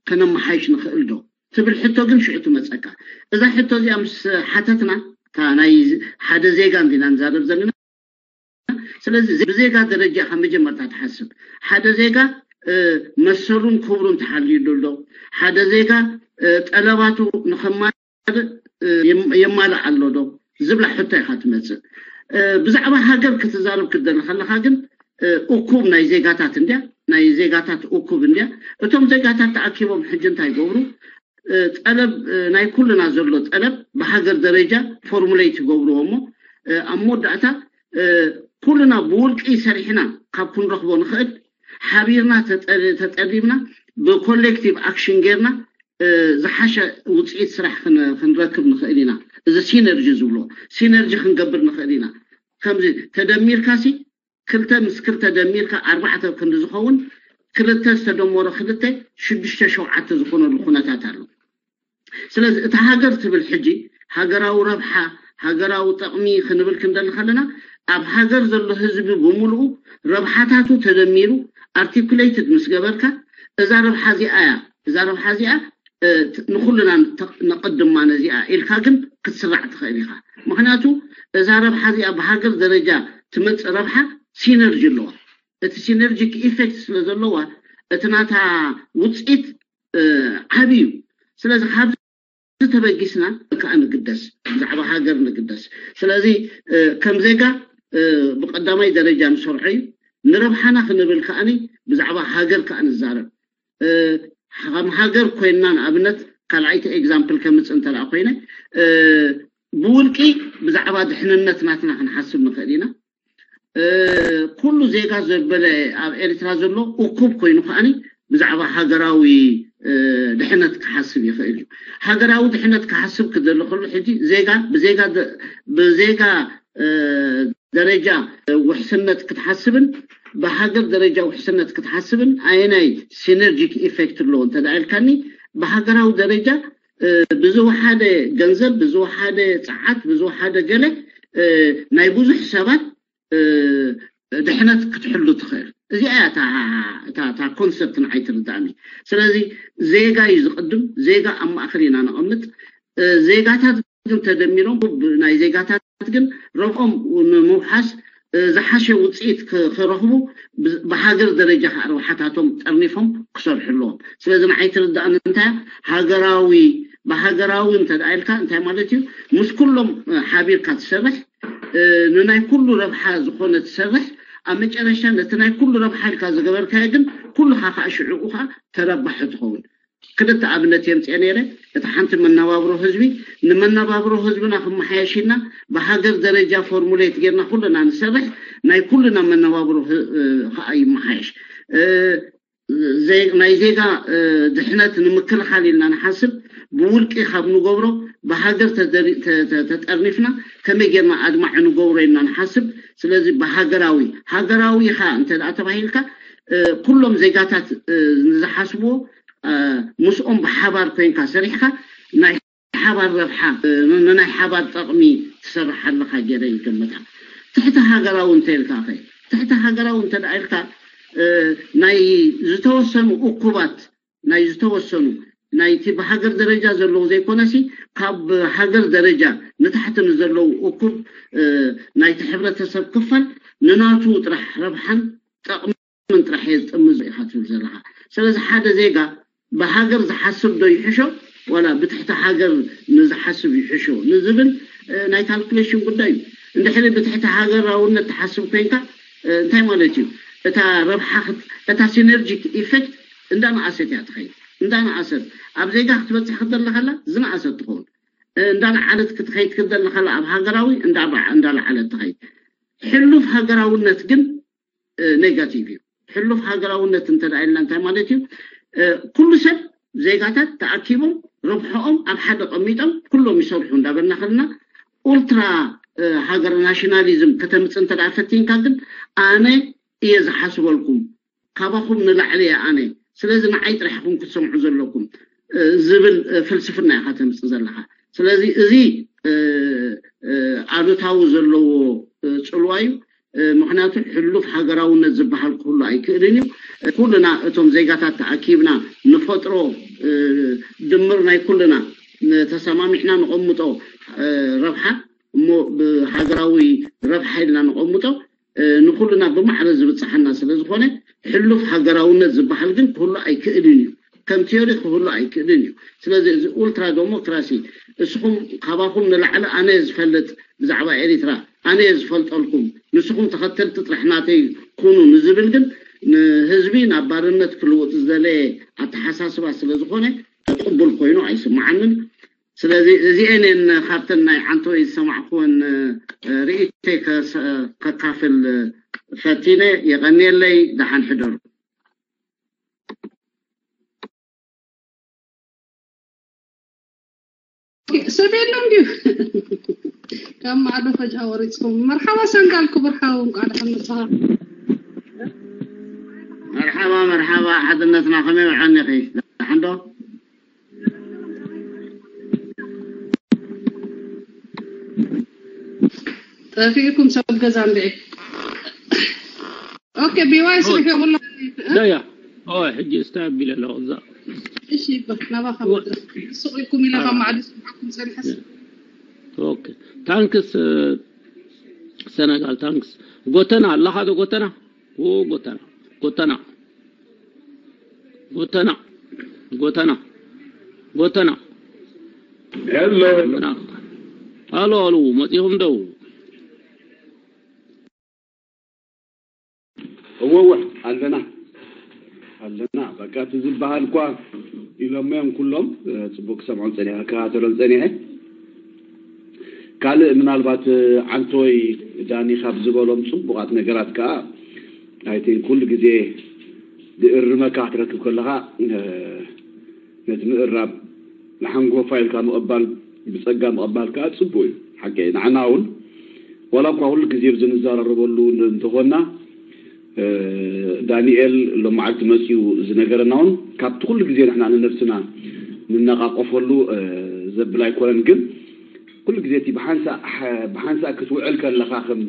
ከነመሓይሽ ንኽእል ዶ ትብል ሕቶ ግን ሽዑ ትመፀካ። እዛ ሕቶ እዚኣ ምስ ሓተትና እታ ናይ ሓደ ዜጋ እንዲና ንዛረብ ዘለና። ስለዚ ብዜጋ ደረጃ ካብ መጀመርታ ትሓስብ። ሓደ ዜጋ መሰሉን ክብሩን ተሓልዩሉ ኣሎ። ሓደ ዜጋ ጠለባቱ ንኸማ የማልእ ኣሎ ዶ ዝብላ ሕቶ ኢኻ ትመፅእ። ብዛዕባ ሃገር ክትዛረብ ክትደሊ ከለኻ ግን እኩብ ናይ ዜጋታት እንድያ፣ ናይ ዜጋታት እኩብ እንድያ። እቶም ዜጋታት ተኣኪቦም ሕጂ እንታይ ይገብሩ? ጠለብ ናይ ኩልና ዘሎ ጠለብ ብሃገር ደረጃ ፎርሙሌት ይገብርዎ እሞ ኣብ መወዳእታ ኩልና ብውልቂ ሰሪሕና ካብ ክንረኽቦ ንኽእል ሓቢርና ተጠሪብና ብኮሌክቲቭ ኣክሽን ጌርና ዝሓሸ ውፅኢት ስራሕ ክንረክብ ንኽእል ኢና። እዚ ሲነርጂ ዝብሎ ሲነርጂ ክንገብር ንኽእል ኢና። ከምዚ ተደሚርካ ሲ ክልተ ምስ ክልተ ደሚርካ ኣርባዕተ ክንዲ ዝኸውን ክልተ ዝተደመሮ ክልተ ሽዱሽተ ሸውዓተ ዝኾነሉ ኩነታት ኣሎ። ስለዚ እቲ ሃገር ትብል ሕጂ ሃገራዊ ረብሓ ሃገራዊ ጠቕሚ ክንብል ክንደሊ ከለና ኣብ ሃገር ዘሎ ህዝቢ ብምልኡ ረብሓታቱ ተደሚሩ ኣርቲኩሌትድ ምስ ገበርካ እዛ ረብሓ እዚኣ እያ እዛ ረብሓ እዚኣ ንኩልና ነቐድማ ነዚኣ ኢልካ ግን ክትስራዕ ትኽእል ኢኻ። ምክንያቱ እዛ ረብሓ እዚኣ ብሃገር ደረጃ ትመፅእ ረብሓ ሲነርጂ ኣለዋ። እቲ ሲነርጂክ ኢፌክት ስለ ዘለዋ እቲ ናታ ውፅኢት ዓብዪ እዩ። ስለዚ ካብዚ ተበጊስና ከዓ ንግደስ፣ ብዛዕባ ሃገር ንግደስ። ስለዚ ከም ዜጋ ብቀዳማይ ደረጃ ንሰርሖ እዩ። ንረብሓና ክንብል ከዓኒ ብዛዕባ ሃገር ከዓ ንዛረብ። ከም ሃገር ኮይንና ንኣብነት ካልኣይቲ ኤግዛምፕል ከምፅእ እንተ ኮይነ ብውልቂ ብዛዕባ ድሕንነት ናትና ክንሓስብ ንኽእል ኢና። ኩሉ ዜጋ ዘበለ ኣብ ኤርትራ ዘሎ እኩብ ኮይኑ ከዓኒ ብዛዕባ ሃገራዊ ድሕነት ክሓስብ ይኽእል እዩ። ሃገራዊ ድሕነት ክሓስብ ክደሊ ከሎ ሕጂ ዜጋ ብዜጋ ብዜጋ ደረጃ ውሕስነት ክትሓስብን ብሃገር ደረጃ ውሕስነት ክትሓስብን ኣየናይ ሲነርጂክ ኢፌክት ኣለዎ እንተ ኢልካኒ ብሃገራዊ ደረጃ ብዝወሓደ ገንዘብ ብዝወሓደ ፀዓት ብዝወሓደ ገለ ናይ ብዙሕ ሰባት ድሕነት ክትሕሉ ትኽእል። እዚኣ እያ እታ ኮንሰፕት ንዓይ ትርዳእኒ። ስለዚ ዜጋ እዩ ዝቕድም። ዜጋ ኣብ ማእኸል ኢና ነቐምጥ። ዜጋታት ግን ተደሚሮም ናይ ዜጋታት ግን ረብኦም ንምውሓስ ዝሓሸ ውፅኢት ክረኽቡ ብሃገር ደረጃ ከዓ ረብሓታቶም ጠርኒፎም ክሰርሑ ኣለዎም። ስለዚ ንዓይ ትርዳእኒ እንታይ ሃገራዊ ብሃገራዊ እንተ ኢልካ እንታይ ማለት እዩ? ምስ ኩሎም ሓቢርካ ትሰርሕ ንናይ ኩሉ ረብሓ ዝኾነ ትሰርሕ ኣብ መጨረሻ ነቲ ናይ ኩሉ ረብሓ ኢልካ ዝገበርካዮ ግን ኩልኻ ከዓ ሽዑኡ ከዓ ተረባሒ ትኸውን። ክልተ ኣብነት የምፅአ ነይረ። እቲ ሓንቲ መነባብሮ ህዝቢ ንመነባብሮ ህዝብና ክመሓየሽ ኢልና ብሃገር ደረጃ ፎርሙሌት ጌርና ኩልና ንሰርሕ ናይ ኩልና መነባብሮ ከዓ ይመሓየሽ። ናይ ዜጋ ድሕነት ንምክልኻል ኢልና ንሓስብ ብውልቂ ካብ ንገብሮ ብሃገር ተጠርኒፍና ከመይ ጌርና ኣድማዒ ንገብሮ ኢልና ንሓስብ። ስለዚ ብሃገራዊ ሃገራዊ ኢኻ እንተ ተባሂልካ ኩሎም ዜጋታት ንዝሓስብዎ ምስኦም ብሓባር ኮይንካ ሰሪሕካ ናይ ሓባር ረብሓ ንናይ ሓባር ጠቕሚ ትሰርሕ ኣለኻ ገይረ ይገምታ። ትሕቲ ሃገራዊ እንተ ኢልካ ኸ ትሕቲ ሃገራዊ እንተ ኢልካ ናይ ዝተወሰኑ እኩባት ናይ ዝተወሰኑ ናይቲ ብሃገር ደረጃ ዘለዉ ዘይኮነሲ ካብ ሃገር ደረጃ ንታሕቲ ንዘለዉ እኩብ ናይቲ ሕብረተሰብ ክፋል ንናቱ ጥራሕ ረብሓን ጠቕሚ ምን ጥራሕ እየ ዝጥምዞ ኢኻ ትብል ዘለኻ። ስለዚ ሓደ ዜጋ ብሃገር ዝሓስብ ዶ ይሕሾ ዋላ ብትሕቲ ሃገር ንዝሓስብ ይሕሾ ንዝብል ናይ ካልኩሌሽን ጉዳይ እዩ። እንድሕሪ ብትሕቲ ሃገራውነት ትሓስብ ኮይንካ እንታይ ማለት እዩ? እታ ረብሓ እታ ሲነርጂክ ኢፌክት እንዳንኣሰት እያ ትኸይድ። እንዳንኣሰት ኣብ ዜጋ ክትበፅሕ ክትደሊ ከላ ዝነኣሰት ትኸውን። እንዳንዓለት ክትኸይድ ክትደሊ ከላ ኣብ ሃገራዊ እንዳለዓለት ትኸይድ። ሕሉፍ ሃገራውነት ግን ኔጋቲቭ እዩ። ሕሉፍ ሃገራውነት እንተ ኢልና እንታይ ማለት እዩ? ኩሉ ሰብ፣ ዜጋታት ተኣኪቦም ረብሐኦም ኣብ ሓደ ቀሚጦም ኩሎም ይሰርሑ እንዳበልና ከለና፣ ኡልትራ ሃገር ናሽናሊዝም ከተምፅእ እንተ ፈቲንካ ግን፣ ኣነ እየ ዝሓስበልኩም፣ ካባኹም ንላዕሊ እየ ኣነ፣ ስለዚ ንዓይ ጥራሕ ኢኹም ክትሰምዑ ዘለኩም ዝብል ፍልስፍና ኢኻ ተምፅእ ዘለኻ። ስለዚ እዚ ኣሉታዊ ዘለዎ ፅልዋ እዩ። ምክንያቱ ሕሉፍ ሃገራውነት ዝበሃል ክህሉ ኣይክእልን እዩ። ኩልና እቶም ዜጋታት ተኣኪብና ንፈጥሮ ድምር ናይ ኩልና ተሰማሚዕና ንቐምጦ ረብሓ፣ እሞ ብሃገራዊ ረብሓ ኢልና ንቐምጦ ንኩልና ብማዕረ ዝብፅሓና ስለ ዝኾነ፣ ሕሉፍ ሃገራውነት ዝበሃል ግን ክህሉ ኣይክእልን እዩ። ከም ቲዮሪ ክህሉ ኣይክእልን እዩ። ስለዚ እዚ ኡልትራ ዴሞክራሲ፣ እስኹም ካባኹም ንላዕሊ ኣነ ዝፈልጥ ብዛዕባ ኤሪትራ፣ ኣነ ዝፈልጠልኩም፣ ንስኹም ተኸተልቲ ጥራሕ ናተይ ኩኑ ንዝብል ግን፣ ንህዝቢ ናብ ባርነት ክልውጥ ዝደለየ ኣተሓሳስባ ስለ ዝኾነ፣ ቅቡል ኮይኑ ኣይስምዓንን። ስለዚ እዚኤን እየን ካብተን ናይ ዓንቶይ ዝሰማዕኩወን ርእይቶይ ከካፍል ፈቲነ። የቐንየለይ። ደሓን ሕደሩ። ሰብ የለን ድዩ? ካብ ማዕዶ ፈጃ ወሪፅኩም። መርሓባ ሰንጋል ክቡር ሓው፣ እንኳዕ ደሓን መፃኻ። መርሓባ መርሓባ ሓድነትና፣ ከመይ ውዓኒኺ? ደሓን ዶ? ጠፊእኩም ሰብ ገዛ እንድዒ። ኦኬ፣ ቢዋይ ስርሑ ይቕሎ። ዳያ ኦይ፣ ሕጂ እስታ ቢለ ኣለኹ እዛ። እሺ፣ ይባ ናባኻ መድረኽ ስቕ ኢልኩም ኢለ ካብ ማዕዲ ስምዓኩም ጸኒሐስ። ኦኬ፣ ታንክስ ሰነጋል፣ ታንክስ። ጎተና ኣለኻ ዶ? ጎተና ኦ፣ ጎተና፣ ጎተና፣ ጎተና፣ ጎተና፣ ጎተና። ሄሎ። ኣሎ፣ ኣሎ፣ መጺኹም ደው? እወ፣ እወ፣ ኣለና፣ ኣለና። በቃ፣ እቲ ዝበሃል እኳ ኢሎምዮም ኩሎም። እ፣ ጽቡቕ ክሰምዖም ጸኒሐ፣ ክከታተሎም ጸኒሐ። ካልእ ምናልባት፣ እ፣ ዓንቶይ ዳኒ ካብ ዝበሎም ጽቡቓት ነገራት ከኣ፣ ኣይ ቲንክ፣ ኩሉ ግዜ ዝእርመካ ክትረክብ ከለኻ፣ እ፣ ነቲ ምእራም ንሓንጎፋ ኢልካ ምቕባል፣ ብጸጋ ምቕባል ከኣ ጽቡቕ እዩ። ሓቂ፣ ንዓና እውን ዋላ እኳ ኩሉ ግዜ ኣብዚ ንዘራረበሉ እንተኾንና፣ እ፣ ዳንኤል ሎመዓልቲ መጺኡ ዝነገረና እውን ካብቲ ኩሉ ግዜ ንሕና ንነብስና ንነቓቐፈሉ፣ እ፣ ዘብል ኣይኮነን። ግን ኩሉ ግዜ እቲ ብሓንሳእ፣ ብሓንሳእ ክትውዕል ከለኻ ከም፣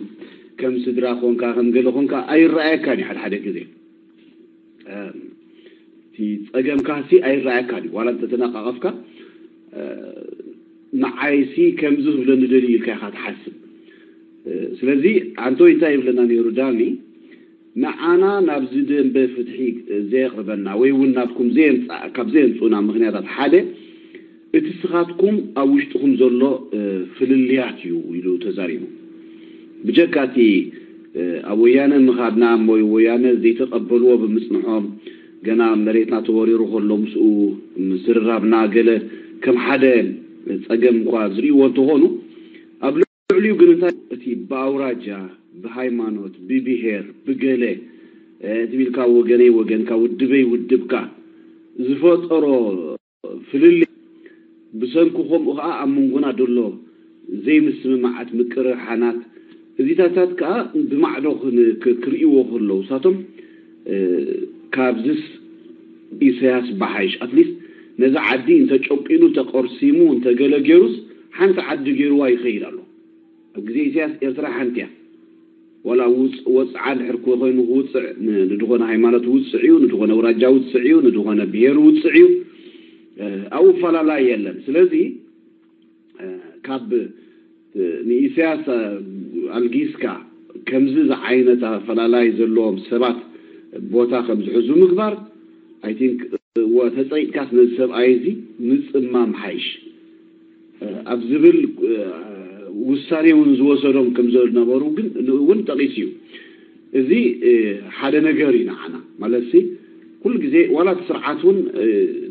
ከም ስድራ ኮንካ፣ ከም ገለ ኮንካ ኣይረኣየካን እዩ ሓደ ሓደ ግዜ። እ፣ እቲ ጸገምካሲ ኣይረኣየካን እዩ። ዋላ እንተተነቓቐፍካ፣ እ፣ ንዓይሲ ከምዚ ክብለኒ ደልዩ ኢልካ ኢኻ ትሓስብ። እ፣ ስለዚ ኣንቶይ እንታይ ይብለና ነይሩ ዳኒ፣ ንዓና ናብዚ ደንበ ፍትሒ ዘየቕርበና ወይ እውን ናትኩም ዘየምጽኣ-፣ ካብ ዘየምጽኡና ምኽንያታት ሓደ፣ እቲ ስኻትኩም ኣብ ውሽጥኹም ዘሎ፣ እ፣ ፍልልያት እዩ ኢሉ ተዛሪቡ። ብጀካ እቲ፣ እ፣ ኣብ ወያነ ምኻድና እሞ ወያነ ዘይተቐበልዎ ብምጽንሖም፣ ገና መሬትና ተወሪሩ ከሎ ምስኡ ምዝርራብና ገለ ከም ሓደ ጸገም እኳ ዝርእይዎ እንተኾኑ፣ ኣብ ልዕሊኡ ግን እንታይ እቲ ብኣውራጃ፣ ብሃይማኖት፣ ብብሄር፣ ብገለ፣ እ፣ ትቢልካ ወገነይ ወገንካ፣ ውድበይ ውድብካ ዝፈጠሮ ፍልልይ፣ ብሰንኪ ከምኡ ከኣ ኣብ መንጎና ዘሎ ዘይምስምማዓት፣ ምቅርሓናት፣ እዚታታት ከኣ ብማዕዶ ክን-፣ ክ-፣ ክርእይዎ ከለዉ፣ እሳቶም፣ እ፣ ካብዝስ ኢሳያስ ብሓይሽ፣ ኣትሊስት ነዛ ዓዲ እንተጨቂኑ፣ እንተቆርሲሙ፣ እንተገለ ገይሩስ ሓንቲ ዓዲ ገይርዋ ይኸይድ ኣሎ። ኣብ ግዜ ኢሳያስ ኤርትራ ሓንቲ እያ። ዋላ ውጽ-፣ ወጽዓ እንድሕር ኮ-፣ ኮይኑ ክውጽዕ ን-፣ ንድኾነ ሃይማኖት ውጽዕ እዩ፣ ንድኾነ ኣውራጃ ውጽዕ እዩ፣ ንድኾነ ብሄር ውጽዕ እዩ። እ፣ ኣብኡ ኣፈላላይ የለን። ስለዚ፣ እ፣ ካብ፣ እ፣ ንኢሳያስ፣ እ፣ ኣልጊስካ ከምዚ ዝዓይነት ኣፈላላይ ዘለዎም ሰባት ቦታ ከም ዝሕዙ ምግባር፣ ኣይ ቲንክ፣ ወ-፣ ተጸቂጥካስ ነዚ ሰብኣይ እዚ ምጽማም ሓይሽ። ኣብ ዝብል፣ እ፣ ውሳኔ እውን ዝወሰዶም ከም ዝነበሩ ግን እውን ጠቒሱ እዩ። እዚ፣ እ፣ ሓደ ነገር እዩ ንዓና። ማለትሲ፣ ኩሉ ግዜ ዋላ እቲ ስርዓት እውን፣ እ፣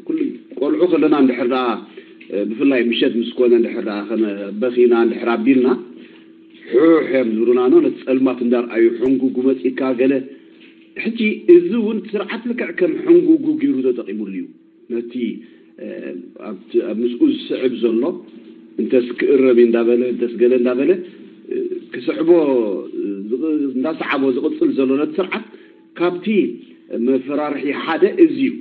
ኩሉ ቆልዑ ከለና እንድሕር ደኣ፣ እ፣ ብፍላይ ምሸት ምስ ኮነ እንድሕር ደኣ ከነ በኺና እንድሕር ኣቢልና፣ ሑሕ እዮም ዝብሉና፣ ኖ፣ ነቲ ጸልማት እንዳርኣዩ፣ ሕንጉጉ መጺእካ ገለ ሕጂ እዚ እውን ስርዓት ልክዕ ከም ሕንጉጉ ገይሩ ተጠቒሙሉ እዩ። ነቲ ኣብ ምስኡ ዝስዕብ ዘሎ እንተስ ክእረም እንዳበለ እንተስ ገለ እንዳበለ ክስዕቦ እንዳሰዓቦ ዝቕፅል ዘሎ ነቲ ስርዓት ካብቲ መፈራርሒ ሓደ እዚ እዩ።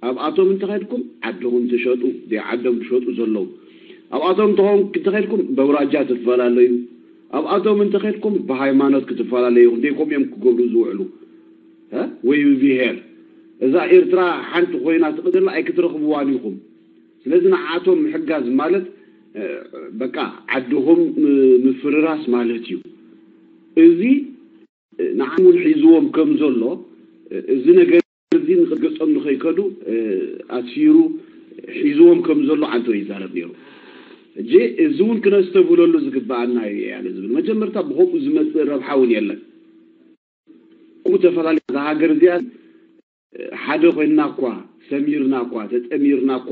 ኣብኣቶም እንተኸድኩም ዓድኹም ትሸጡ፣ ዓዶም ዝሸጡ ዘለዉ ኣብኣቶም እንተኸድኩም በውራጃ ትፈላለዩ፣ ኣብኣቶም እንተኸድኩም ብሃይማኖት ክትፈላለዩ እንተይኮም እዮም ክገብሩ ዝውዕሉ ወይ ብብሄር። እዛ ኤርትራ ሓንቲ ኮይና ትቕፅላ ኣይክትረኽብዋን ኢኹም። ስለዚ ንዓቶም ምሕጋዝ ማለት በቃ ዓድኹም ምፍርራስ ማለት እዩ። እዚ ንዓሙን ሒዝዎም ከም ዘሎ እዚ ነገር እዚ ንገጾም ንኸይከዱ ኣሲሩ ሒዝዎም ከም ዘሎ ዓንቶ ይዛረብ ነይሩ። እጂ እዚ እውን ክነስተብህለሉ ዝግብኣና እዩ ያለ ዝብል መጀመርታ ብኸምኡ ዝመፅእ ረብሓ እውን የለን። ከምኡ ተፈላለዩ እዛ ሃገር እዚኣ ሓደ ኮይንና እኳ ሰሚርና እኳ ተጠሚርና እኳ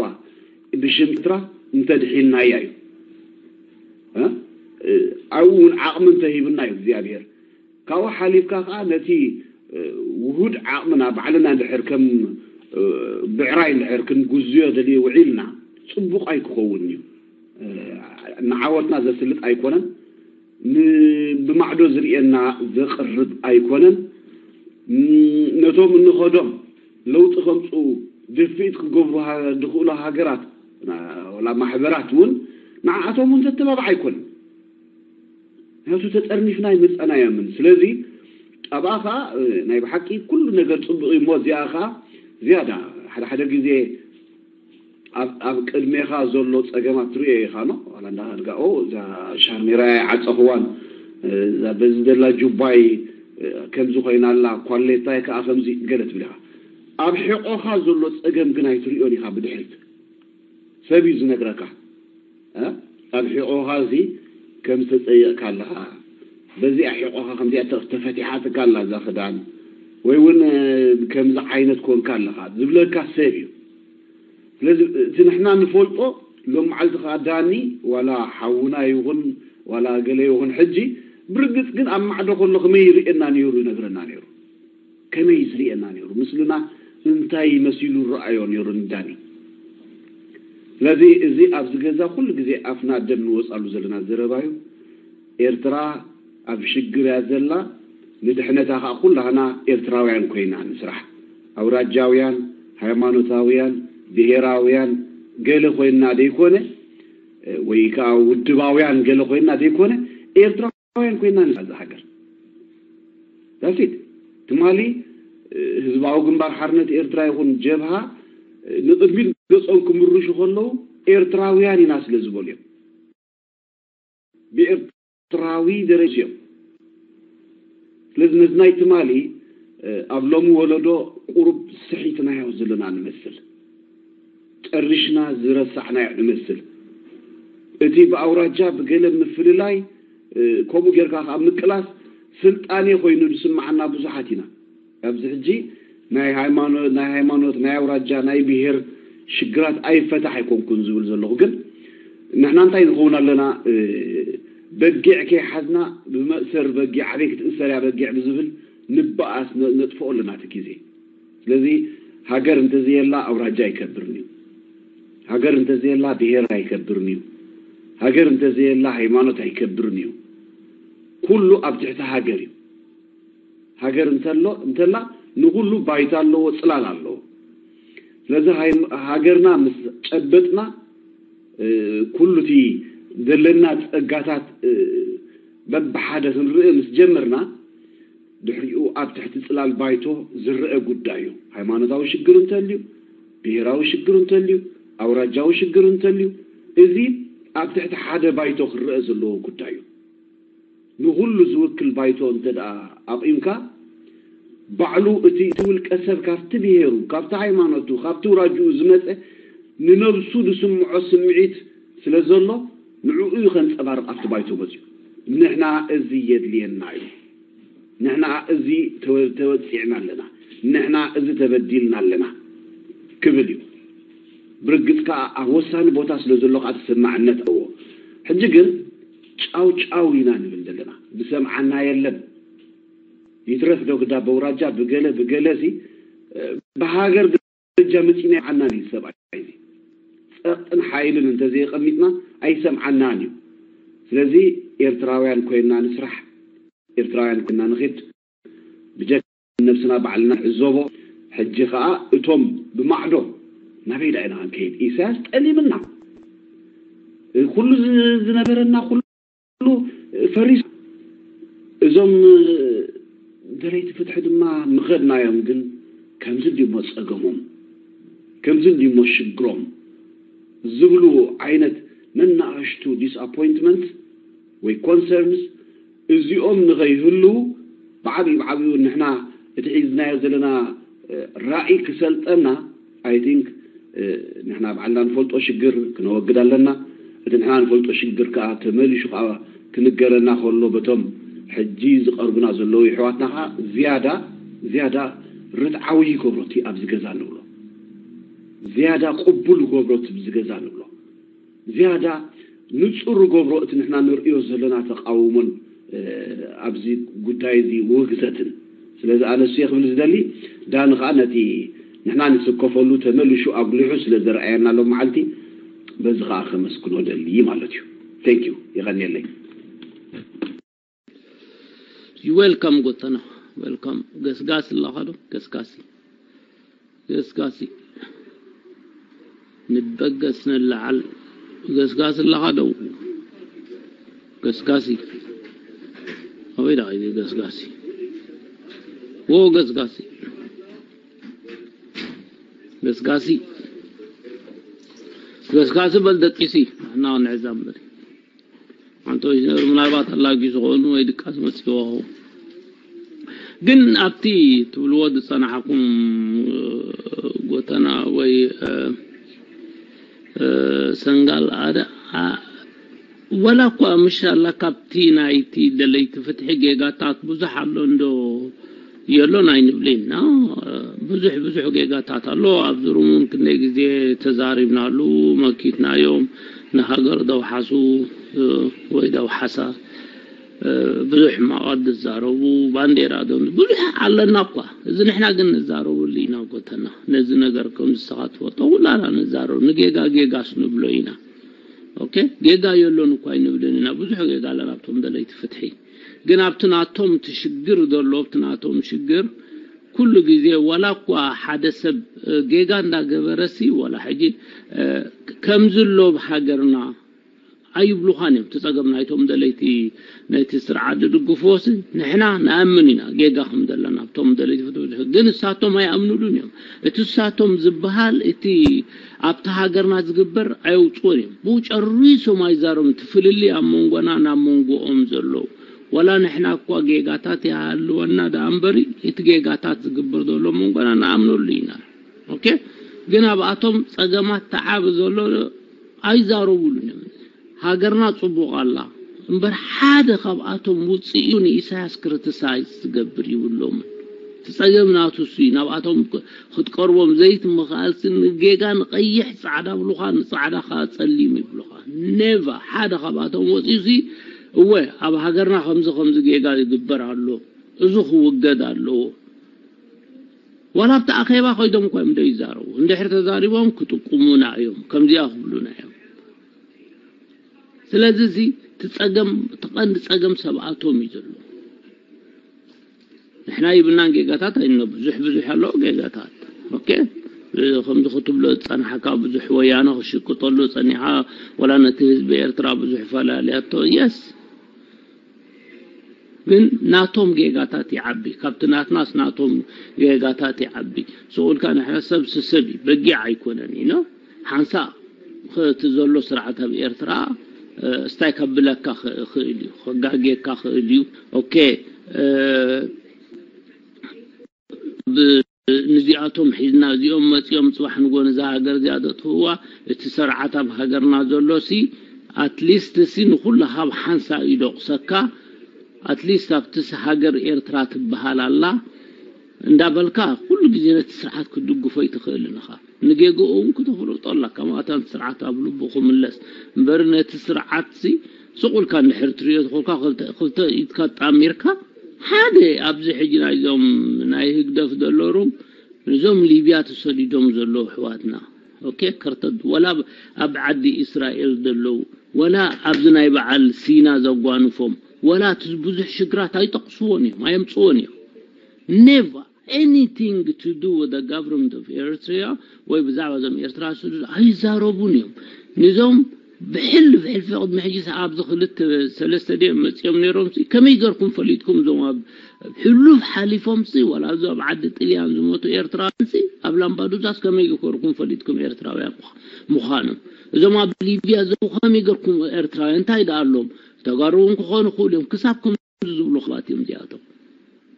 ብሽም ኤርትራ እንተድሒንናያ እዩ። ኣብኡ እውን ዓቕሚ እንተሂብና እዩ እግዚኣብሔር። ካብኡ ሓሊፍካ ከዓ ነቲ ውሁድ ዓቕምና ባዕልና እንድሕር ከም ብዕራይ እንድሕር ክንጉዝዮ ደልዮ ውዒልና ፅቡቕ ኣይክኸውን እዩ። ንዓወትና ዘስልጥ ኣይኮነን። ብማዕዶ ዝርእየና ዘቕርብ ኣይኮነን። ነቶም እንኸዶም ለውጢ ከምፁ ድፍኢት ክገብሩ ዝኽእሉ ሃገራት ወላ ማሕበራት እውን ንዓኣቶም እውን ዘተባብዕ ኣይኮነን። ምክንያቱ ተጠርኒፍና ኣይመፀናዮምን። ስለዚ ኣብኣ ከዓ ናይ ብሓቂ ኩሉ ነገር ፅቡቕ እዩ እሞ እዚኣ ከዓ ዝያዳ ሓደ ሓደ ግዜ ኣብ ቅድሜኻ ዘሎ ፀገማት ትሪኦ ኢኻ ኖ ዋላ እንዳሃድጋኦ እዛ ሻርኔራይ ዓፀኽዋን እዛ በዚ ዘላ ጁባይ ከምዚ ኮይና ኣላ ኳሌታይ ከዓ ከምዚ ገለ ትብል ኢኻ። ኣብ ሕቆኻ ዘሎ ፀገም ግን ኣይትሪኦን ኢኻ ብድሕሪት ሰብ እዩ ዝነግረካ። ኣብ ሕቆኻ እዚ ከም ዝተፀየቕካ ኣለኻ፣ በዚኣ ሕቆኻ ከምዚኣ ተፈቲሓትካ ኣላ እዛ ክዳን ወይ እውን ከምዚ ዓይነት ኮንካ ኣለኻ ዝብለካ ሰብ እዩ። ስለዚ እቲ ንሕና ንፈልጦ ሎም መዓልቲ ከዓ ዳኒ ዋላ ሓውና ይኹን ዋላ ገለ ይኹን ሕጂ ብርግፅ ግን ኣብ ማዕዶ ከሎ ከመይ ይርእየና ነይሩ ይነግረና ነይሩ። ከመይ ዝርእየና ነይሩ? ምስልና እንታይ መሲሉ ረኣዮ ነይሩ ንዳኒ? ስለዚ እዚ ኣብዚ ገዛ ኩሉ ግዜ ኣፍና ደም ንወፃሉ ዘለና ዘረባ እዩ። ኤርትራ ኣብ ሽግር እያ ዘላ። ንድሕነታ ከዓ ኩላህና ኤርትራውያን ኮይና ንስራሕ። ኣውራጃውያን፣ ሃይማኖታውያን፣ ብሄራውያን ገለ ኮይና ደይኮነ ወይ ከዓ ውድባውያን ገለ ኮይና ደይኮነ ኤርትራውያን ኮይና ንስራሕ እዛ ሃገር። ዳሲት ትማሊ ህዝባዊ ግንባር ሓርነት ኤርትራ ይኹን ጀብሃ ንቕድሚት ገጾም ክምርሹ ከለዉ ኤርትራውያን ኢና ስለ ዝበሉ እዮም። ብኤርትራዊ ደረጃ እዮም። ስለዚ ነዚ ናይ ትማሊ ኣብ ሎሚ ወለዶ ቁሩብ ስሒትናዮ ዘለና ንመስል። ጠሪሽና ዝረሳዕናዮ ንመስል። እቲ ብኣውራጃ ብገለ ምፍልላይ ከምኡ ጌርካ ከዓ ምቅላስ ስልጣኔ ኮይኑ ዝስማዓና ብዙሓት ኢና። ኣብዚ ሕጂ ናይ ሃይማኖት ናይ ሃይማኖት ናይ ኣውራጃ ናይ ብሄር ሽግራት ኣይፈታሕ ኣይኮንኩን ዝብል ዘለኹ ግን ንሕና እንታይ ንኸውን ኣለና? በጊዕ ከይሓዝና ብመእሰር በጊዕ ኣበይ ክትእሰር እያ በጊዕ ብዝብል ንበኣስ ነጥፍኦ ኣለና እቲ ግዜ። ስለዚ ሃገር እንተዘየላ ኣውራጃ ኣይከብርን እዩ። ሃገር እንተዘየላ ብሄር ኣይከብርን እዩ። ሃገር እንተዘየላ ሃይማኖት ኣይከብርን እዩ። ኩሉ ኣብ ትሕቲ ሃገር እዩ። ሃገር እንተሎ እንተላ ንኹሉ ባይታ ኣለዎ፣ ፅላል ኣለዎ። ስለዚ ሃገርና ምስ ጨበጥና ኩሉ እቲ ዘለና ፀጋታት በብሓደ ክንርኢ ምስ ጀመርና ድሕሪኡ ኣብ ትሕቲ ፅላል ባይቶ ዝረአ ጉዳይ እዩ። ሃይማኖታዊ ሽግር እንተልዩ፣ ብሄራዊ ሽግር እንተልዩ፣ ኣውራጃዊ ሽግር እንተልዩ፣ እዚ ኣብ ትሕቲ ሓደ ባይቶ ክረአ ዘለዎ ጉዳይ እዩ። ንኹሉ ዝውክል ባይቶ እንተ ደኣ ኣቑምካ ባዕሉ እቲ እቲ ውልቀ ሰብ ካብቲ ብሄሩ፣ ካብቲ ሃይማኖቱ፣ ካብቲ ውራጅኡ ዝመፀ ንነብሱ ዝስምዖ ስምዒት ስለ ዘሎ ንዕኡ እዩ ከንፀባርቕ ኣብቲ ባይቶ መፅኡ። ንሕና እዚ የድልየና እዩ። ንሕና እዚ ተወ- ተወፂዕና ኣለና። ንሕና እዚ ተበዲልና ኣለና ክብል እዩ። ብርግፅ ከዓ ኣብ ወሳኒ ቦታ ስለ ዘሎ ከዓ ተሰማዕነት ኣለዎ። ሕጂ ግን ጫው ጫው ኢና ንብል ዘለና። ዝሰምዓና የለን። ይትረፍ ዶ ግዳ በውራጃ ብገለ ብገለ ሲ ብሃገር ደረጃ መፂና ይዓናን እዩ ሰብኣይ እዚ ጸቕጥን ሓይልን እንተዘየቐሚጥና ኣይሰምዓናን እዩ። ስለዚ ኤርትራውያን ኮይና ንስራሕ፣ ኤርትራውያን ኮይና ንኽድ ብጀካ ነብስና ባዕልና ዕዘቦ። ሕጂ ኸኣ እቶም ብማዕዶ ናበይ ዳ ኢና ክንከይድ? ኢሳያስ ጠሊምና ኩሉ ዝነበረና ኩሉ ፈሪሱ። እዞም ደለይቲ ፍትሒ ድማ ምኸድናዮም ግን ከምዚ እንዲሞ ጸገሞም ከምዚ እንዲሞ ሽግሮም ዝብሉ ዓይነት ነናእሽቱ disappointment ወይ concerns እዚኦም ንኸይህልዉ ብዓብዩ ብዓብዩ ንሕና እቲ ሒዝናዮ ዘለና ራእይ ክሰልጠና I think ንሕና ባዕልና ንፈልጦ ሽግር ክነወግድ ኣለና። እቲ ንሕና ንፈልጦ ሽግር ከዓ ተመሊሹ ከዓ ክንገረና ከሎ በቶም ሕጂ ዝቐርቡና ዘለዉ ይሕዋትና ከዓ ዝያዳ ዝያዳ ርትዓዊ ይገብሮ እቲ ኣብዚ ገዛ ንብሎ ዝያዳ ቅቡል ይገብሮ እቲ ኣብዚ ገዛ ንብሎ ዝያዳ ንጹር ገብሮ እቲ ንሕና ንርእዮ ዘለና ተቃውሞን ኣብዚ ጉዳይ እዚ ውግዘትን ስለዚ ኣነ እሱ ክብል ዝደሊ ዳኒ ከዓ ነቲ ንሕና ንስከፈሉ ተመልሹ ኣጉሊሑ ስለ ዘርኣየና ሎም መዓልቲ በዚ ከዓ ከመስግኖ ደሊ ማለት እዩ። Thank you። ይቀንየለይ። You welcome ጎተና። Welcome። ገስጋስ ኣለኻ ዶ? ገስጋሲ ገስጋሲ ንበገስ ንለዓል። ገስጋሲ ኣለኻ ዶ? ገስጋሲ ኣበይ ደኣ እዩ ገስጋሲ? ዎ ገስጋሲ ገስጋሲ ገስጋሲ በል ደቂሲ እና ንዕዛ እምበሪ። ኣንቶ ኢንጂነር ምናልባት ኣላጊ ዝኾኑ ወይ ድቃስ መጽእዎ ግን ኣብቲ ትብልዎ ዝጸናሕኩም ጎተና ወይ ሰንጋል ኣደ ወላ እኳ ምሻላ ካብቲ ናይቲ ደለይቲ ፍትሒ ጌጋታት ብዙሕ ኣሎ እንዶ የሎን ኣይንብልን ኢና። ብዙሕ ብዙሕ ጌጋታት ኣሎ። ኣብዚ ሩም እውን ክንደይ ግዜ ተዛሪብናሉ፣ መኪትናዮም፣ ንሃገር ደውሓሱ ወይ ደውሓሳ፣ ብዙሕ ሕማቓት ዝዛረቡ፣ ባንዴራ ዶ ብዙሕ ኣለና እኳ። እዚ ንሕና ግን ንዛረበሉ ኢና ጎተና። ነዚ ነገር ከም ዝስኻ ትፈልጦ ኩላና ንዛረብ፣ ንጌጋ ጌጋስ ንብሎ ኢና። ኦኬ፣ ጌጋ የሎን እኳ ኣይንብልን ኢና። ብዙሕ ጌጋ ኣለና ኣብቶም ደለይቲ ፍትሒ። ግን ኣብቲ ናቶም እቲ ሽግር ዘሎ ኣብቲ ናቶም ሽግር ኩሉ ግዜ ዋላ እኳ ሓደ ሰብ ጌጋ እንዳገበረሲ ዋላ ሕጂ ከምዚ ኣሎ ኣብ ሃገርና ኣይብሉኻን እዮም። እቲ ጸገም ናይቶም ደለይቲ ነቲ ስርዓት ዝድግፍዎሲ ንሕና ንኣምን ኢና ጌጋ ከም ዘለና ኣብቶም ደለይቲ ፍትሒ ግን እሳቶም ኣይኣምኑሉን እዮም። እቲ እሳቶም ዝበሃል እቲ ኣብቲ ሃገርና ዝግበር ኣየውጽዎን እዮም። ብኡ ጨሪሶም ኣይዛረቡን። እቲ ፍልልይ ኣብ መንጎና ናብ መንጎኦም ዘሎ ዋላ ንሕና እኳ ጌጋታት ይሃልወና ደኣ እምበሪ እቲ ጌጋታት ዝግበር ዘሎ መንጎና ንኣምነሉ ኢና። ኦኬ ግን ኣብኣቶም ጸገማት ተዓብ ዘሎ ኣይዛረቡሉን እዮም። ሃገርና ጽቡቕ ኣላ እምበር ሓደ ካብኣቶም ውጽእ እዩ ንኢሳያስ ክርትሳይዝ ዝገብር ይብሎምን። እቲ ጸገም ናቱ እሱ እዩ። ናብኣቶም ክትቀርቦም ዘይት ምኽኣልሲ ንጌጋ ንቐይሕ ጻዕዳ ብሉኻ ንጻዕዳ ከዓ ጸሊም ይብሉኻ። ኔቫ ሓደ ካብኣቶም ወጺኡሲ እወ ኣብ ሃገርና ከምዚ ከምዚ ጌጋ ይግበር ኣሎ፣ እዚ ክውገድ ኣለዎ። ዋላ ኣብቲ ኣኼባ ኮይዶም እኳ እዮም ዶ ይዛረቡ። እንድሕር ተዛሪቦም ክጥቁሙና እዮም፣ ከምዚኣ ክብሉና እዮም። ስለዚ እዚ እቲ ጸገም እቲ ቀንዲ ጸገም ሰብኣቶም እዩ ዘሎ። ንሕና ይብልናን ጌጋታት ኣይኖ ብዙሕ ብዙሕ ኣለዎ ጌጋታት። ኦኬ ከምዚ ክትብሎ ዝጸናሕካ ብዙሕ ወያነ ክሽቅጠሉ ጸኒሓ ወላ ነቲ ህዝቢ ኤርትራ ብዙሕ ፈላልያቶ የስ ግን ናቶም ጌጋታት ይዓቢ ካብቲ ናትናስ ናቶም ጌጋታት ይዓቢ። ስቑልካ ንሕና ሰብ ስሰብ እዩ በጊዕ ኣይኮነን ኢኖ ሓንሳ እቲ ዘሎ ስርዓት ኣብ ኤርትራ ስታይ ከብለካ ክእል እዩ ከጋጌካ ክእል እዩ። ኦኬ ንዚኣቶም ሒዝና እዚኦም መፂኦም ፅባሕ ንጎ ነዛ ሃገር እዚኣ ዘጥፍእዋ እቲ ስርዓት ኣብ ሃገርና ዘሎ ሲ ኣትሊስት ሲ ንኩሉ ሃብ ሓንሳ ይደቑሰካ ኣትሊስት ኣብቲ ሃገር ኤርትራ ትበሃል ኣላ እንዳበልካ ኩሉ ግዜ ነቲ ስርዓት ክትድግፎ ይትኽእል ንኻ ንጌግኡ እውን ክተፍልጦ ኣለካ ማእታን ስርዓት ኣብ ልቡ ክምለስ እምበሪ ነቲ ስርዓት ሲ ስቑልካ እንድሕር ትሪኦ ትኾንካ ክልተ ኢድካ ጣሚርካ ሓደ ኣብዚ ሕጂ ናይዞም ናይ ህግደፍ ዘለሩ፣ ነዞም ሊብያ ተሰዲዶም ዘለዉ ኣሕዋትና፣ ኦኬ፣ ከርተት ወላ ኣብ ዓዲ እስራኤል ዘለዉ፣ ወላ ኣብዚ ናይ በዓል ሲና ዘጓንፎም፣ ወላ እቲ ብዙሕ ሽግራት ኣይጠቕስዎን እዮም፣ ኣየምፅዎን እዮም። Never anything to do with the government of Eritrea ወይ ብዛዕባ እዞም ኤርትራ ስዱ ኣይዛረቡን እዮም። ንዞም ብሕልፍ ሕልፊ ቅድሚ ሕጂ ኣብዚ ክልተ ሰለስተ ድዮም መፂኦም ነይሮም ሲ፣ ከመይ ገርኩም ፈሊጥኩም? እዞም ኣብ ሕሉፍ ሓሊፎም ሲ፣ ዋላ እዚ ኣብ ዓዲ ጥልያን ዝሞቱ ኤርትራውያን ሲ፣ ኣብ ላምፓዱዛስ ከመይ ገርኩም ፈሊጥኩም ኤርትራውያን ምዃ- ምዃኖም? እዞም ኣብ ሊብያ ዘለዉ ከመይ ገርኩም ኤርትራውያን እንታይ ደኣ ኣለዎም? ተጋሩ እውን ክኾኑ ይኽእሉ እዮም። ክሳብ ከም ዝብሉ ክባት እዮም እዚኣቶም።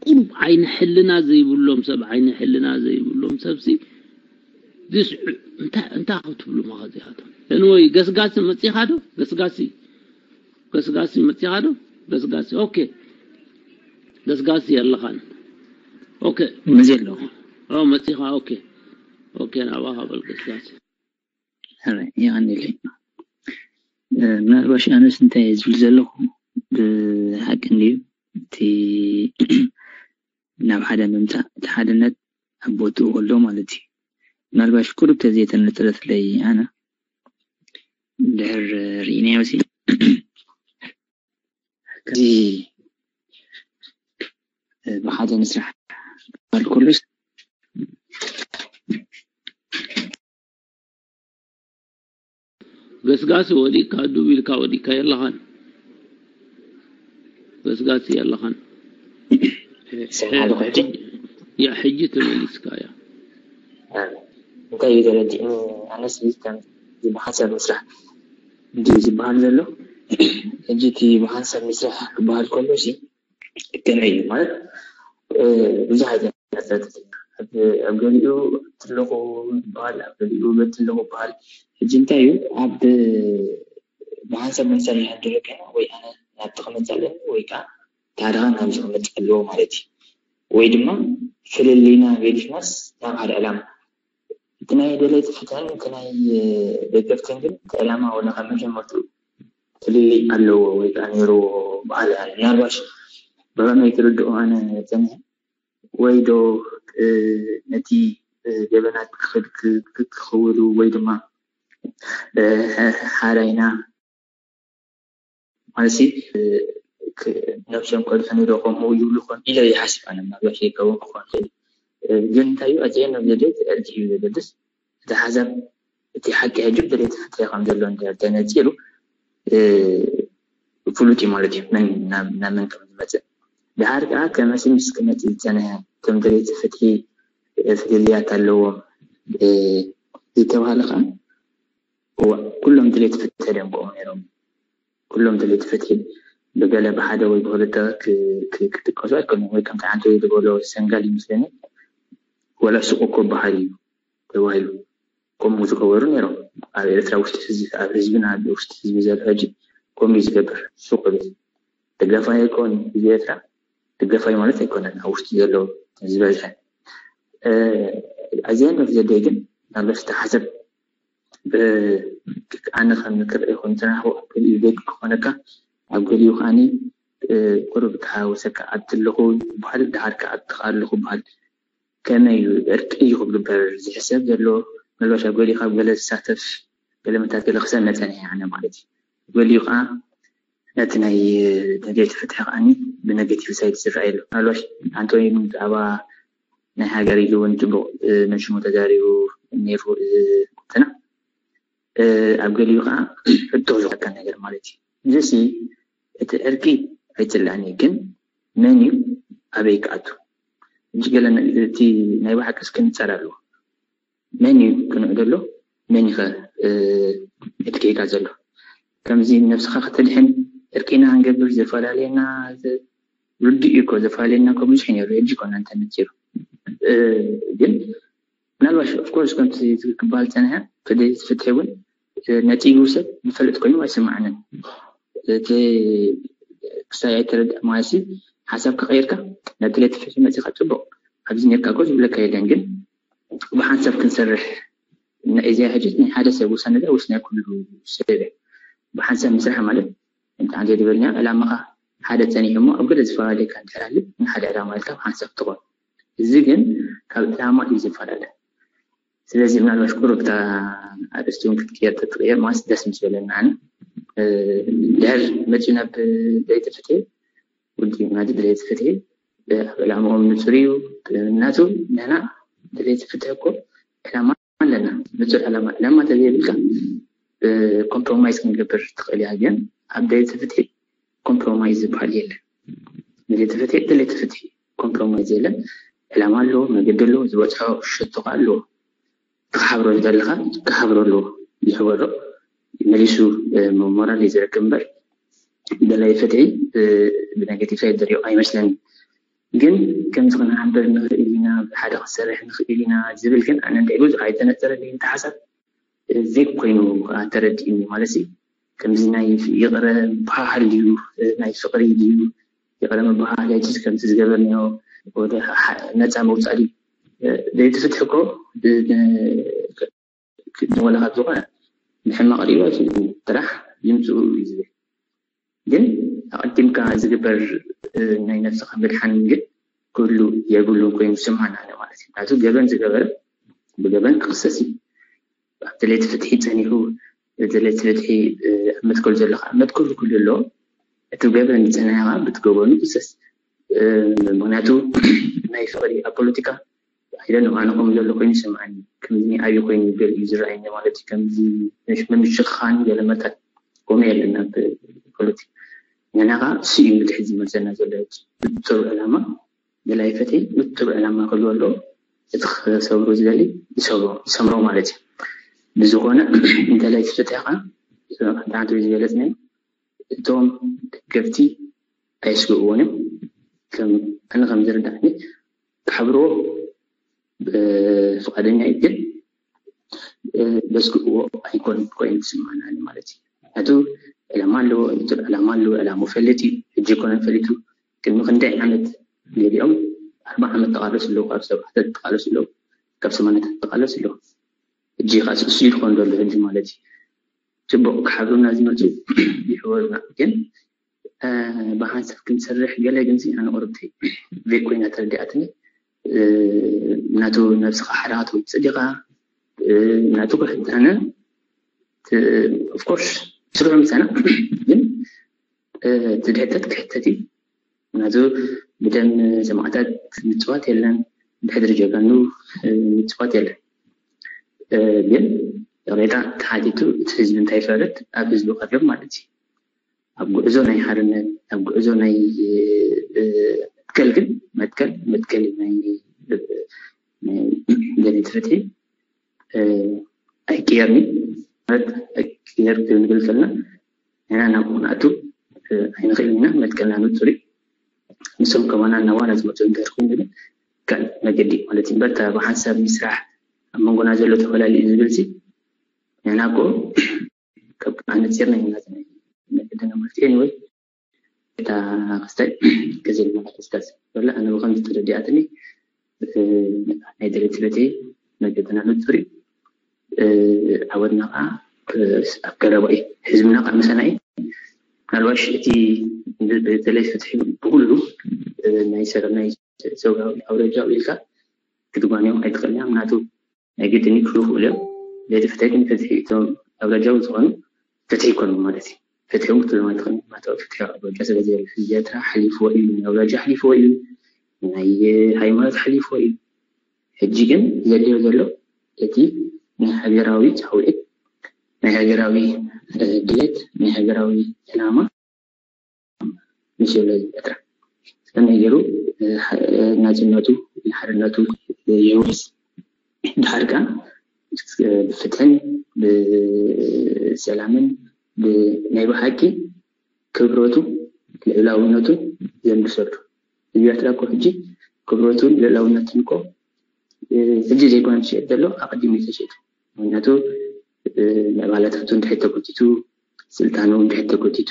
ቁሩብ ዓይኒ ሕልና ዘይብሎም ሰብ፣ ዓይኒ ሕልና ዘይብሎም ሰብ ሲ፣ ዝስዕ-፣ እንታይ እንታይ ክትብሉ ማኻ እዚኣቶም? እንወይ ገስጋሲ መፂኻ ዶ? ገስጋሲ ገስጋሲ መፂኻ ዶ? ገስጋሲ ኦኬ፣ ገስጋሲ የለኻን። ኦኬ፣ መዚ ኣለኹ። ኦ መፂኻ። ኦኬ፣ ኦኬ፣ ናባኻ በል ገስጋሲ። ሕራይ፣ የቐንየለይ። እ፣ ምናልባሽ ኣነስ እንታይ እየ ዝብል ዘለኹ፣ ብሓቂ እንድዩ እቲ ናብ ሓደ ምምፃእ፣ እቲ ሓድነት ኣብ ቦትኡ ከሎ ማለት እዩ። ምናልባሽ ቁሩብ ተዘየተነፅረትለይ ኣነ ድሕር ርኢናዮ ሲ፣ እዚ ብሓደ ንስራሕ ክበሃል ከሎስ ገስጋሲ ወዲእካ፣ ዱብ ኢልካ ወዲእካ የለኻን። ገስጋሲ የለኻን። ስምዓ ዶ ሕጂ? ያ ሕጂ ተመሊስካ ያ። እንታይ እዩ ተረዲእኒ? ኣነስ ከም ብሓንሳብ ምስራሕ እንድዩ ዝበሃል ዘሎ። ሕጂ እቲ ብሓንሳብ ምስራሕ ክበሃል ከሎ ሲ ከመይ እዩ ማለት፣ እ፣ ብዙሕ ዓይነት መረዳእታ ኣብ ኣብ ገሊኡ ትልኹ ይበሃል፣ ኣብ ገሊኡ በትልኹ ይበሃል። ሕጂ እንታይ እዩ ኣብ ብሓንሳብ ምምሳል ይሃድረከና ወይ ኣነ ናብቲ ክመፅእ ኣለኒ ወይ ከዓ እቲ ሓደ ኸዓ ናብዚ ክመፅእ ኣለዎ ማለት እዩ። ወይ ድማ ፍልልይና ገዲፍናስ ናብ ሓደ ዕላማ እቲ ናይ ደለይቲ ፍትሕን እቲ ናይ ደገፍትን ግን እቲ ዕላማ ወላ ካብ መጀመርትኡ ፍልልይ ኣለዎ ወይ ከዓ ነይርዎ በሃል እየ። ምናልባሽ ብኸመይ ክርድኦ ኣነ ፀኒሐ ወይ ዶ እ፣ ነቲ እ፣ ገበናት ክኽል- ክ- ክ- ክኽውሉ ወይ ድማ እ፣ ሓራይና ማለት ሲ እ፣ ክ- ነብሶም ከድሕኑ ዶ ከምኡ ይብሉ ኾን ኢለ ይሓስብ ኣነ። ምናልባሽ ይከውን ክኾን ይኽእል። እ፣ ግን እንታይ እዩ ኣዘየን ኣብ ዘድልየት ዕርቂ እዩ ዘገድስ። እቲ ሓሳብ እቲ ሓቂ ሕጂ ብደለይቲ ፍትሒ ከም ዘሎ እንድሕር ተነፂሩ እ፣ ፍሉጥ እዩ ማለት እዩ መን ናብ ናብ መን ከም ዝመፅእ። ድሓር ከዓ ከመሲ ምስ ክመፅእ ዝፀንሐ ከም ደለይቲ ፍትሒ እ፣ ፍልልያት ኣለዎም እ፣ ዝተባሃለ ከዓ እዋ ኩሎም ድሌት ፍትሒ ድዮም ከምኡ ነይሮም? ኩሎም ድሌት ፍትሒ ብገለ ብሓደ ወይ ብክልተ ክ- ክ- ክጥቀሱ ኣይከሉን። ወይ ከምቲ ሓንቲ ዝበሎ ሰንጋል ይመስለኒ ወላ ሱቅ እኮ በሃል እዩ ተባሂሉ። ከምኡ ዝገበሩ ነይሮም ኣብ ኤርትራ ውሽጢ ህዝቢ ኣብ ህዝብና ውሽጢ ህዝቢ ዘሎ ሕጂ ከምኡ እዩ ዝገብር ሱቅ ይብል። ደጋፋይ ኣይኮን ህዝቢ ኤርትራ ደጋፋይ ማለት ኣይኮነን ኣብ ውሽጢ ዘሎ ዝበዝሐ ኣዚያን ኦፍ ዘደይ ግን ናብ በስተ ሓሰብ ኣነ ከም ክርኢ ይኹን ተናሕቦ ኣብ ገሊኡ ደግ ክኾነካ ኣብ ገሊኡ ከዓኒ ቁሩብ ተሓወሰካ ኣብ ትለኹ ይበሃል ድሓር ከዓ ኣብ ትኻ ኣለኹ ይበሃል ከመይ እዩ ዕርቂ እዩ ክግበር ዝሕሰብ ዘሎ ምናልባሽ ኣብ ገሊኡ ካብ ገለ ዝሳተፍ ገለ መታገሊ ክሰምዕ ፀኒሐ ኣነ ማለት እዩ ገሊኡ ከዓ ነቲ ናይ ደልየት ፍትሒ ከዓኒ ብነገቲቭ ሳይድ ዝረአ የሎ ምናልባሽ ሓንቲ ወይ ብዛዕባ ናይ ሃገር ኢሉ እውን ፅቡቅ መንሽሙ ተዛሪቡ ነይሩ ኩብትና ኣብ ገሊኡ ከዓ ሕቶ ዝኮነካ ነገር ማለት እዩ እዚ እቲ ዕርቂ ኣይፅላእን እዩ ግን መን እዩ ኣበይ ክኣቱ ሕጂ ገለ እቲ ናይ ብሓቂ እስኪ ንፀር ኣለዎ መን እዩ ክንዕ ዘሎ መን ይኸ እቲ ጌጋ ዘሎ ከምዚ ነብስኻ ከተድሕን ዕርቂና ክንገብር ዘፈላለየና ርዱእ እዩ እኮ ዘፈላለየና እኮ ብዙሕ ነይሩ ሕጂ ኮና እንተነፂሩ ግን ምናልባሽ ኦፍኮርስ ከምቲ ክበሃል ፀንሐ ፍትሒ እውን ነፂጉ ሰብ ዝፈልጥ ኮይኑ ኣይስማዓንን እቲ ክሳይ ኣይተረድእ ማለት ሓሳብ ከቀይርካ ናብ ድሌት ፍትሒ መፂካ ፅቡቅ ኣብዚ ነርካ እኮ ዝብለካ የለን ግን ብሓንሳብ ክንሰርሕ እዚኣ ሕጂ ናይ ሓደ ሰብ ውሳነ ዳ ውስ ናይ ኩሉ ሰብ እያ ብሓንሳብ ምስራሕ ማለት እንተ ዓንተ ዝበልኛ ዕላማኻ ሓደ ጸኒሑ እሞ ኣብ ገለ ዝፈላለየካ እንድሕር ሃልዩ ንሓደ ዕላማ ኢልካ ሓንሳብ ትኾን። እዚ ግን ካብ ዕላማ እዩ ዝፈላለ። ስለዚ ምናልባት ቁሩብ እታ ኣርእስቲ እውን ክትቅየር ተትቅየር ማለት ደስ ምስ በለኒ። ኣነ ድሕር መፅዩ ናብ ደለይቲ ፍትሒ፣ ውድብ ናዲ ደለይቲ ፍትሒ ኣብ ዕላምኦም ንፁር እዩ። ምክንያቱ ንሕና ደለይቲ ፍትሒ እኮ ዕላማ ኣለና፣ ንፁር ዕላማ። ዕላማ ተዘይብልካ ኮምፕሮማይዝ ክንገብር ትኽእል እያ፣ ግን ኣብ ደለይቲ ፍትሒ ኮምፕሮማይዝ ዝበሃል የለን። ደለይቲ ፍትሒ ደለይቲ ፍትሒ፣ ኮምፕሮማይዝ የለን። ዕላማ ኣለዎ፣ መገዲ ኣለዎ፣ ዝበፅሖ ሸቶ ከዓ ኣለዎ። ክሓብሮ ዝደለኻ ክሓብሮ ኣለዎ። ይሕበሮ፣ መሊሱ ሞራል እዩ ዝረክብ እምበር ደላይ ፍትሒ ብነገቲቭ ሳይድ ዝሪኦ ኣይመስለኒ። ግን ከምዚ ክንሓብር ንኽእል ኢና፣ ሓደ ክንሰርሕ ንኽእል ኢና ዝብል ግን ኣነ እንታይ ብዙሕ ኣይተነፀረልኝ። እቲ ሓሳብ ዜግ ኮይኑ ከዓ ተረዲእኒ ማለት እዩ። ከምዚ ናይ ይቕረ ምብሃሃል ድዩ፣ ናይ ፍቕሪ ድዩ፣ ይቕረ ምብሃሃል ያጅዝ ከምቲ ዝገበርናዮ ወደ ሓ- ነፃ መውፃእ ድዩ? ደይቲ ፍትሒ እኮ ብ- ብ- ንወላ ካብ ዝኾነ ንሕማቕ ሪኦ እቲ ጥራሕ ይምፅኡ እዩ ዝብል። ግን ኣቐዲምካ ዝግበር ናይ ነብስኻ ምድሓን ግን ክህሉ የብሉን ኮይኑ ዝስምዓና ኣሎ ማለት እዩ። ምክንያቱ ገበን ዝገበረ ብገበን ክኽሰስ እዩ። ኣብ ደለይቲ ፍትሒ ጸኒሑ፣ ደለይቲ ፍትሒ ኣብ መትከሉ ዘሎ ከዓ መትከሉ ክህሉ ኣለዎ። እቲ ገበን ዝጸንሐ ከዓ ብቲ ገበኑ ክሰስ። ምክንያቱ ናይ ፍቕሪ ኣብ ፖለቲካ ኣይደለም ኣነ ከምኡ ዘሎ ኮይኑ ይስምዓኒ፣ ከምዚ ናይ ኣብይ ኮይኑ ገለ እዩ ዝረኣየኒ ማለት እዩ። ከምዚ ምሽ- ምምሽኻን ገለ መጠን ከምኡ የለን ኣብ ፖለቲካ። ንሕና ከዓ እሱ እዩ ንድሕሪት ዝመልሰና ዘሎ። ሕጂ ብጥሩ ዕላማ ደላይ ፍትሒ ብጥሩ ዕላማ ክህልዎ ኣለዎ። እቲ ክሰብሮ ዝደሊ ይሰብሮ ይሰምሮ ማለት እዩ። ብዝኾነ ደላይ ፍትሒ ከዓ ከምቲ ዝበለፅናዮ እቶም ደገፍቲ ኣየስግእዎን እዮም። ከም ኣነ ከም ዝርዳእኒ ክሓብርዎ ፍቃደኛ እዩ፣ ግን በስግእዎ ኣይኮን ኮይኑ ክስማዕና ማለት እዩ። ምክንያቱ ዕላማ ኣለዎ፣ ዕላማ ኣለዎ፣ ዕላማ ፈለጥ እዩ። ሕጂ ይኮነ ፈሊጡ ቅድሚ ክንደይ ዓመት ገሊኦም ኣርባ ዓመት ተቃለሱ ኣለዉ፣ ካብ ሰብዓታት ተቃለሱ ኣለዉ፣ ካብ ሰማንያታት ተቃለሱ ኣለዉ። ሕጂ ከዓ እሱ እዩ ዝኮን ዘሎ ሕጂ ማለት እዩ። ፅቡቅ ክሓብሩና ዝመፁ ይሕበሩና፣ ግን ብሓንሳብ ክንሰርሕ ገለ ግን ኣነ ቁርብቲ ዘይኮይና ተረዲኣትኒ። ናቱ ነብስኻ ሓራ ክትወፅእ ዲኻ ናቱ ክሕተነ ኦፍኮርስ ስርሑ ምሳና ግን እቲ ድሕተት ክሕተት እዩ። ምክንያቱ ብደም ሰማዕታት ምፅዋት የለን፣ ብሕድሪ ጀጋኑ ምፅዋት የለን። ግን ይቕሬታ ተሓቲቱ እቲ ህዝቢ እንታይ ይፈርድ ኣብ ህዝቢ ቀርብ ማለት እዩ። ኣብ ጉዕዞ ናይ ሓርነት ኣብ ጉዕዞ ናይ መትከል ግን መትከል መትከል ናይ ገለ ትፍትሒ ኣይቅየርኒ ማለት ኣይቅየር ክንብል ከለና ንሕና ናብ ንኣቱ ኣይንኽእል ኢና። መትከልና ንፁር እዩ። ንሶም ከማና እናዋና ዝመፁ እንተር ኮይኑ ግን ካልእ መገዲ ማለት እዩ። በታ ብሓንሳብ ምስራሕ ኣብ መንጎና ዘሎ ተፈላለዩ ዝብል ሲ ንሕና እኮ ካብ ኣነፂርና ኢና መገድና ማለት እዩ። ወይ እታ ክስታይ ገዜ ንመላ ክስታይ በላ ኣነ ብከምዚ ተረዲኣትኒ ናይ ደለይቲ በተይ መገድና ንፁር እዩ። ዓወትና ከዓ ኣብ ቀረባ እዩ። ህዝብና ከዓ ምሳና እዩ። ምናልባሽ እቲ በተለይ ፍትሒ ብኩሉ ናይ ሰላም ናይ ሰብኣዊ ኣውረጃ ኢልካ ክትጓንዮም ኣይትኽእልን ምናቱ ናይ ግድን ክህሉ ክእሉ እዮም። ለቲ ፍትሒ ግን ፍትሒ እቶም ኣውረጃዊ ዝኾኑ ፍትሒ ይኮኑ ማለት እዩ። ፍትሒ እውን ክትብሎም ኣይትኽእልን ማለት ፍትሒ ኣውረጃ ስለ ዘለ ህዝቢ ኤርትራ ሓሊፍዎ እዩ፣ ናይ ኣውረጃ ሓሊፍዎ እዩ፣ ናይ ሃይማኖት ሓሊፍዎ እዩ። ሕጂ ግን ዘድልዮ ዘሎ እቲ ናይ ሃገራዊ ፃውዒት ናይ ሃገራዊ ድሌት ናይ ሃገራዊ ዕላማ ምስ ዘሎ ዝፈጥራ ከመይ ገይሩ ናፅነቱ ሓርነቱ ይውሕስ ድሓር ከዓ ብፍትሕን ብሰላምን ናይ ብሓቂ ክብረቱ ልዕላውነቱን ዘንብሰሉ ህዝቢ ኤርትራ እኮ ሕጂ ክብረቱን ልዕላውነትን እኮ ሕጂ ዘይኮነ ዝሸየጥ ዘሎ ኣቐዲሙ እዩ ተሸይጡ። ምክንያቱ ምዕባለታቱ እንድሕር ተጎቲቱ፣ ስልጣኑ እንድሕር ተጎቲቱ፣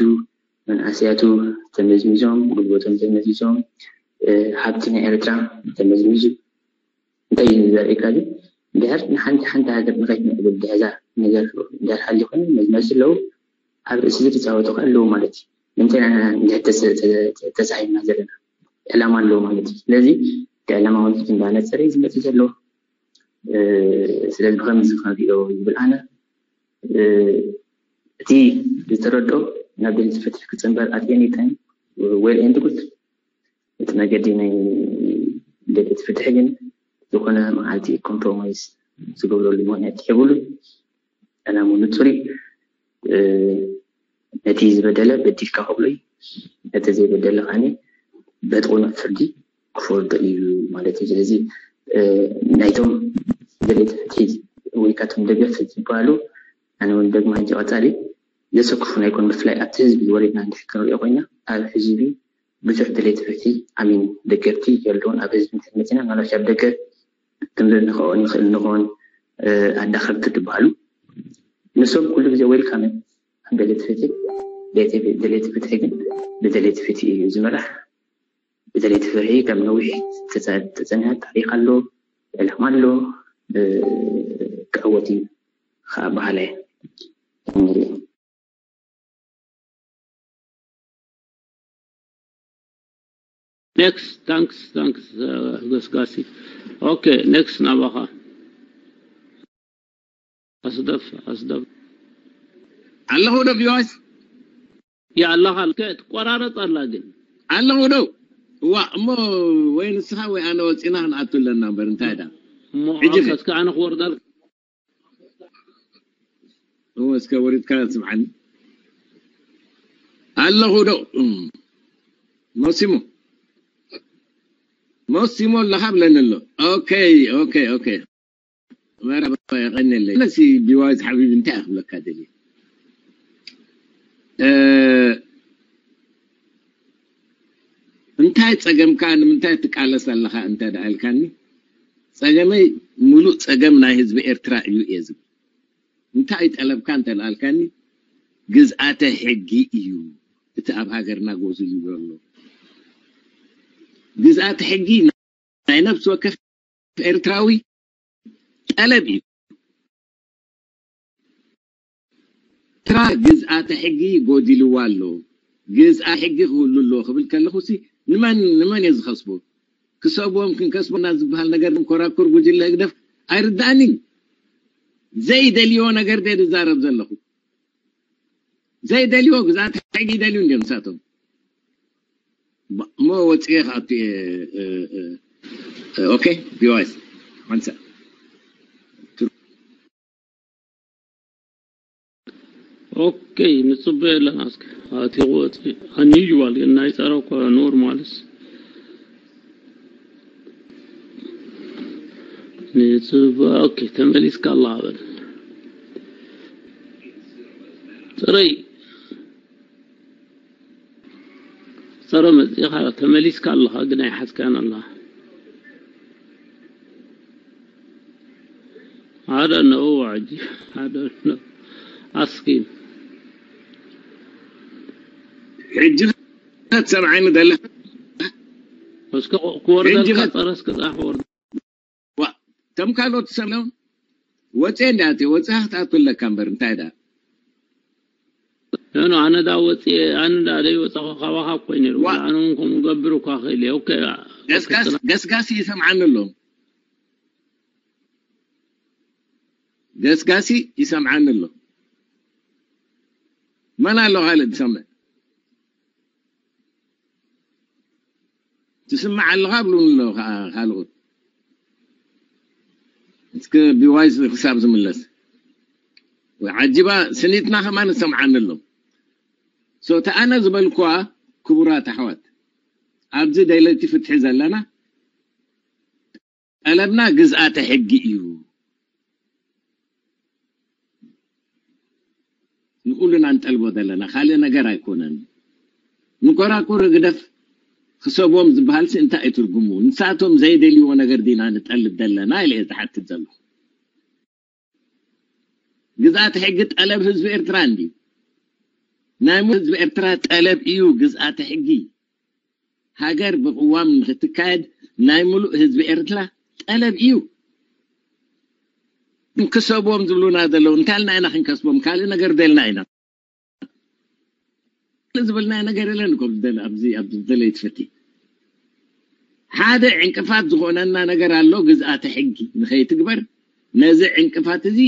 መንእሰያቱ ተመዝሚዞም፣ ጉልበቶም ተመዚዞም፣ ሃብቲ ናይ ኤርትራ ተመዝሚዙ እንታይ እዩ ዘርእየካ? እዚ ድሕር ንሓንቲ ሓንቲ ሃገር ንኸይትምዕብል ድሕዛ ነገር ድሕር ሃልዩ ኮይኑ መዝመዚ ኣለዉ ኣብ ርእሲ እዚ ዝፃወቱ ከ ኣለዉ ማለት እዩ። ንምንታይ ኢና እንድሕር ተስ- ተ- ተ- ተሳሂብና ዘለና? ዕላማ ኣለዎ ማለት እዩ። ስለዚ እቲ ዕላማ እውን እንዳነፀረ እዩ ዝመፅእ ዘሎ። እ፣ ስለዚ ብኸምዚ ክንሪኦ ይብል ኣነ። እ፣ እቲ ዝተረድኦ ናብ ደልየት ፍትሒ ክፅንበር ኣትየን ይጠን well and good። እቲ መገዲ ናይ ደልየት ፍትሒ ግን ዝኾነ መዓልቲ ኮምፕሮማይዝ ዝገብረሉ ምኽንያት የብሉን። ዕላምኡ ንፁር እዩ። እ፣ ነቲ ዝበደለ በዲልካ ክብሎ እዩ፣ ነቲ ዘይበደለ ከዓኒ በቲ ቅኑዕ ፍርዲ ክፈርዶ እዩ ማለት እዩ። ስለዚ እ፣ ናይቶም ደለይቲ ፍትሒ ወይ ካቶም ደገፍቲ ዝበሃሉ ኣነ እውን ደግማ ሕጂ ቀፃሊ ዘሰክፉን ኣይኮን። ብፍላይ ኣብቲ ህዝቢ ወሪድና እንድሕር ክንሪኦ ኮይና ኣብ ህዝቢ ብዙሕ ደለይቲ ፍትሒ ኣሚን ደገፍቲ የለውን። ኣብ ህዝቢ እንድሕር መፂና ምናልባት ኣብ ደገ ክንርኢ ንኽእል ንኽእል ንኾን ኣዳኸርቲ ዝበሃሉ ንሶም ኩሉ ግዜ ዌልካም እዮም። ደለይቲ ፍትሒ ደለይቲ ፍትሒ ግን ብደለይቲ ፍትሒ እዩ ዝምራሕ። ብደለይቲ ፍትሒ ከም ነዊሕ ተፀንሐ ታሪክ ኣሎ፣ ዕላማ ኣሎ፣ ክዕወት እዩ ከዓ በሃላይ ንሪኦ። Next, thanks, thanks, ገስጋሲ። Okay, next ናባኻ። ኣስደፍ ኣስደፍ ኣለኹ ዶ ቢዋስ? ያ ኣለኻ፣ ትቆራረፅ ኣላ ግን። ኣለኹ ዶ? እዋ እሞ ወይ ንስኻ ወይ ኣነ ወፂና ክንኣቱ ኣለና እምበር እንታይ ዳ? እሞ ሕጂ ኸ? እስከ ኣነ ክወርዳል እወ እስከ ወሪድካ ስምዓኒ ኣለኹ ዶ እም። ሞሲሞ ሞሲሞ ኣለኻ ብለኒ ኣሎ። ኦኬ ኦኬ ኦኬ መረባ የቐንየለይ። ነሲ ቢዋይዝ ሓቢቢ እንታይ ክብለካ ደልየ እ፣ እንታይ ጸገምካ ንምንታይ ትቃለስ ኣለኻ እንተ ደኣ ኢልካኒ፣ ጸገመይ ሙሉእ ጸገም ናይ ህዝቢ ኤርትራ እዩ እየ ዝብል። እንታይ ጠለብካ እንተ ደኣ ኢልካኒ፣ ግዝኣተ ሕጊ እዩ እቲ ኣብ ሃገርና ጎዚሉ ዘሎ። ግዝኣተ ሕጊ ናይ ነፍሲ ወከፍ ኤርትራዊ ጠለብ እዩ። ኤርትራ ግዝኣተ ሕጊ ጎዲልዋ ኣሎ። ግዝኣተ ሕጊ ክህሉ ኣለዎ ክብል ከለኹ ሲ ንመን ንመን እየ ዝኸስቦ? ክሰብዎም ክንከስቦና ዝበሃል ነገር ኮራኩር ጉጅለ ህግደፍ ኣይርድኣንን። ዘይደልይዎ ነገር ድየ ዝዛረብ ዘለኹ? ዘይደልይዎ ግዝኣተ ሕጊ ይደልዩ እንድዮም ንሳቶም። እሞ ወፅኤ ክኣቱ እየ። ኦኬ ቢዋይስ ሓንሳ ኦኬ ንፅበዮ ኣለና እስከ ኣቲኹ ወፂ ኣንዩዋል ግን ናይ ፀረ እኮ ኖርማልስ ንፅበ ኦኬ ተመሊስካ ኣለኻ በል ፅረይ ፀረ መፂኻ ተመሊስካ ኣለኻ ግን ኣይሓዝካን ኣለኻ I don't know. I don't know. Ask him. ሕጂ ትሰምዓኒ ዘለኻ እስከ ክወርደልካ ጸረ እስከ ጻሕ ወርደ ዋ፣ እቶም ካልኦት ሰምዑ ወፂአ እንዳተ ወፅኻ ክትኣቱ ኣለካ እምበር እንታይ ዳ ኖ ኣነ ዳ ወፂአ ኣነ ዳ ደይ ወፃኹ ካባኻ እኮ ነይሩ ኣነ እውን ከምኡ ገብር እኳ ክእል እየ ኦኬ ገስጋሲ ይሰምዓኒ ኣሎ ገስጋሲ ይሰምዓኒ ኣሎ መን ኣሎ ካልእ ዝሰምዕ ትስምዕ ኣለኻ ብሉኒ ኣለዉ ካልኦት እስከ ብዋይዝ ክሳብ ዝምለስ ዓጂባ ስኒትና ከማን ዝሰምዓኒ ኣሎ ሶ እቲ ኣነ ዝበልኩዋ ክቡራት ኣሕዋት ኣብዚ ደለይቲ ፍትሒ ዘለና ጠለብና ግዝኣተ ሕጊ እዩ ንኩልና ንጠልቦ ዘለና ካልእ ነገር ኣይኮነን ንኮራኩር ግደፍ ክሰቦም ዝበሃልሲ እንታይ እዩ ትርጉሙ ንሳቶም ዘይደልይዎ ነገር ዲና ንጠልብ ዘለና ኢለ እየ ዝሓትት ዘለኹ ግዝኣተ ሕጊ ጠለብ ህዝቢ ኤርትራ እንድዩ ናይ ህዝቢ ኤርትራ ጠለብ እዩ ግዝኣተ ሕጊ ሃገር ብቅዋም ንክትካየድ ናይ ሙሉእ ህዝቢ ኤርትራ ጠለብ እዩ። ክንክሰብዎም ዝብሉና ዘለዉ እንታይ ኢልና ኢና ክንከስቦም? ካልእ ነገር ደልና ኢና። ዝበልናዮ ነገር የለን እኮ ኣብዚ ኣብዚ ኣብዚ ዝደለየ ትፈቲ ሓደ ዕንቅፋት ዝኾነና ነገር ኣሎ። ግዝኣተ ሕጊ ንኸይትግበር ነዚ ዕንቅፋት እዚ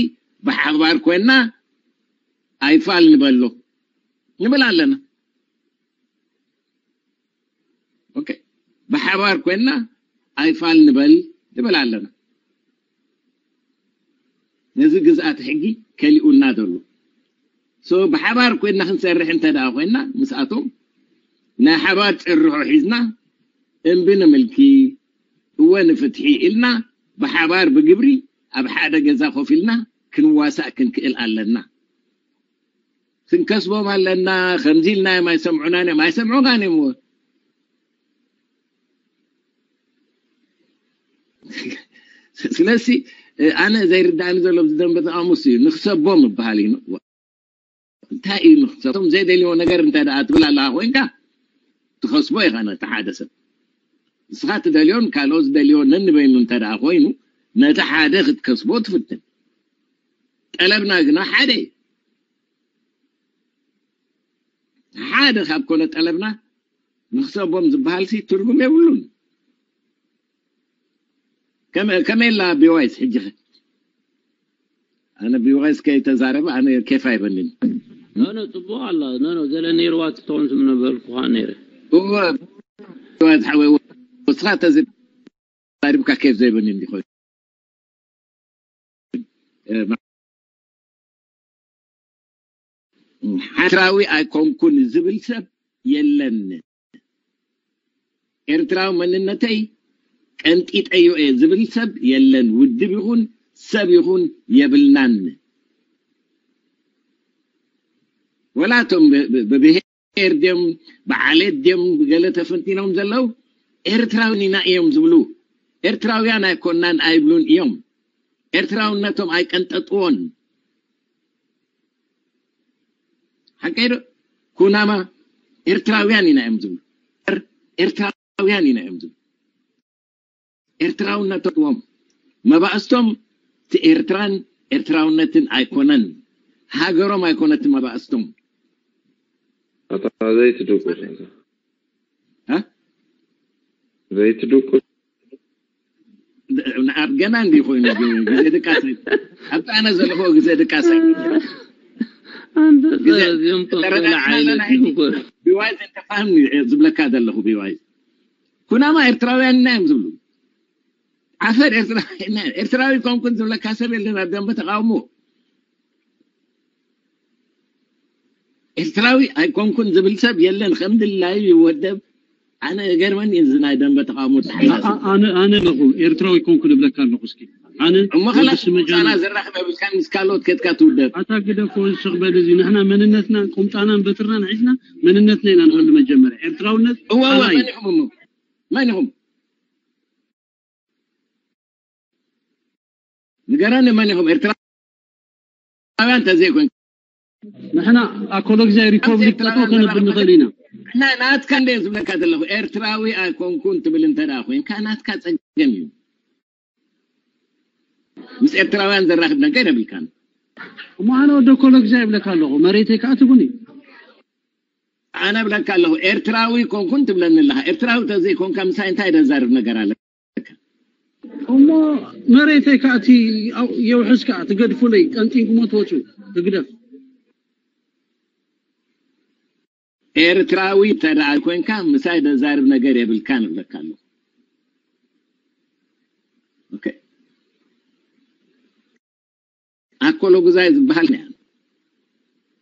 ብሓባር ኮይና ኣይፋል ንበሎ ንብል ኣለና። ኦኬ፣ ብሓባር ኮይና ኣይፋል ንበል ንብል ኣለና። ነዚ ግዝኣት ሕጊ ከሊኡና ዘሎ ሶ ብሓባር ኮይና ክንሰርሕ እንተ ደኣ ኮይና ምስኣቶም ናይ ሓባር ጭርሖ ሒዝና እምቢ ንምልኪ እወ ንፍትሒ ኢልና ብሓባር ብግብሪ ኣብ ሓደ ገዛ ኮፍ ኢልና ክንዋሳእ ክንክእል ኣለና። ክንከስቦም ኣለና። ከምዚ ኢልናዮም ኣይሰምዑናን እዮም። ኣይሰምዑካን እዮም እወ። ስለዚ ኣነ ዘይርዳእኒ ዘሎ ኣብዚ ደንበ ተቃውሞ እሱ እዩ። ንክሰቦም ይበሃል እዩ። እንታይ እዩ ንክሰቦም? ዘይደልዮ ነገር እንተ ደኣ ትብል ኣለካ ኮይንካ ትኸስቦ ኢኻ ነቲ ሓደ ሰብ። ንስኻ ትደልዮን ካልኦት ዝደልዮ ነንበይኑ እንተ ደኣ ኮይኑ ነቲ ሓደ ክትከስቦ ትፍትን። ጠለብና ግና ሓደ እዩ። ሓደ ካብ ኮነ ጠለብና ንክሰቦም ዝበሃል ሲ ትርጉም የብሉን። ከመ- ከመይ ላ ቢዋይስ ሕጂ ኸ? ኣነ ቢዋይስ ከይተዛረበ ኣነ ኬፍ ኣይበንን። ኖኖ ጽቡቕ ኣላ ኖኖ ገለ ነይርዋ ትኸውን ስም ነበርኩኻ ነይረ። እወ ቢዋይስ ሓወይ ወስኻ ተዘ ዛሪብካ ኬፍ ዘይበኒ እንዲኾ ሓትራዊ ኣይኮንኩን ዝብል ሰብ የለን። ኤርትራዊ መንነተይ ቀንጢጠዮ እየ ዝብል ሰብ የለን። ውድብ ይኹን ሰብ ይኹን የብልናን። ወላ እቶም ብብሄር ድዮም ብዓሌት ድዮም ብገለ ተፈንጢኖም ዘለዉ ኤርትራውያን ኢና እዮም ዝብሉ። ኤርትራውያን ኣይኮናን ኣይብሉን እዮም። ኤርትራውነቶም ኣይቀንጠጥዎን። ሓቀይ ዶ? ኩናማ ኤርትራውያን ኢና እዮም ዝብሉ። ኤርትራውያን ኢና እዮም ዝብሉ። ኤርትራውነቶም መባእስቶም እቲ ኤርትራን ኤርትራውነትን ኣይኮነን። ሃገሮም ኣይኮነትን መባእስቶም። ኣታ ዘይትድቁስ ኣታ። እ? ዘይትድቁስ ኣብ ገና እንዲ ኮይኑ ግዜ ድቃስ ኣብቲ ኣነ ዘለኹ ግዜ ድቃስ ኣንተ እዚኦም ተቆላ ዓይነት ይምኮር ቢዋይዝ እንተፋህም ዝብለካ ዘለኹ ቢዋይዝ ኩናማ ኤርትራውያን ኢና እዮም ዝብሉ። ዓፈር ኤርትራዊ ኮንኩን ዝብለካ ሰብ የለን ኣብ ደንበ ተቃውሞ። ኤርትራዊ ኣይኮንኩን ዝብል ሰብ የለን። ከም ድላዩ ይወደብ። ኣነ ገርመን እዚ ናይ ደንበ ተቃውሞ ተሓሳስ ኣነ ኣለኹ ኤርትራዊ ኮንኩ ዝብለካ ኣለኹ። እስኪ ኣነ እሞ ከላስ ምርጫና ዘራኽብ የብልካን ምስ ካልኦት ከድካ ትውደብ። ኣታ ግደፎ ስቕ በል። እዚ ንሕና መንነትና ቁምጣናን በትርናን ሒዝና መንነትና ኢና ንሕሉ መጀመርያ ኤርትራውነት እወ እወ መን ኢኹም እሞ መን ኢኹም ንገረኒ መን ኢኹም ኤርትራውያን ተዘይኮይንኩም ንሕና ኣኮሎግዛይ ሪፖብሊክ ጠጠው ከነብል ንኽእል ኢና። እና ናትካ እንደ ዝብለካ ዘለኹ ኤርትራዊ ኣይኮንኩን ትብል እንተ ደኣ ኮይንካ ናትካ ጸገም እዩ። ምስ ኤርትራውያን ዘራኽብ ነገር የብልካን። እሞ ኣነ ወዲ ኣኮሎግዛይ ይብለካ ኣለኹ መሬተይ ከዓ ትጉን እዩ። ኣነ እብለካ ኣለኹ ኤርትራዊ ኮንኩን ትብለኒ ኣለኻ። ኤርትራዊ ተዘይኮንካ ምሳይ እንታይ ደዛርብ ነገር ኣለካ? እሞ መሬተይ ከዓ እቲ የውሕስ ከዓ ትገድፉለይ ቀንጢንኩሞ ትወፁ ህግደፍ። ኤርትራዊ እንተ ደኣ ኮይንካ ምሳይ ደዛርብ ነገር የብልካን እብለካ ኣለኹ። ኦኬ ኣኮሎጉዛይ ዝበሃል እያ።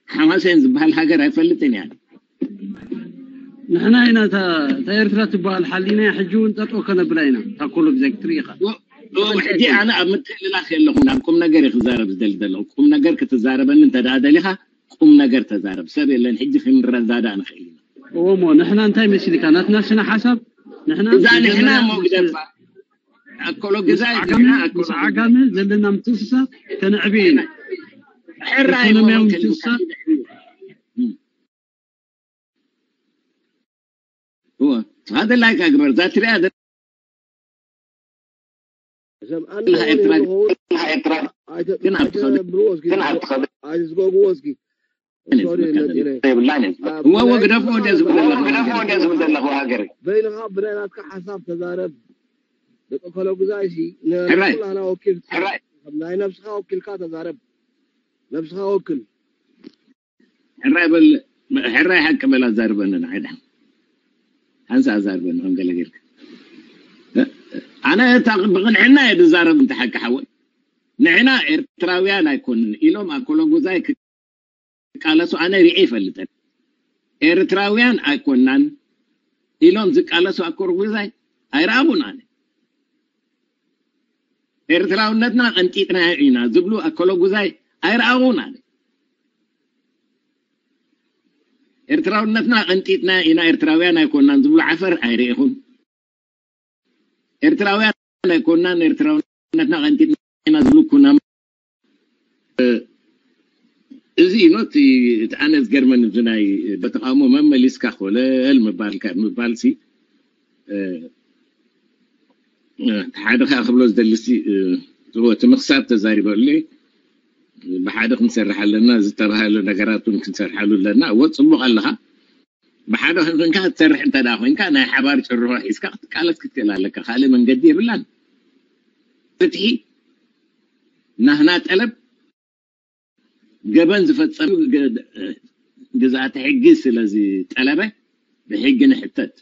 ሓማሴን ዝበሃል ሃገር ኣይፈልጥን እያ። ንሕና ኢና እታ ኤርትራ ትበሃል ሓሊና ሕጂ እውን ጠጦ ከነብላ ኢና። እታ ኮሎጉዛይ ክትርኢ ኢኻ። ሕጂ ኣነ ኣብ ምትህልላኽ የለኹ ናብ ቁም ነገር እየ ክዛረብ ዝደሊ ዘለኹ። ቁም ነገር ክትዛረበኒ እንተ ደኣ ደሊኻ ቁም ነገር ተዛረብ። ሰብ የለን ሕጂ ክንረዳዳእ ንኽእል ኢና። እወ እሞ ንሕና እንታይ መሲልካ ናትና ስነ ሓሳብ ንሕና እዛ ንሕና እሞ ግደፋ። ኣኮሎግዛይ ዓጋመ ዘለና ምትእስሳር ከነዕብዮ ኢና። ሕራይ ኢኮኖሚያዊ ምትእስሳር እወ ተኻተላይካ ግበር እዛ ትሪኣ ሰብ ኣለ ኤርትራ ግን ኣይትኸብርዎ እስኪ ኣይትስጎግዎ እስኪ የብላን። እወ፣ እወ፣ ግደፎ እንደ ዝብል ዘለኹ ሃገር። በይንኻ ብናይ ናትካ ሓሳብ ተዛረብ። ደቂ ኮሎጉዛይ ሲ ን-፣ ሕራይ። ንኩላህና ወኪል፣ ሕራይ። ናይ ነብስኻ ወኪልካ ተዛረብ። ነብስኻ ወክል። ሕራይ በል፣ ሕራይ ሓቂ በል ኣዛርበኒ ንዓይ ደሓን። ሓንሳ ኣዛርበኒ ከም ገለ ጌርካ። ኣነ እታ ብቕንዕና እየ ዝዛረብ እንተ ሓቂ ሓወይ። ንሕና ኤርትራውያን ኣይኮንን ኢሎም ኣኮሎጉዛይ ክቃለሱ ኣነ ሪኤ ይፈልጠን። ኤርትራውያን ኣይኮናን ኢሎም ዝቃለሱ ኣኮሎጉዛይ ኣይረኣኹን ኣነ። ኤርትራውነትና ቀንጢጥናዮ ኢና ዝብሉ ኣኮሎጉዛይ ኣይረኣኹን ኣነ። ኤርትራውነትና ቀንጢጥናዮ ኢና፣ ኤርትራውያን ኣይኮናን ዝብሉ ዓፈር ኣይረኤኹን። ኤርትራውያን ኣይኮናን፣ ኤርትራውነትና ቀንጢጥና ኢና ዝብሉ ኩናማ። እ፣ እዚ እዩ ኖት እቲ ኣነ ዝገርመኒ፣ እዚ ናይ በተቃውሞ መመሊስካ ኮለል ምባልካ፣ ምባልሲ፣ እ፣ እ፣ ሓደ ከኣ ክብሎ ዝደልሲ፣ እ፣ እዎ እቲ ምኽሳብ ተዛሪበሉ፣ ብሓደ ክንሰርሕ ኣለና፣ ዝተባህለ ነገራት እውን ክንሰርሓሉ ኣለና። እዎ ጽቡቕ ኣለኻ። ብሓደ ኮንካ ክትሰርሕ እንተ ደኣ ኮንካ፣ ናይ ሓባር ጭርሖ ሒዝካ ክትቃለስ ክትክእል ኣለካ። ካልእ መንገዲ የብላን። ፍትሒ ናህና ጠለብ፣ ገበን ዝፈጸመ ግ-፣ ግዝኣተ ሕጊ ስለ ዝጠለበ ብሕጊ ንሕተት።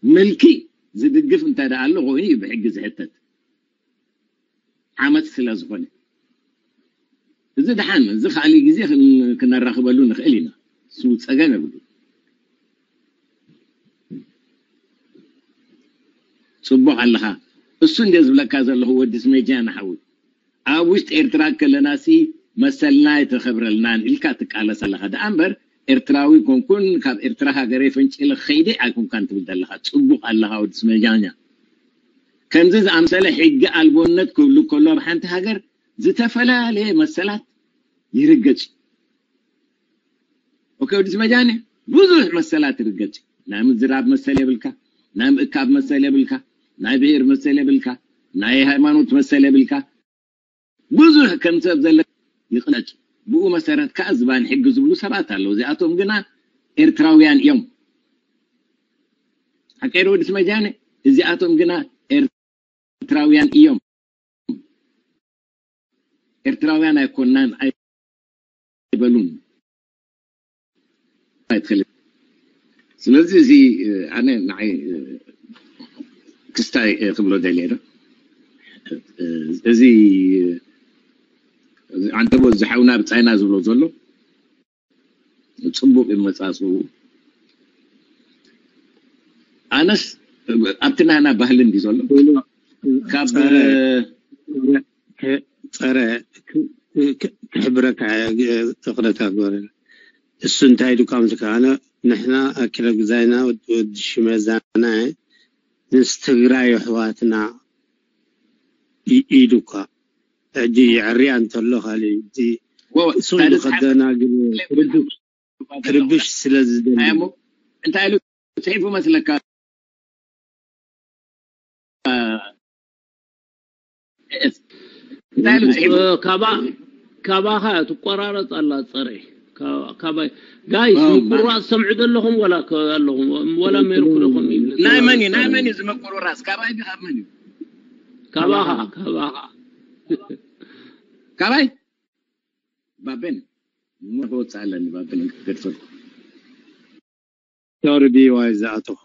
ምልኪ ዝድግፍ እንተ ደኣ ኣሎ ኮይኑ እዩ ብሕጊ ዝሕተት። ዓመጽ ስለ ዝኾነ። እዚ ደሓን፣ እዚ ካልእ ግዜ ክን-፣ ክነራኽበሉ ንኽእል ኢና። እሱ ጸገም የብሉ። ጽቡቕ ኣለኻ። እሱ እንደ ዝብለካ ዘለኹ ወዲ ስሜጃ ንሓዊ። ኣብ ውሽጢ ኤርትራ ከለናሲ መሰልና ኣይተኸብረልናን ኢልካ ትቃለስ ኣለኻ። ደኣ እምበር ኤርትራዊ ኮንኩን ካብ ኤርትራ ሃገረይ ፈንጪለ ክኸይደ ኣይኮንካን ትብል ዘለኻ። ጽቡቕ ኣለኻ ወዲ ስሜጃኛ። ከምዚ ዝኣምሰለ ሕጊ ኣልቦነት ክህሉ ከሎ ኣብ ሓንቲ ሃገር ዝተፈላለየ መሰላት ይርገጽ። ኦኬ፣ ወዲ ስመጃኒ ብዙሕ መሰላት ይርገጽ። ናይ ምዝራብ መሰል የብልካ፣ ናይ ምእካብ መሰል የብልካ፣ ናይ ብሔር መሰል የብልካ፣ ናይ ሃይማኖት መሰል የብልካ። ብዙሕ ከም ሰብ ዘለ ይቕለጽ። ብኡ መሰረት ከኣ ዝባን ሕጊ ዝብሉ ሰባት ኣለዉ። እዚኣቶም ግና ኤርትራውያን እዮም። ሓቀይ ዶ ወዲ ስመጃኒ? እዚኣቶም ግና ኤርትራውያን እዮም። ኤርትራውያን ኣይኮናን ኣይበሉን። ኣይትኽእል። ስለዚ እዚ፣ እ፣ ኣነ ንዓይ፣ እ፣ ክስታይ፣ እ፣ ክብሎ ደልየ ዶ? እ፣ እዚ፣ እ፣ እዚ ዓንተቦ፣ እዚ ሓውና ብጻይና ዝብሎ ዘሎ ጽቡቕ እዩ መጻጽኡ። ኣነስ ኣብቲ ናና ባህሊ እንዲ ዘሎ ካብ ጸረ፣ ጸረ፣ ክ-፣ ክ-፣ ክሕብረካ እየ፣ ትኽረታ ግበረ። እሱ እንታይ ኢሉ ካብ ምልካ፣ ኣነ፣ ንሕና ኣኪለ ግዛይና ወዲ፣ ወዲ ሽመዛና ምስ ትግራይ ኣሕዋትና ኢ-፣ ኢሉ እኳ። ሕጂ የዕርያ እንተሎ ካልእ፣ እቲ ወ-፣ እሱ እንታይ ኢሉ ዝሓፈ-፣ ከደናግር ክርብሽ፣ ክርብሽ ስለ ዝደሊ። እንታይ እሞ፣ እንታይ ኢሉ ጽሒፉ መስለካ? እንታይ ኢሉ ጽሒፉ? እ፣ ካባ-፣ ካባኻ ትቆራረጽ ኣላ ጸረ። ካ-፣ ካባይ። ጋይስ፣ ዋው፣ ምቁራጽ ሰምዑ ዘለኹም ወላ ከ-፣ ኣለኹም? ወላ ሜርኩ ዶኹም ይብል? ናይ መን እዩ? ናይ መን እዩ ዝመቁሩራስ? ካባይ ድዩ ካብ መን እዩ? ካባኻ፣ ካባኻ። ካባኻ። ካባይ? ባቤን፣ እሞ ክወጽእ ኣለኒ፣ ባቤን፣ ክገድፈልኩ። ሶሪ፣ ቢ ዋይ ዝኣተኹ።